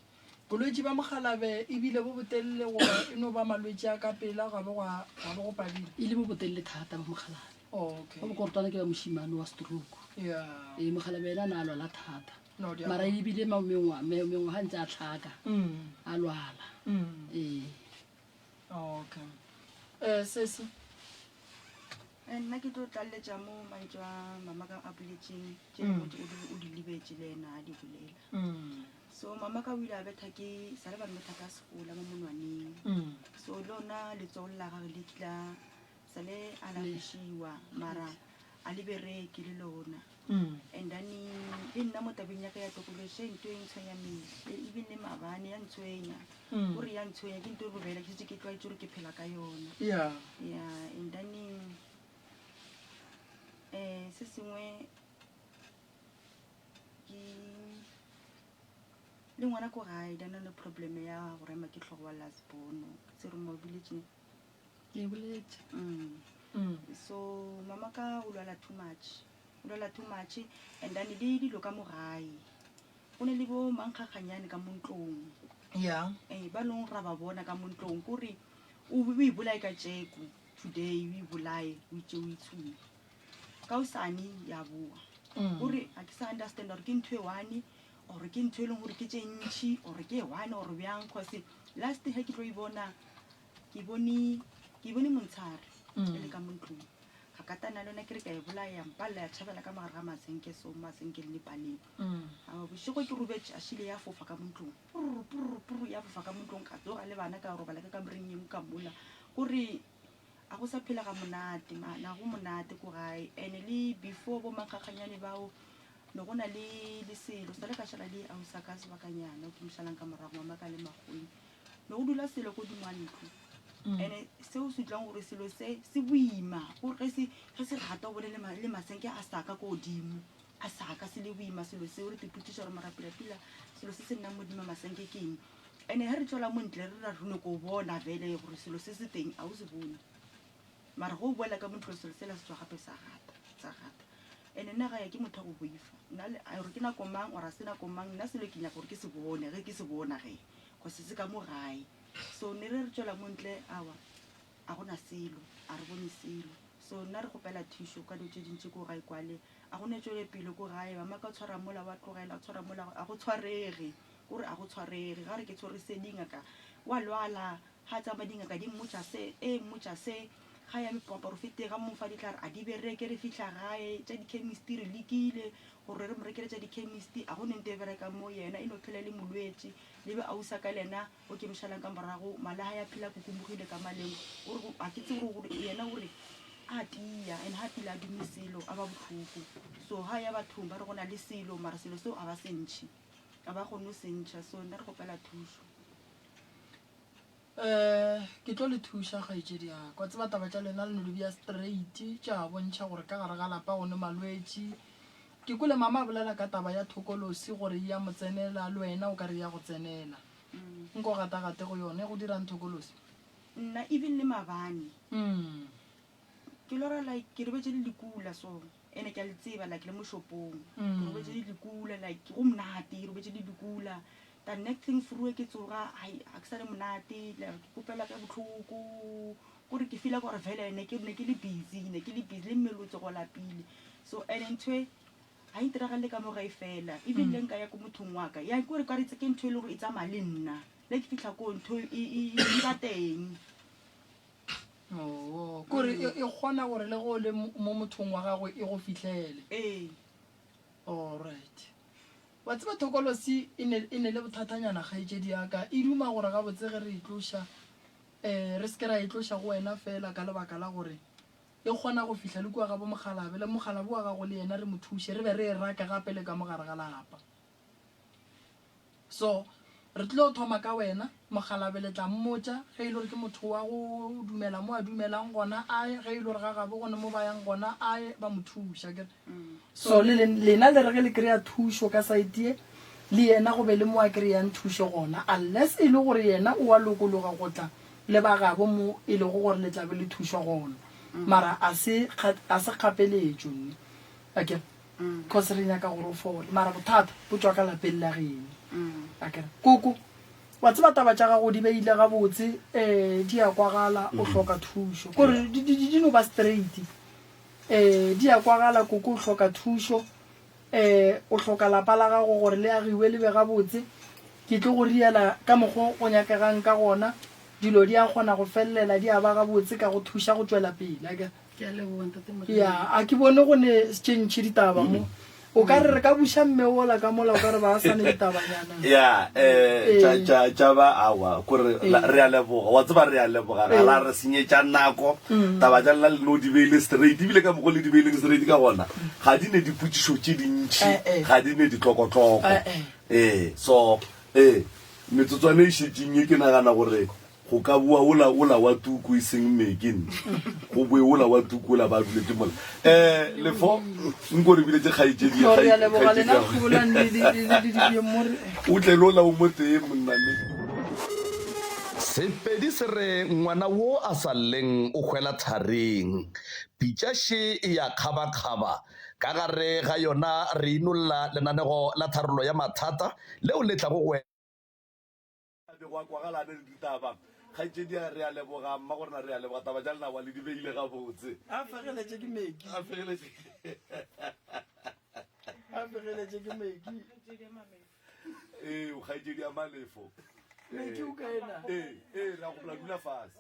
Bolwetši ba mokgalabe e bile bo botelele goba e no ba malwetši a ka pela ga bo gwa ga bo go padile? E le bo botelele thata ba mokgalabe. Oh, okay. Ba bokorotwana ke ba mošemane wa stroke. Yeah. Ee, mokgalabe ena a na a lwala thata. No, di a Mara kwa. e bile ma- mengwa- me- mengwaga ntse a tlhaka, Mm. a lwala. Mm. Ee. Oh, okay. Eh, sesi. Eh, nna ke tlo tlaleletša mo mantšu a mama ka a boletšeng tše e leng gore o di- o di lebetše le ena a di bolela. Mm. So mama ka o ile a betha ke sa le ba mmetha ka segola mo monwaneng. Mm. So le ona letsogo la gagwe le kila sa le a lafišiwa mara a le bereke le lona. Mm. And then le nna mo tabeng ya ka ya tokološe ntho e ntshwenya mehle even le maabane ya ntshwenya. Mm. O re ya ntshwenya ke ntho e robela ke setse ke tlwaetse gore ke phela ka yona. Yeah. Yeah, and then eh se sengwe ke le ngwana ko gae da na le problem ya go rema ke tlhogo wa last born se re mo boletše Ke boletše. Mm. Mm. So mama ka o lwala too much o lwala too much and then le dilo ka mo gae go ne le bo mankgakganyane ka mo ntlong Yeah. eh ba leng ra ba bona ka mo ntlong kore o o ibolae ka tšeko today o ibolae o itse o itshume ka osane ya boa Mm. kore ga ke sa understand gore ke ntho e one or ke ntho e leng gore ke tše ntšhi or ke e one or bjang cause last ge ke tlo e bona ke bone ke bone montshare Mm. e le ka mo ntlong ga katana le yona ke re ka e bolaya mpalela ya tšhabela ka mogare ga masenke so masenke le lepaleng Mm. A bošego ke robetše a šile ya fofa ka mo ntlong purr purr purr ya fofa ka mo ntlong ka tsoga le bana ka robala ka kamoreng ye nngwe ka mola kore a go sa phela ga monate man a go monate ko gae and le before bo mankgakganyane bao ne go na le le selo sa le ka šala le ausa ka sebakanyana o ke mošalang ka morago mama ka le makgweng ne go dula selo ko dimo ga ntlo Mm. and seo se utlwang gore selo se se boima gore ge se ge se rata o bone le ma- le masenke a saka ko godimo a saka se le boima selo seo re tepotšiša gore marapelapila selo se se nnang modimo a masenke ke eng and ge re tswela mo ntle re ra re nyako bona vele gore selo se se teng a o se bone mara go o boela ka mo ntlong selo sela se tswa gape sa gata sa gata and nna ga ya ke motho wa go boifa nna le- a gore ke nako mang or a se nako mang nna selo ke nyaka gore ke se bone ge ke se bona ge cause se ka mo gae so ne re re tswela mo ntle awa a gona selo a re bone selo so nna re kgopela thušo ka dilo tše dintši ko gae kwale a go ne tšwele pele ko gae mama ka o tshwara mola wa tlogela o tshwara mola a go tshwarege kore a go tshwarege ga re ke tshwere se dingaka wa lwala ga tsamaya dingaka di mmotša se e mmotša se ga ya meporofeteng ga mo fa ditlhare a di bereke re fihla gae tša di-chemist re lekile gore re mo rekele tša di-chemist a go ne nto e berekang mo yena e no phela le molwetši le be ausa ka lena o ke mošalang ka morago mala ga ya phela kukumogile ka maleng o re ga ke tsebe gore yena o re a tia and ga tile a dume selo a ba bohloko so ga ya bathong ba re go na le selo mara selo seo a ba se ntšhe a ba kgone go se ntšha so nna re kgopela thušo. Um ke tlo le thuša kgaetšedi ya ka. Wa tseba taba tša lena le no di bea straight tša bontšha gore ka gare ga lapa go ne malwetši. Ke kwele mama a bolela ka taba ya thokolosi gore e ya mo tsenela le wena o ka re e ya go tsenela. Nko gatagate go yona e go dirang thokolosi? Nna even le maabane ke lora like ke robetše le lekula so ene ke a le tseba like le mo shopong ke robetše le lekula like go monate ke robetše le lekula the next thing frue ke tsoga ai ga ke sa le monate like ke kopela ka botlhoko kore ke feela gore fela ne ke ne ke le busy ne ke le busy le mmele o tsogo lapile so and ntho e ga e ntiragale ka mo gae fela even le nka ya ko mothong wa ka ya kore ka re ke ntho e le gore e tsamaya le nna le ke fitlha koo ntho e e e ba teng. Oo, kore e, e kgona gore le ge o le mo mothong wa gago e go fihlele. Ee. Alright. Wa tseba thokolosi e ne, e ne le bothathanyana kgaetšedi ya ka. E duma gore gabotse ge re e tloša, um re se ke ra e tloša go wena feela ka lebaka la gore e kgona go fihla le kua ga bo mokgalabe, le mokgalabe wa gago le yena re mo thuše, re be re e rake gape le ka mo gare ga lapa. So, re tlilo thoma ka wena, mokgalabe le tla mmotša ge e le gore ke motho wa go dumela mo a dumelang gona a ye, ge e le gore ga gabo gone mo ba yang gona a ye, ba mo thuša akere. So le lena le re ge le kry-a thušo ka side ye, le yena go be le mo a kry-ang thušo gona, unless e le gore yena o a lokologa go tla le ba gabo mo e lego gore le tla be le thušwa gona. Mara a se, a se kgapeletšo nne, akere. Cause re nyaka gore o fole mara bothata bo tšwa ka lapeng la geno. Akere koko. Wa tseba taba tša gago di beile gabotse, um di a kwagala, o hloka thušo. Kore di, di, di no ba straight. Um di a kwagala, koko o hloka thušo, um o hloka lapa la gago gore le agiwe le be gabotse. Ke tlo go riela ka mokgo go nyakegang ka gona, dilo di a kgona go felelela di a ba gabotse ka go thuša go tšwela pele, akere? Ke a leboga ntate Morena. Ya, a ke bone go ne tše ntši ditaba mo. O ka re re ka buša mme wola ka mola o ka re ba sa ne ditabanyana. Ya, eh, tša, Ee. tša, tša ba awa, kore Ee. la- re a leboga. Wa tseba re a leboga, ga Ee. la re senyetša nako. Mm. Taba tša lena le no di beile straight, ebile ka mokgo le di beileng straight ka gona, ga di ne dipotšišo tše dintši, Eh, eh. ga di ne ditlokotloko. Eh, eh. Ee, so, ee, metsotswana e šetšeng ye ke nagana gore Go ka boa wola, wola wa tuku e seng meke nne. Go boe wola wa tuku wola ba duletše mola. Eh, Lefo, nko re biletše kgaetšedi No, re a kgae- leboga kgaetšedi lena ya hlobolang le- le- le- le- le dibeng mo re. O tle le wola o mo tee monna ne. Sepedi se re ngwana wo a sa lleng o hwela thareng. Pitša še e ya kgabakgaba. Ka gare ga yona re inolla lenanego la tharollo ya mathata leo le tlago go. A bego a kwagala a ne le ditaba. Kgaetšedi a re a leboga, mma go rena re a leboga. Taba tša lena wa le di beile gabotse. A fegeletše ke Meki. A fegeletše. A fegeletše ke Meki. Ee, o kgaetšedi ya Malefo. Meki o kae na? Ee, ee, re a gopola dula fase.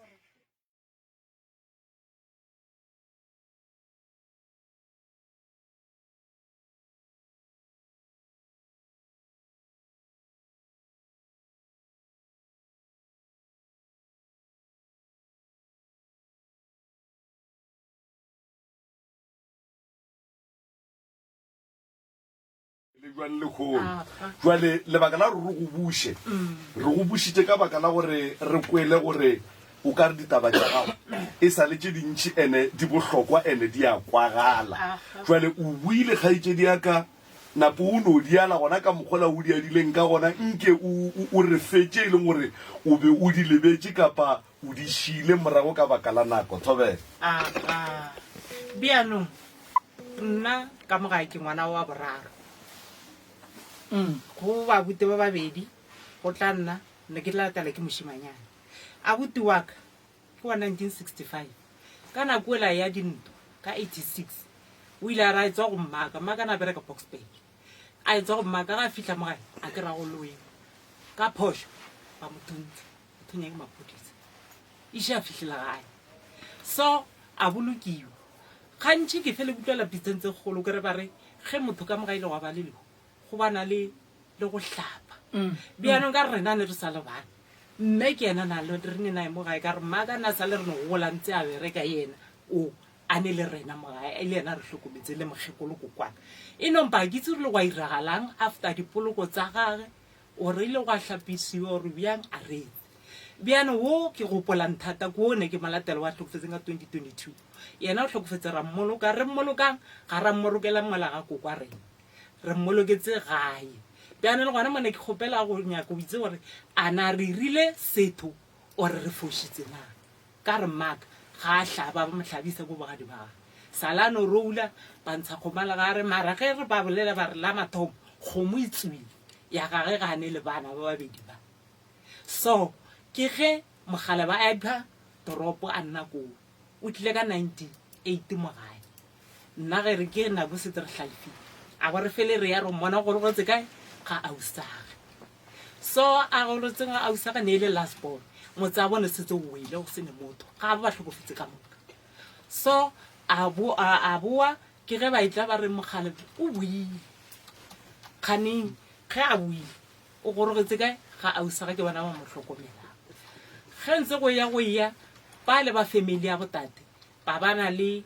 Le jwang lehono jwale lebaka la gore re go buše re go bušitše ka baka la gore re kwele gore o ka re ditaba tša gago e sa le tše dintši ene di bohlokwa ene di a kwagala jwale o buile kgaetšedi ya ka Napo o no di ala gona ka mokgola o di adileng ka gona, nke o, o, o re fe tše e leng gore o be o di lebetše kapa o di šiile morago ka baka la nako. Thobela. Aga. Bjanong, nna ka mo gae ke ngwana wa boraro. Go babuti ba babedi, go tla nna, ne ke tla latela ke mošimanyana. Abuti wa ka ke wa 1965. Ka nako ela ya dintwa, ka 86, o ile a re a etswa go mmaka, mmaka na bereka Boksburg. A etswa go mmaka, ga a fihla mo gae, a kry-a go loiwa. Ka phošo, ba mo thuntse, ba thunya ke maphodisa. Iše a fihlela gae. So, a bolokiwa. Gantši ke fele ke utlwela pitseng tse kgolo, ke re ba re, ge motho ka mo gae ile gwa ba le lehu, go bana le le go hlapa. Bjanong ka re rena ne re sa le bana, mme ke yena na le re ne nae mo gae, ka re mmaka na sa le re no gola ntse a bereka yena, o a ne le rena mo gae, e le yena a re hlokometse le mokgekolo kokwaka. E no mpa ke itse gore le gwa iragalang after dipoloko tsa gage, or ile gwa hlapisiwa or bjang a re itse. Bjano wo ke gopolang thata ke wo ne ke mo latela wa hlokofetseng ka 2022. Yena o hlokofetse ra mmoloka, re mmolokang ga ra mmolokela mola ga kokwa rena. Re mmoloketse gae. Bjano le gona mo ne ke kgopela go nyaka go itse gore a na re rile setho or re fošitse na. Ka re mmaka ga a hlaba ba mo hlabisa ko bogadi ba gage. Sala a no roula ba ntsha kgomo a legare mara ge re ba bolela ba re la mathomo kgomo e tswile ya gage ga a ne le bana ba babedi ba. So ke ge mogala ba a ipha toropo a nna koo. O tlile ka 98 mo gae. Nna ge re ke nako setse re hlalefile. A bo re fele re ya re mmona gore go kae ga ausage. So a golotseng ga ausage ne e le last born. Motse a bone setse o wele go sene motho. Ga ba hlokofetse ka moka. So a bo a boa ke ge ba etla ba re mogale o boile. Kganeng ge a boile o gorogetse kae ga ausage ke bona ba mo hlokomelang. Ge ntse go ya go ya ba le ba family ya botate ba ba na le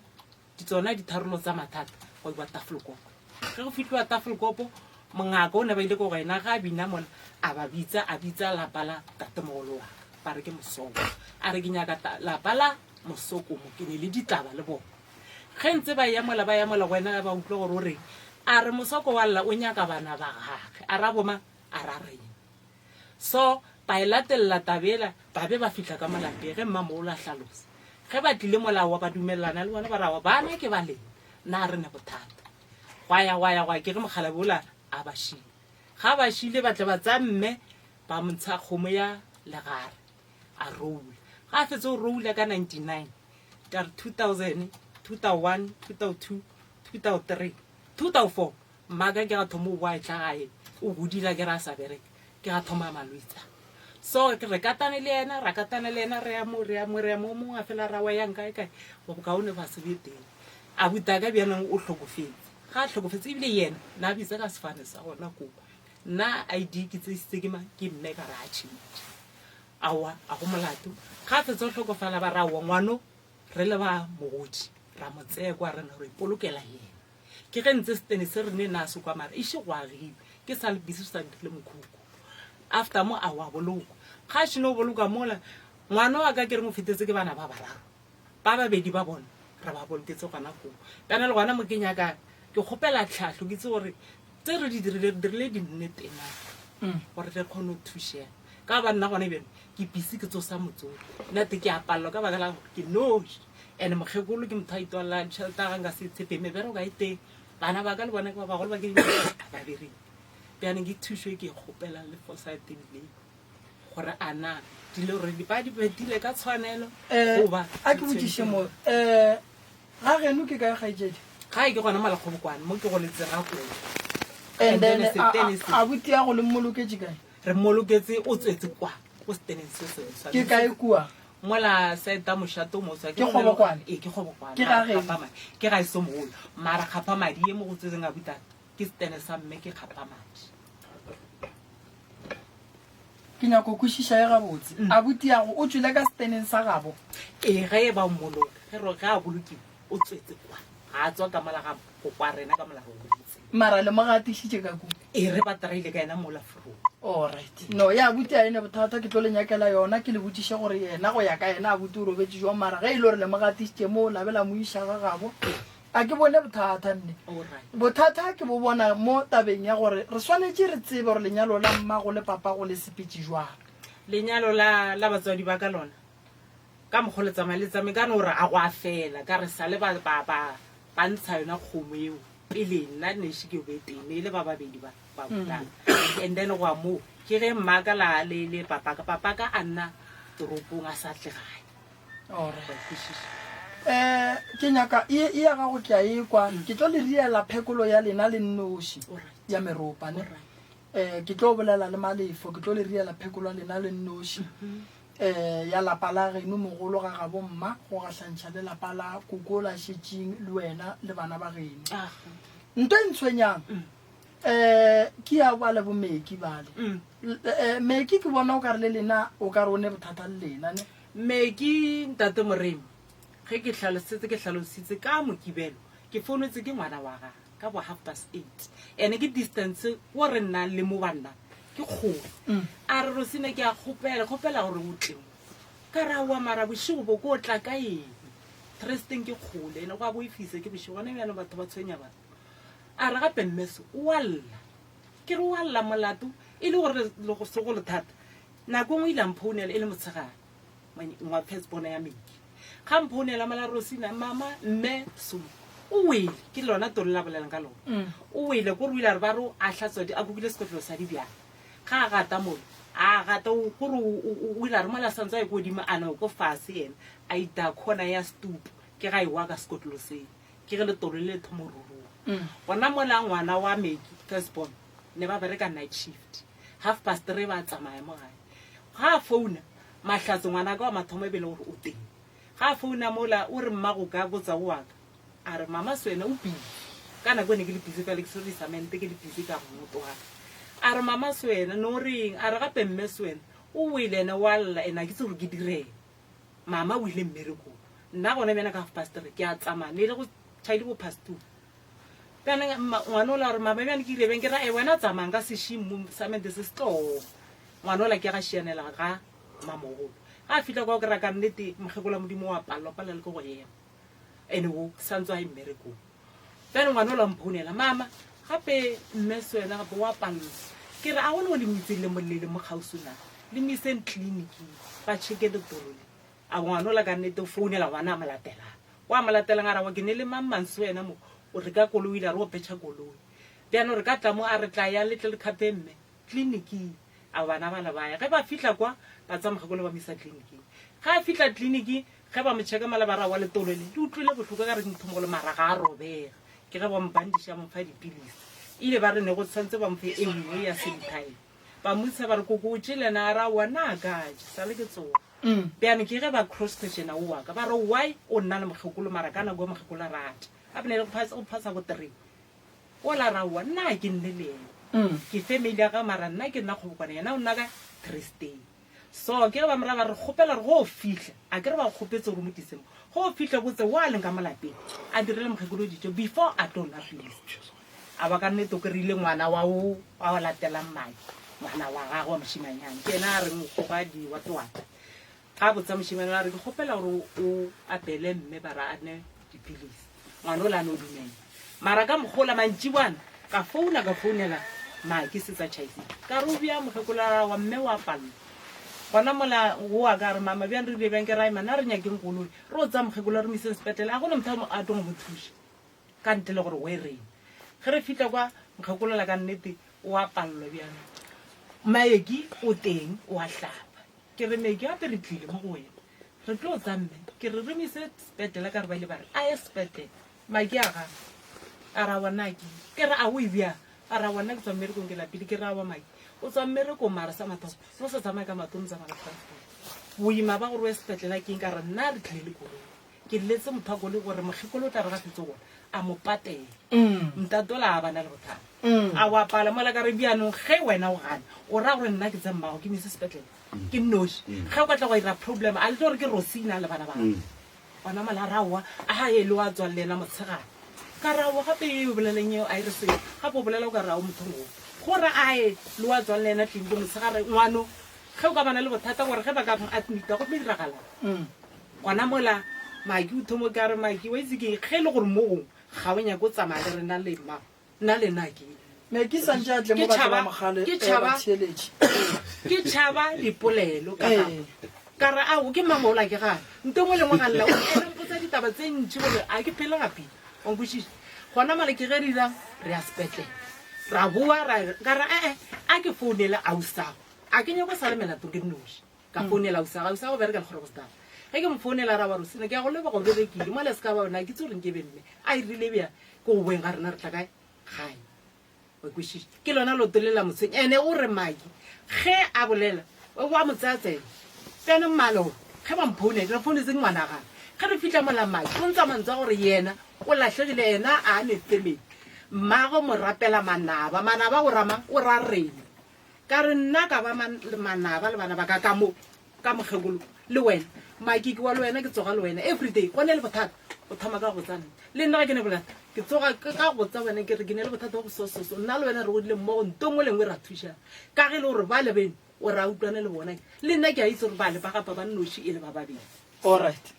Tsona ditharollo tsa mathata go iwa Tafelkopo. Ge go fihliwa Tafelkopo, mongaka o ne ba ile ko go yena ga a bina mola, a ba bitsa, a bitsa lapa la tatemogolo wa ka, ba re ke Mosoko. A re ke nyaka lapa la Mosoko mo, ke ne le ditaba le bona. Ge ntse ba eya mola, ba ya mola go yena ba utlwa gore o reng. A re Mosoko wa lla o nyaka bana ba gage. A ra boma? A ra reng. So ba e latelela taba ela, ba be ba fihla ka mo lapeng ge mmamogolo a hlalosa. Ge ba tlile mola aowa ba dumelelana le bona ba re aowa bana ke ba lena, na re ne bothata. Gwa ya gwa ya gwa ke ge mokgalabje ola a ba šile. Ga ba šile ba tle ba tsaya mme. Ba mo ntsha kgomo ya legare a roula. Ga a fetsa go roula ka 99 ka re 2000, 2001, 2002, 2003, 2004 mmaka ke ga thoma o boa etla gae o godile a ke re a sa bereke ke ga thoma malwetse a. So re katane le yena ra katana le yena re ya mo re ya mo re ya mo mongwe a fela ra wa yang kae kae bokaone ba se be teng. Abutaka bjanong o hlokofetse. Ga a hlokofetse ebile yena na bitsa ka sefane sa gona koo. Nna ID ke tseisitse ke mang? Ke mme ka re a tšhentšhe. Aowa a go molato. Ga a fetsa go hlokofala ba re aowa ngwano re le ba mogodi ra mo tseya kwa rena re ipolokela yena. Ke ge ntse setene se re ne na se kwa mara iše go agiwe ke sa le busy sa dirile mokhukhu. After mo aowa bolokwa. Ga a šeno bolokwa mola ngwana wa ka ke reng o fetetse ke bana ba bararo. Ba babedi ba bona re ba boloketse gona koo. Bjana le gona mo ke nyaka ke kgopela tlhahlo ke itse gore tse re di dirile re dirile dinnete na gore re kgone go thušega. Ka ba nna gone bjale ke busy ke tsosa motsofe nna te ke a palelwa ka baka la gore ke noši and mokgekolo ke motho a itwalelang tšhelete ya gage nka se e tshepe mebereko ga e teng bana ba ka le bona ke ba bagolo ba ke ba bereke. Bjanong ke thušo e ke e kgopelang le foresight ebile. gore a na dilo re ba di phethile ka tshwanelo Eh, goba a ke botšiše mo um ga geno ke kae kgaetšedi gae ke gona malakgobokwane mo ke goletse ga koo and then then setene se a abuti ya go le mmoloketše kae re mmoloketse o tswetse kwa ko seteneng se sengwe sa ke kae kua mola seta mošato mo tswa Ke Kgobokwane? ee ke kgobokwane Ke ga Mara geno? kgapha madi ke ga e so mogolo mara kgapha madi ye mo go tswetseng abutata ke setene sa mme ke kgapha madi Ke nyako kwešiša ye gabotse. Mm. Abuti yago o tšwele ka seteneng sa gabo? Ee, ge e ba mmoloka, ge ro ge a bolokiwa, o tswetse kwa. Ga a tswa ka mola ga kokwa rena ka mola re goditse. Mara le mo gatišitše ka kua? Ee, re ba traile ka yena mola forong. Alright. No, ya abuti a ene bothata, ke tlo le nyakela yona, ke le botšiše gore yena go ya ka yena abuti o robetše jwang, mara ge e le gore le mo gatišitše moo la be la mo iša ga gabo, A ke bone bothata nne. Bothata ke bo bona mo tabeng ya gore re swanetše re tsebe gore lenyalo la mmago le papago le sepetše jwang. Lenyalo la la batswadi ba ka lona ka mokgo le tsamaya le tsamaye ka no re a go a fela ka re sale ba ba ba ba ntsha yona kgomo eo pele nna neše ke be teng ne e le ba babedi ba ba bolana and then go a moo ke ge mmaka la le le papaka papaka a nna toropong a sa tle gae. Um ke nyaka e e ya gago ke a e kwa ke tlo le riela phekolo ya lena le nnoši ya meropa ne um ke tlo bolela le malefo ke tlo le riela phekolo ya lena le nnoši um ya lapa la geno mogolo ga gabo mma go gahlantšha le lapa la koko la šetšing le wena le bana ba geno nto e ntshwenyang um ke ya bale bomeki bale meki ke bona o ka re le lena o ka re o ne bothata le lena ne Meki, Ntate Moremi, ge ke hlalosetse ke hlalositse ka Mokibelo, ke founetse ke ngwana wa gagwe ka bo half past eight. Ene ke distance ko re nnang le mo ba nnang ke kgole. A re Rosina ke a kgopela, kgopela gore o tle mo. Ka re aowa mara bošego bo ko tla ka eng? Thresteng ke kgole ene go a boifisa ke bošego gona bjalo batho ba tshwenya batho. A re gape mmeso o a lla. Ke re o a lla molato e le gore le go segolo thata Nako nngwe o ile a mphounela e le motshegare, ngwa first bona ya Miki. Ga mphounela mola Rosina, mama, mme, so o wele, ke lona tolo la bolelang ka lona. Mm. O wele kore o ile a re ba re a hlatswa a kukile sekotlelo sa dibjana. Ga a gata mola, a gata kore o ile a re mola santse a ye ko godimo a no ko fase yena a ita khona ya stoop ke ga e wa ka sekotlelo seo. Ke ge letolo le le thomo ruruga. Mm. Gona mola ngwana wa Meki first born ne ba bereka night shift. Half past three ba tsamaya mo gae. Ga a founa, Mahlatse ngwanaka wa mathomo e be le gore o teng. Ga a founa mola o re mmago ka botsa o wa ka. A re mama Swena o busy. Ka nako e ne ke le busy fela ke swere disamente ke le busy ka mmotoga. A re mama Swena no reng? A re gape mme Swena o wele ene wa lla ene a ke itse gore ke direng. Mama o ile mmerekong. Nna gona bjana ka half past three ke a tsamaya ne e le go tšhaile bo past two. Bjale ngwana ola gore mama bjale ke ile bjang ke ra e wena tsamayang ka sešing mo samente se se tlo ngwana ola ke ga šianela ga mamogolo ga a fihla kwa ke ra ka nnete mokgekolo wa modimo wa palelwa palela ke go ema ene o santse a ye mmerekong bjale ngwana ola mphounela mama gape mme se wena gape wa palelwa ke re a gone o le mo itseng le molele mo kgauswi na le mo iseng tleliniking ba checke letolo le A ngwana ola ka nnete o founela ngwana a mo latelang. Wa mo latelang a re awa ke ne le mang mang se wena mo o re ka koloi o ile a re o petšha koloi. Bjano re ka tla mo a re tla yang le tle le khape mme tleliniking. A bana bala ba ya. Ge ba fihla kwa, ba tsaya mokgekolo ba mo isa tleliniking. Ge a fihla tleliniking, ge ba mo checka mala ba re aowa letolo le, le utlwile bohloko ka re ke mothomogolo mara ga a robega. Ke ge ba mo bandiša ba mo fa dipilisi. Ile ba re ne go tshwanetse ba mo fe e nngwe ya same time. Ba mmotšiša ba re koko o jele na? A re aowa nna a ka ja, sale ke tsoga. Bjane ke ge ba cross questiona o wa ka ba re why o nna le mokgekolo mara ka nako e mokgekolo a rata. Gape ne le go phasa bo three. O la ra aowa nna ga ke nne le yena. Ke family ya gagwe mara nna ke nna kgobokwana yena o nna ka Thristay. So ke ge ba mo raya ba re kgopela gore go o fihla a ke re ba go kgopetse gore o mo tlise mo. Go o fihla botse wa leng ka mo lapeng a direle mokgekolo dijo before a tlo nwa pilisi. A ba ka nnete o kry-ile ngwana wa o wa o latelang madi ngwana wa gagwe wa mošimanyana ke yena a reng o goga di what what. Ga botsa mošemane a re, Ke kgopela gore o apele mme ba ra a nwe dipilisi. Ngwana ola a no dumela. Mara ka mokgola mantšiboana ka founa ka founela Maki setsa Chaisi. Ka re o bjang mokgekolo a re aowa mme o a pallwa. Gona mola o wa ka a re mama bjang re dire bjang ke re ae man a re nyakeng koloi re o tsaya mokgekolo re mo iseng sepetlele a gona motho a tlo go mo thuša ka ntle le gore we reng. Ge re fihla kwa mokgekolo la ka nnete o a pallwa bjang Maeki o teng o a hlapa. Ke re, Meki, gape re tlile mo go wena. Re tlo tsa mme. Ke re, re mo ise sepetlela ka re ba ile ba re a ye sepetlela. Maki a gana. A re, Aowa, nna ke ile. Ke re, A o e bjang? A re, Aowa, nna ke tswa mmerekong ke lapile. Ke re, Aowa, Maki, o tswa mmerekong mara sa mathomo no sa tsamaye ka maoto, no tsamaya ka transport. Boima ba gore o ye sepetlela ke eng? Ka re, Nna re tlile le koloi. Ke lletse motho wa koloi gore mokgekolo o tla re ga fetso gona a mo patela. Ntate ola a bana le bothata. A wa pala mola ka re bjanong ge wena o gana o ra gore nna ke tse mmago ke mo ise sepetlele ke nnoši. Ge o ka tla wa ira problem a le tlo re ke Rosina le bana ba gagwe. Gona mola a ra aowa a e le wa tswa le yena motshegare. Ka re aowa gape e o boleleng eo a e re selo gape o bolela o ka re a o motho mogolo. Gore a e le wa tswa le yena tleliniki motshegare ngwano ge o ka bana le bothata gore ge ba ka mo admita go tlo diragalang. Gona mola Maki o thomo ka re, Maki, wa itse ke ge e le gore mo gongwe ga o nyake o tsamaya le rena le mmago, nna le nna ke. Maki santše a tle mo Ke batho ba tšhaba, mogale ke eh, tšhaba, batheeletši. ke tšhaba dipolelo ka Ee. gapa. Ka re, Ao, ke mama ola ke gana. Nto engwe le engwe ga lla, o ene mpotsa ditaba tse ntši gore a ke phele gape. Wa nkwešiša? Gona mola ke ge re ira, re ya sepetlele. Ra boa, ra, ka re, E-e, a ke founele ausago. A ke nyake go sala melatong ke nnoši. Ka founela ausi wa gagwe, ausi wa gagwe o bereka lekgorobosdal. Ge ke mo founela a ra wa Rosina, ke a go leboga o berekile, mola e se ka ba wena, ga ke itse gore nke be mme a e rile bjang. Ke go boeng ga rena re tla kae? Gae. Wa kwešiša? Ke lona leoto le la mo tshwenya. Ene o re Maki ge a bolela o a mo tsaya tsebe. Bjanong mmalo ge ba mphounela, re founetse ke ngwana gagwe. Ge re fihla mola Maki o ntsa mantswe a gore yena o lahlegile, yena a ne family. Mmagwe o mo rapela manaba, manaba o ra mang? O ra rena. Ka re, Nna ka ba manaba le bana ba ka ka mo, ka mokgekolo, le wena. Maki, ke wa le wena, ke tsoga le wena everyday. Go ne le bothata, o thoma ka go botsa nna. Le nna ga ke ne bothata, ke tsoga ka go botsa wena ke re ke ne le bothata bo so so so. Nna le wena re godile mmogo, nto nngwe le nngwe ra thušana. Ka ge e le gore bale beno o re a utlwane le bona, le nna ke a itse gore bale ba gapa ba nnoši e le ba babedi. Alright.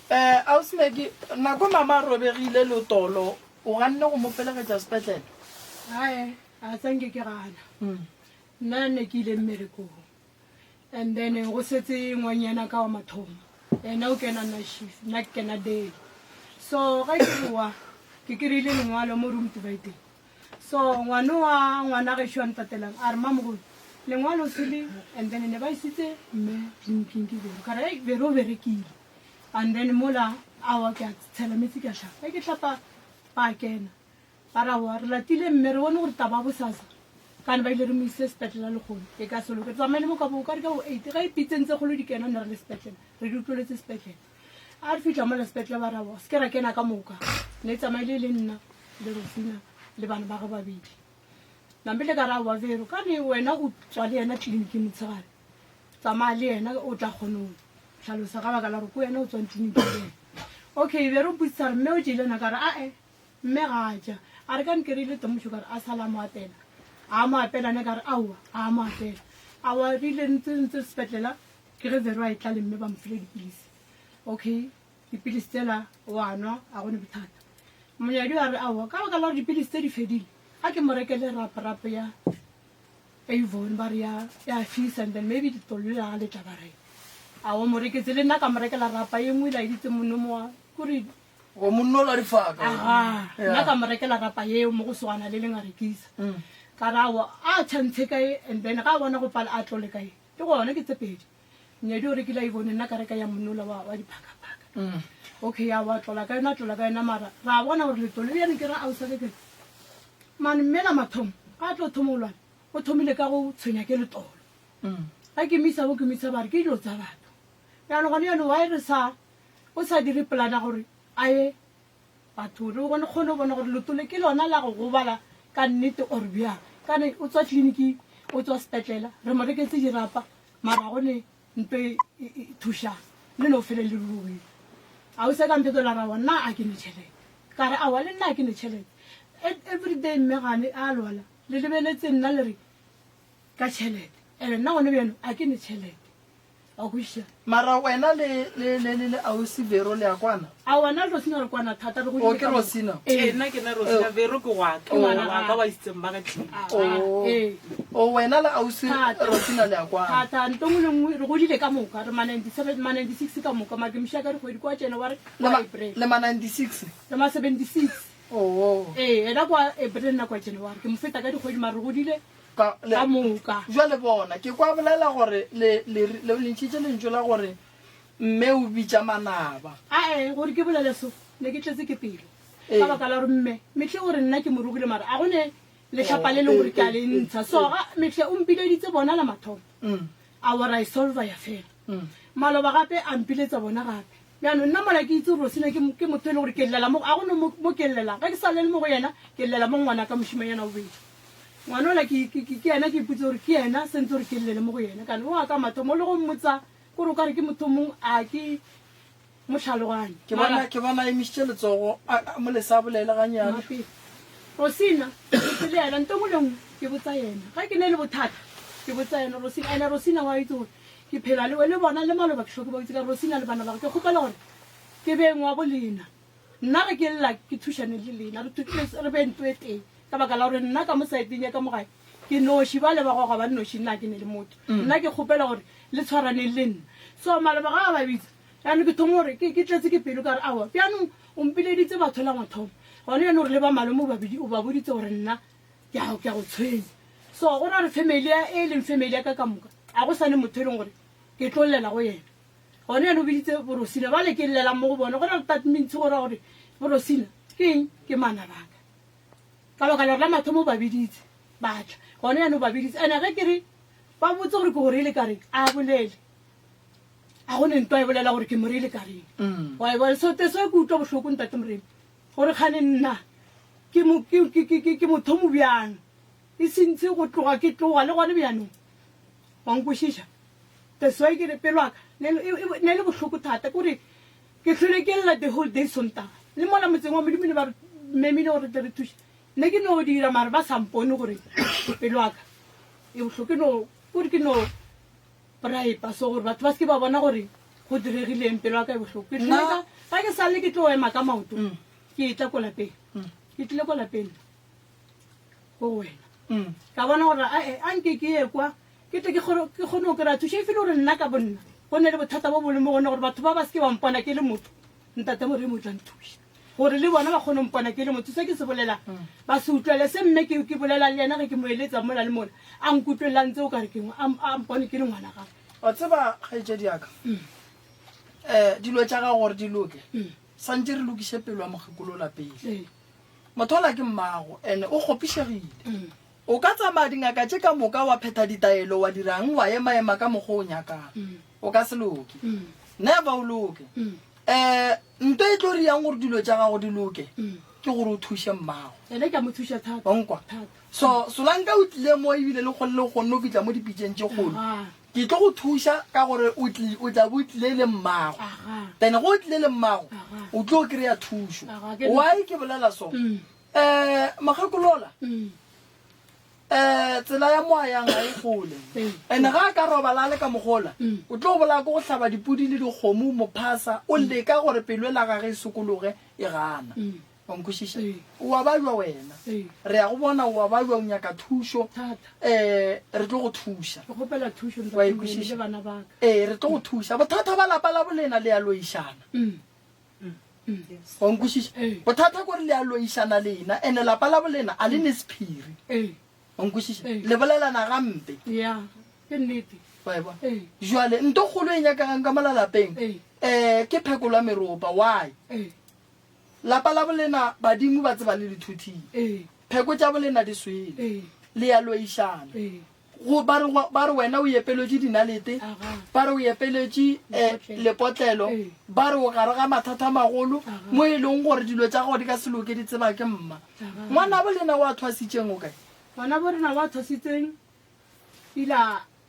Eh, Ausi Maggie, nako mama a robegile letolo, o ganne go mo felegetša sepetlele? Ae, A tsa nke ke gana. Nna ne ke ile mmerekong. And then go setse ngwanyana ka wa mathomo. Yena o kena night shift, nna ke kena day. So ga ke boa, ke kry-ile lengwalo mo room dividing. So ngwano wa ngwana gešo a ntatelang a re mamogolo lengwalo sele and then ne ba isitse mme tleliniking ke Vero. Ka re hei Vero o berekile. And then mola awa ke a tshela metsi ke a hlapa. Ge ke hlapa ba kena. Ba re, Aowa, re latile mme re bone gore taba ya bosasa kane ba ile re mo ise sepetlela lehono e ka se loke. Re tsamaile mo ka bo ka re ka bo eight ge ipitseng tse kgolo di kena ne re le sepetlele re di utlweletse sepetlele. A re fihla mola sepetlele ba re aowa se ke ra kena ka moka ne tsamaile le nna le Rosina le bana ba ge babedi. Nampile ka re aowa Vero kane wena o tswa le yena tleliniking motshegare tsamaya le yena o tla kgona go hlalosa ka baka la gore ko wena o tswang tleliniking le yena. Okay Vero o mpotsisa re mme o jele na ka re ae Mme ga a ja. A re ka nkereile temošo ka re a sala a mo apela. A mo apela ne ka re aowa, a mo apela. Aowa re ile ntse ntse sepetlela ke ge Vero a etla le mme ba mo file dipilisi. Okay, dipilisi tsela wa nwa a gone bothata. Monyadi a re aowa ka baka la gore dipilisi tse di fedile a ke mo rekele rap rap ya Avon ba re ya ya fisa and then maybe ditolo le la le tla ba reka. Aowa mo reketse le nna ka mo rekela rapa ye nngwe la editse monomo wa kore Go monno la difaka. Aga, nna ka mo rekela rapa yeo mo go swana le leng a rekisa. Ka re aowa a tšhantshe kae and then ga a bona go pala a tlole kae. Ke gona ke tse pedi. Nyedi o rekile a ibone nna ka reka ya monola wa wa diphakaphaka. Okay ya wa tlola ka yona a tlola ka yona mara ra bona gore letlole bjale ke ra ausa ke ke mane mme la mathomo ga a tlo thoma go lwana o thomile ka go tshwenya ke letolo. Ga ke misa bo ke misa ba re ke dilo tsa batho. Bjalo gone yone why re sa o sa dire plan ya gore a ye Batho re gone kgone go bona gore leoto le ke lona la go gobala ka nnete or bjang. Kane o tswa tleliniking, o tswa sepetlela, re mo reketse dirapa mara go ne nto e e thušang le no fele le rurugile. Ausi a ka mphetola ra wa nna a ke ne tšhelete. Ka re aowa le nna a ke ne tšhelete. Everyday mme gane a lwala le lebeletse nna le re ka tšhelete ene nna gone bjano a ke ne tšhelete. Wa kwešiša? Mara wena le, le, le, le, le ausi Vero le a kwana? Aowa, nna le Rosina re kwana thata, re godile Oh, ke ka moka. Rosina? Ee, nna ke nna Rosina, Oh. Vero ke wa ka, Oh. ngwana wa ka wa isitseng ba ka tleliniking. Oh. Ee. Oh, wena le ausi Thata. Rosina le a kwana? Thata, nto nngwe le nngwe, re godile ka moka, re ma 97, ma 96 ka moka, mara ke mošia ka dikgwedi kwa January, Le kwa ma, April. le ma 96? Le ma 76. Oh. Ee, yena kwa April, nna kwa January, ke mo feta ka dikgwedi, mara re godile Ka, le, ka moka. Bjale bona, ke kwa bolela gore le, le, le, le ntšhitše lentšu la gore mme o bitša manaba. Ae, gore ke bolele so, ne ke tletse ke pelo. Ee. Ka baka la gore mme, mehle o re nna ke mo rogile mara a go ne lehlapa le leng gore ke a le ntsha. So ga mehle o mpileditse bona la mathomo. A wa ra e solva ya fela. Maloba gape a mpiletsa bona gape. Bjano nna mola ke itse gore Rosina ke, ke motho e le gore ke llela mo, a go no mo, mo ke llelang. Ge ke sa llele mo go yena, ke llela mo ngwanaka mošimanyana wa bobedi. Ngwana ola ke, ke, ke, ke yena ke ipotse gore ke yena sentse gore ke llele mo go yena. Kane wa ka mathomo le go mmotsa kore o ka re ke motho o mongwe a ke mo tlhaloganye. Ke bona, ke bona a emišitše letsogo, a, a mo lesa a bolele gannyane. Mapele. Rosina, ke botse le yena, nto nngwe le nngwe ke botsa yena. Ge ke ne le bothata, ke botsa yena Rosina. Ene Rosina wa itse gore Ke phela le, le bona le maloba ke hloke ba itse ka Rosina le bana ba gagwe. Ke kgopela gore ke beng wa bo lena. Nna ge ke lla ke thušane le lena, re, re be nto e tee. Ka baka la gore nna ka mo saeteng ya ka mo gae ke noši, bale ba goga ba nnoši, nna ga ke ne le motho. Nna ke kgopela gore le tshwaraneng le nna. So maloba ga a ba bitsa, jaanong ke thoma gore ke, ke tletse ke pelo ka re aowa, bjanong o mpileditse batho la mathomo, gone bjanong gore le ba malome o ba bidi, o ba boditse gore nna ke a, ke a go tshwenya. So go ra gore family ya, e leng family ya ka ka moka, a go sa ne motho e leng gore ke tlo llela go yena. Gone yana o biditse borosina bale ke llelang mo go bona, go ra gore that means go ra gore borosina ke eng? Ke manabaka. Ka baka la gore la mathomo o ba biditse ba tla, gone yana o ba biditse. And-e ge ke re ba botse gore ke go reile ka reng, a bolele. A go ne ntwa e bolela gore ke mo reile ka reng. Wa e bona? So te so ke utlwa bohloko ntate Moremi gore kgane nna ke mo, ke, ke, ke, ke, ke motho mo bjang. E sentse go tloga ke tloga le gone bjanong. Wa nkwešiša? That's why ke re pelo ya ka ne e, e, ne e le bohloko thata. Ke gore ke hlwele ke lla the whole day Sontaga. Le mola motseng wa Modimo ne ba re memile gore re tle re thuše. Ne ke no dira mara ba sa mpone gore pelo ya ka e bohloko. Ke no, kore ke no bribe so gore batho ba se ke ba bona gore go diregileng pelo ya ka e bohloko. Ke hlwele ka, ga ke sale ke tlo ema ka maoto ke etla ko lapeng. Ke tlile ko lapeng go wena. Ka bona gore ae a nke ke ye kwa ke tle ke kgone ke kgone go kry-a thušo e fele gore nna ka bonna go ne le bothata bo bo le mo gone gore batho ba ba se ke ba mpona ke le motho ntate Moremi o tla nthuša gore le bona ba kgone go mpona ke le motho se ke se bolelang ba se utlwele se mme ke ke bolela le yena ge ke mo eletsa mola le mola a nkutlwelela ntse o ka re ke a a mpone ke le ngwana gagwe Wa tseba kgaetšedi ya ka, um dilo tša gago gore di loke, santše re lokiše pelo ya mokgekolola pele. Ee. Motho ola ke mmago ene o kgopišegile. O ka tsamaya dingaka tše ka moka wa phetha ditaelo wa dirang wa emaema ka mokgwa o nyakang. O ka se loke. Never o loke. Um nto e tlo riyang gore dilo tša gago di loke ke gore o thuše mmago. Ene ke a mo thuša thata. Wa nkwa? Thata. So Solanka o tlile mo ebile le kgonne o kgonne go fihla mo dipitšeng tše kgolo. Aga. Ke tlo go thuša ka gore o tli, o tla bo o tlile le mmago. Aga. Then ge o tlile le mmago, Aga. o tlo kry-a thušo. Aga, ke Why ke bolela so? Mm. Eh, mokgekolola, Mm. eh, tsela ya mo a yang ga e kgole. Ee. And ga a ka robala a le ka mogola, Mm. o tlo bolaya ke go hlaba dipudi le dikgomo mophasa, o leka gore pelo ela gage e sokologe, e gana. Mm. Wa nkwešiša? Ee. O a babja wena. Ee. Re ya go bona o a babja, o nyaka thušo. Thata. Eh, re tlo go thuša. Ke kgopela thušo Wa ntate Moremi ikwešiša? le bana ba ka. Ee, re tlo go thuša. Bothata ba lapa la bolena le a loišana. Mm. Wa nkwešiša? Ee. Bothata kore le a loišana lena, ene lapa la bolena a le ne sephiri. Ee. O nkwešiša? Le bolelana gampe. Ya, ke nnete. Wa e bona? Jwale nto kgolo e nyakegang ka mola lapeng um ke phekolo ya meropa. Why? Lapa la bolena badimo ba tseba le le thuthile. Pheko tša bolena di swele. Le ya loišana. Go ba re ba re wena o epeletše dinalete, ba re o epeletše eh, lepotlelo, ba re o gare ga mathata a magolo mo e leng gore dilo tša gago di ka se loke di tseba ke mma. Ngwanabo lena o a thwasitšeng o kae? Ngwanabo rena wa thwasitseng ile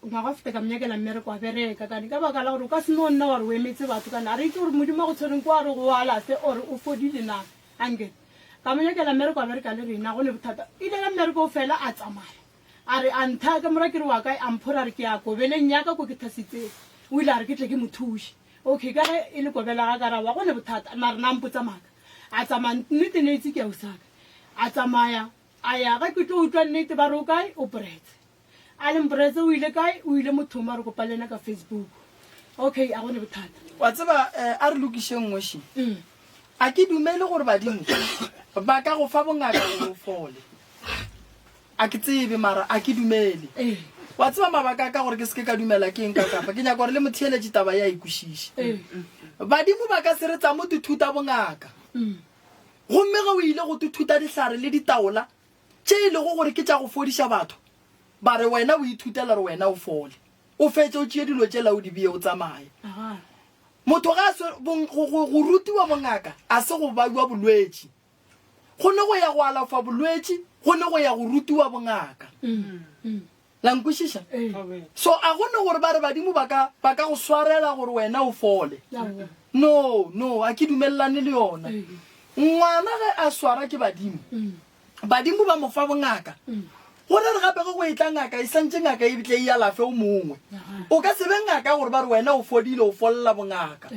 ngwaga o feta ka mo nyakela mmereko a bereka kane ka baka la gore o ka se no nna wa re o emetse batho kane a re itse gore modimo a go tshwereng ko a re go alafe or o fodile na anke ka mo nyakela mmereko a bereka le rena go ne bothata ile ge mmereko o fela a tsamaya A re, A nthaya ka mora ke re wa kae? A mphora a re, Ke ya kobeleng ya ka ko ke thasitseng. O ile a re ke tle ke mo thuše. Okay, ka ge e le kobela ga ka ra wa go ne bothata, mara na mpotsa maaka. A tsamaya, nnete ne itse ke ya Osaka. A tsamaya, a ya, ge ke tlo utlwa nnete ba re o kae, o Bretse. A leng Bretse o ile kae, o ile mothong ba re kopa le yena ka Facebook. Okay, a go ne bothata. Wa tseba, eh, a re lokišeng ngweši. A ke dumele gore badimo ba ka go fa bongaka gore o fole. A ke tsebe, mara a ke dumele. Wa tseba mabaka a ka gore ke se ke ka dumela ke eng ka kapa ke nyaka gore le motheeletše taba ye a e kwešiše. Badimo ba ka se re tsamo tithuta bongaka. Gomme ge o ile go tithuta dihlare le ditaola tše e lego gore ke tša go fodiša batho, ba re wena o ithutela gore wena o fole. O fetše o tšee dilo tšela o di bee o tsamaye. Motho ga a swere, go rutiwa bongaka a se go bajwa bolwetši. Go ne go ya go alafa bolwetši, go ne go ya go rutiwa bongaka. La nkwešiša? So a go ne gore ba re badimo ba ka, ba ka go swarela gore wena o fole. No, no, a ke dumelelane le yona. Ngwana ge a swara ke badimo, badimo ba mo fa bongaka. Go re re gape ge go etla ngaka, e santše ngaka e tle e alafe o mongwe. O ka se be ngaka gore ba re wena o fodile, o folla bongaka.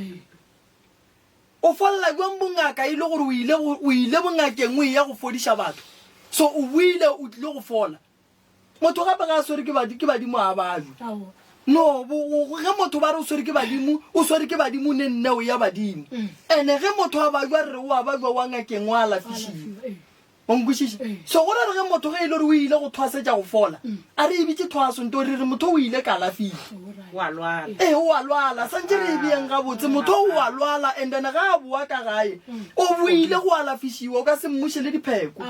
O folla bjang bongaka e le gore o ile go, o ile bongakeng o eya go fodiša batho? So o boile o tlile go fola. Motho gape ga a swere ke badi, ke badimo a bajwe. No, bo, go, ge motho ba re o swere ke badimo, o swere ke badimo ne nne o ya badimo. Ene ge motho a bajwa re re o a bajwa wa ngakeng o alafišiwa. O nkwešiša? So go ra re ge motho ge e le gore o ile go thwasetša go fola, a re e bitše thwaso nto re re motho o ile kalafing. O a lwala. Ee, o a lwala. Santše re e beeng gabotse. Motho o a lwala and then ga a boa ka gae, o boile go alafišiwa, o ka se mmuše le dipheko.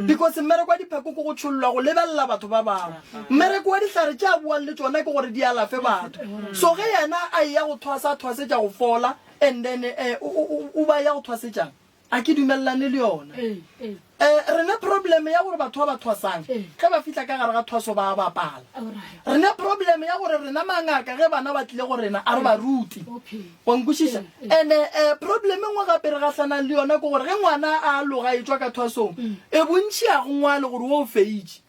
Because mmereko wa dipheko ke go tšhollwa, go lebelela batho ba bangwe. Mmereko wa dihlare tše a boang le tšona ke gore di alafe batho. So ge yena a eya go thwasa, a thwasetša go fola and then eh, o, o, o ba ya go thwasetšang? A ke dumelelane le yona. Eh, re ne problem ya gore batho ba ba thwasang ge ba fihla ka gare ga thwaso ba a bapala. Re ne problem ya gore rena mangaka ge bana ba tlile go rena a re ba rute. Wa nkwešiša? And eh, problem e nngwe gape re gahlanang le yona ke gore ge ngwana a aloga e tšwa ka thwasong, e bontši a go ngwale gore wo o feitše.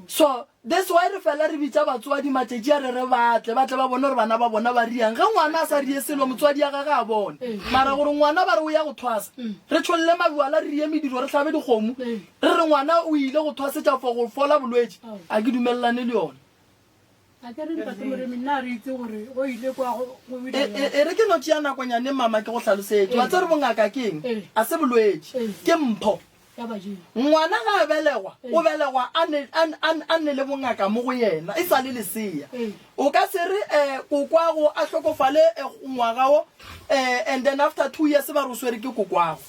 So That's why re fela re bitša batswadi matšatši a re re batle, ba tle ba bone gore bana ba bona ba riang. Ge ngwana a sa rie selo, motswadi ya gage a bone. Mara gore ngwana ba re o ya go thwasa, re tšholle mabjala, re rie mediro, re hlabe dikgomo, re re ngwana o ile go thwasetša for go fola bolwetši, a ke dumelelane le yona. A ke re Ntate Moremi, nna re itse gore go ile kwa go go E, e, e re ke no tšea nakonyane mama ke go hlalosetše. Wa tseba gore bongaka ke eng? A se bolwetši, ke mpho. Ngwana ga a belegwa, o belegwa a ne, a, a, a ne le bongaka mo go yena, e sa le lesea. O ka se re eh, kokwago a hlokofale eh, ngwaga wo eh, and then after 2 years ba re o swere ke kokwago.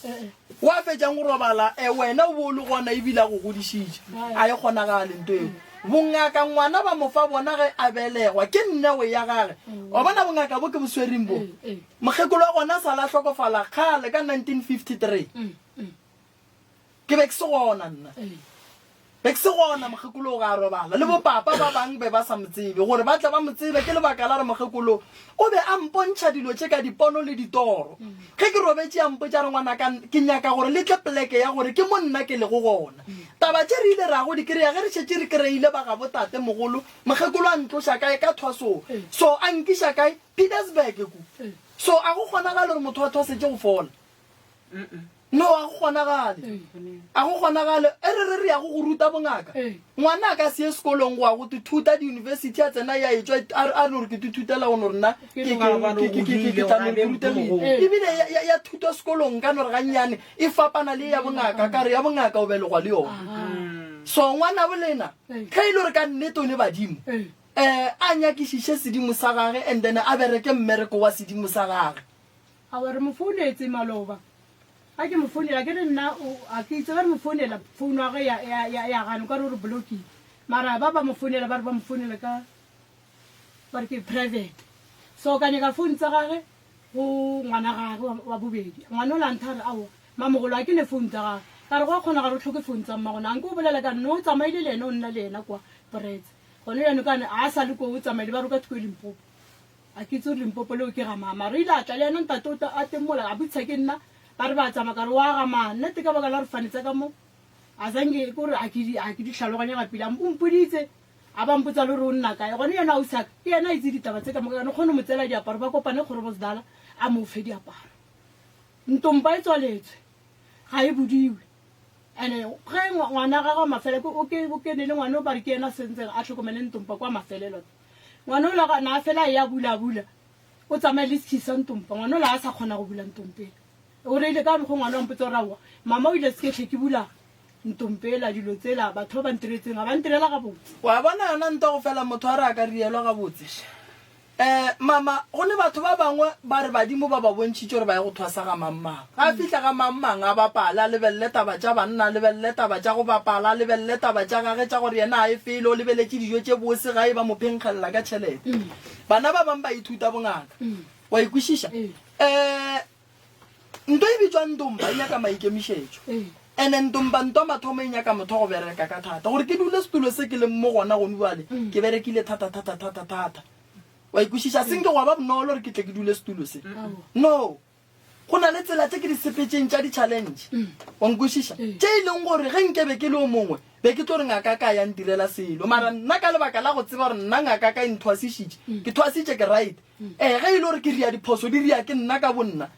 Wa fetšang go robala eh, wena o bo o le gona ebile a go godišitše. A e kgonagale nto eo. Bongaka ngwana ba mo fa bona ge a belegwa, ke nneo ya gage. Wa bona bongaka bo ke bo swereng bo? Mokgekolo wa gona a sa la hlokofala kgale ka 1953. Ke be ke se gona nna. Be ke se gona mokgekolo ga a robala. Le bopapa ba bang be ba sa mo tsebe. Gore ba tle ba mo tsebe ke lebaka la gore mokgekolo o be a mpontšha dilo tše ka dipono le ditoro. Ge ke robetše a mpotša re ngwanaka ke nyaka gore le tle poleke ya gore ke mo nna ke lego gona. Taba tše re ile ra go di kry-a ge re šetše re kry-ile ba gabo tate mogolo. Mokgekolo a ntloša kae ka thwasong. So a nkiša kae? Pietersburg ku. So a go kgonagale gore motho a thwasetše go fola. No, a go kgonagale. A go kgonagale. E re re re yago go ruta bongaka. Ngwana a ka se ye sekolong go ya go tithuta diyunibesithi a tsena ya etšwa a no re ke tithutela go no re nna ke tla no re ke rutegile. Ebile ya thuto sekolong nka no re gannyane e fapana le ya bongaka ka re ya bongaka o belegwa le yona. So ngwanabo lena ge e le gore ka nnete o ne badimo um a nyakišiše sedimo sa gage and then a bereke mmereko wa sedimo sa gage. Aowa re mo founetse maloba. Ga ke mo founela ke re nna a ke itse ge re mo founela founu ya gage ya ya ya gana o ka re o re blockile. Mara ba ba mo founela ba re ba mo founela ka ba re ke private. So ka nyaka phone tsa gage go ngwana gage wa, wa bobedi. Ngwana ola a ntha a re aowa mamogolo a ke ne phone tsa gage. Ka re go a kgona gore o tlhoke phone tsa mmagona. A nke o bolela ka re no o tsamaile le yena o nna le yena kwa Brits. Gone bjano ka ne a sa le koo o tsamaile ba re o ka thoko Limpopo. A ke itse gore Limpopo leo ke ga mang mara o ile a tla le yena ntate o a teng mola a botsisa ke nna ba re ba tsamaya ka re wa ga mang nnete ka baka la re fane tsa ka mo a zange ke gore a ke di a ke di tlhaloganya ga pila o mpoditse a ba mpotsa le gore o nna kae gone yena ausi aka ke yena a itse ditaba tse ka moka ka no kgone mo tseela diaparo ba kopane kgorobosdala a mo fe diaparo ntompa e tswaletswe ga e bodiwe ene ge ngwana gagwe wa mafelelo ke o ke o kene le ngwana o ba re ke yena sentseng a tlhokomele ntompa kwa mafelelo Ngwana ola ga na fela a eya bula a bula, o tsamaye le sekhi sa ntompa. Ngwana ola a sa kgona go bula ntompela. O reile ka mokgo ngwana wa mpotsa gore aowa, mama o ile seketlhe ke bula ntompela, dilo tsela batho ba ba ntiretseng ga ba ntirela gabotse. Wa bona yona ntwa go fela motho a re a ka rielwa gabotse. Um mama, go ne batho ba bangwe ba re badimo ba ba bontšhitše gore ba ye go thwasa ga mang-mang. Ga a fihla ga mang-mang a bapale, a lebelele taba tša banna, a lebelele taba tša go bapala, a lebelele taba tša gage tša gore yena ga e fele, o lebeletše dijo tše bose gae ba mo phenkgelela ka tšhelete. Bana ba bang ba ithuta bongaka. Wa e kwešiša? Um nto e bitšwa ntomba e nyaka maikemišetšo. Ene ntomba nto mathomo e nyaka motho wa go bereka ka thata. Gore ke dule setulo se ke leng mo gona gone bjale, ke berekile thata thata thata thata. Wa e kwešiša? Se nke gwa ba bonolo gore ke tle ke dule setulo se. No. Go na le tsela tše ke di sepetšeng tša di-challenge. Wa nkwešiša? Tše e leng gore ge nke be ke le o mongwe, be ke tlo re ngaka ka ya ntirela selo. Mara nna ka lebaka la go tseba gore nna ngaka ka e nthwasišitše, ke thwasitše ke right. Ee, ge e le gore ke ria diphoso, di ria ke nna ka bonna.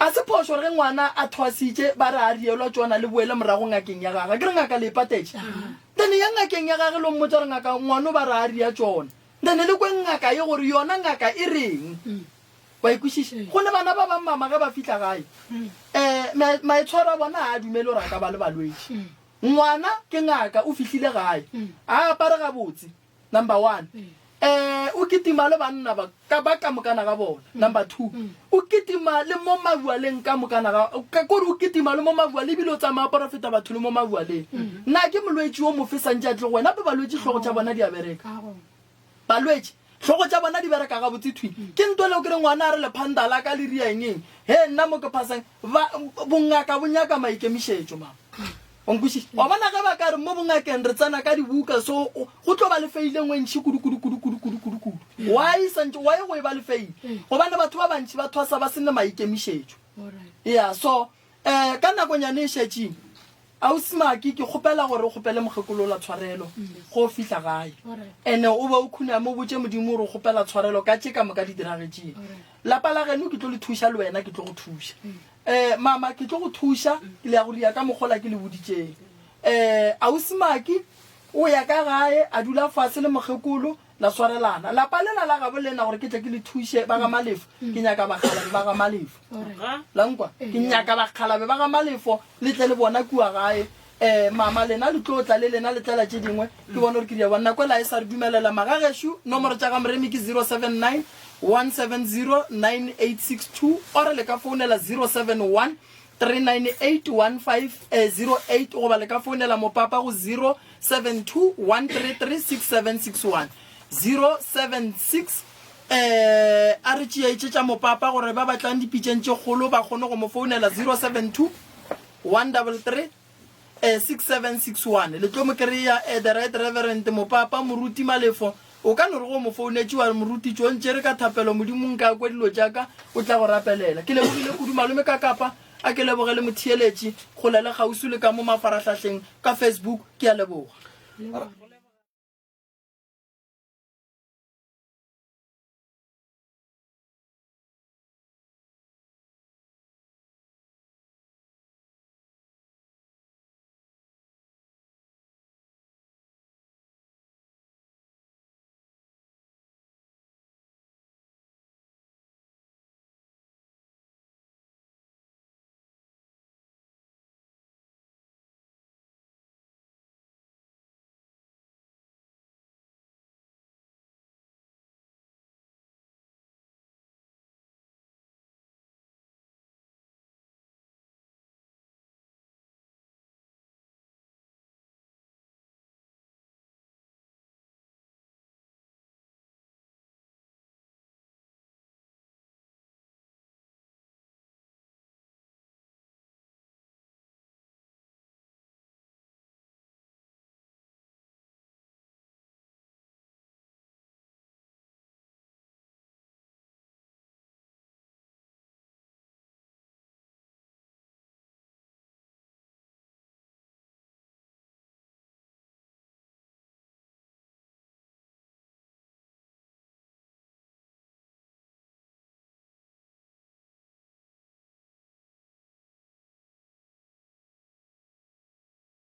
A se phošo gore ge ngwana a thwasitše ba re a rielwa tšona le boele morago ngakeng ya gagwe. Ke re ngaka le e patetše. Then ya ngakeng ya gage lo mmotša gore ngaka ngwano ba re a ria tšona. Then le kwe ngaka ye gore yona ngaka e reng. Wa e kwešiša? Go ne bana ba bang mama ge ba fihla gae, um maitshwaro a bona ga a dumele gore a ka ba le balwetši. Ngwana ke ngaka o fihlile gae, a apare gabotse, number one. Um o kitima le banna ba ka ba ka mokana ga bona, number two. O kitima le mo mabualeng ka mokana ga, ka kore o kitima le mo mabualeng ebile o tsamaya a porofeta batho le mo mabualeng. Na ke molwetši o mofe santše a tle go wena? Gape balwetši hlogo tša bona di a bereka. Balwetši, hlogo tša bona di bereka gabotse thwi. Ke nto leo ke re ngwana a re lephanta la ka le ria eng eng. He nna mo ke phasang, ba, bongaka bo nyaka maikemišetšo, mama. O nkwešiša? Wa bona ge ba ka re mo bongakeng re tsena ka dibuka, so go tlo ba le feile nngwe ntši kudu kudu kudu kudu kudu kudu kudu. Why santše, why go e ba le feile? Gobane batho ba bantši ba thwasa ba se ne maikemišetšo. Yeah, so eh ka nakonyane e šetšeng, Ausi Maki, ke kgopela gore o kgopele mokgekolo ola tshwarelo go o fihla gae. Ene o be o khuname o botše Modimo gore o kgopela tshwarelo ka tše ka moka di diragetšeng. Lapa la geno ke tlo le thuša le wena ke tlo go thuša. Eh, mama ke tlo go thuša ke le ya go ria ka mokgola ke le boditšeng. Eh, Ausi Maki o ya ka gae a dula fase le mokgekolo la swarelana. Lapa lela la gabo lena gore ke tle ke le thuše ba ga Malefo, ke nyaka bakgalabe ba ga Malefo. La nkwa? Ke nyaka bakgalabe ba ga Malefo le tle le bona kua gae. Um mama lena le tlo tla le lena le tlela tše dingwe. Ke bone gore ke dia bona. Nako ela e sa re dumelela. Magagešo, nomoro tša ga Moremi ke 079 170 9862 or le ka founela 071 398 1508 goba le ka founela mopapa go 072 133 6761 076 eh a re tšeetše tša mopapa gore ba batlang dipitšeng tše kgolo ba kgone go mo founela 072 133 eh, 6761 le tlo mo kry-a eh, the right reverend mopapa moruti malefo o ka no re go mo founetše wa re moruti tšo ntšere ka thapelo modimo nka kwe dilo tša ka o tla go rapelela ke lebogile kudu malome ka kapa a ke leboge le motheeletši kgole le kgauswi le ka mo mafarahlahleng ka facebook ke a leboga.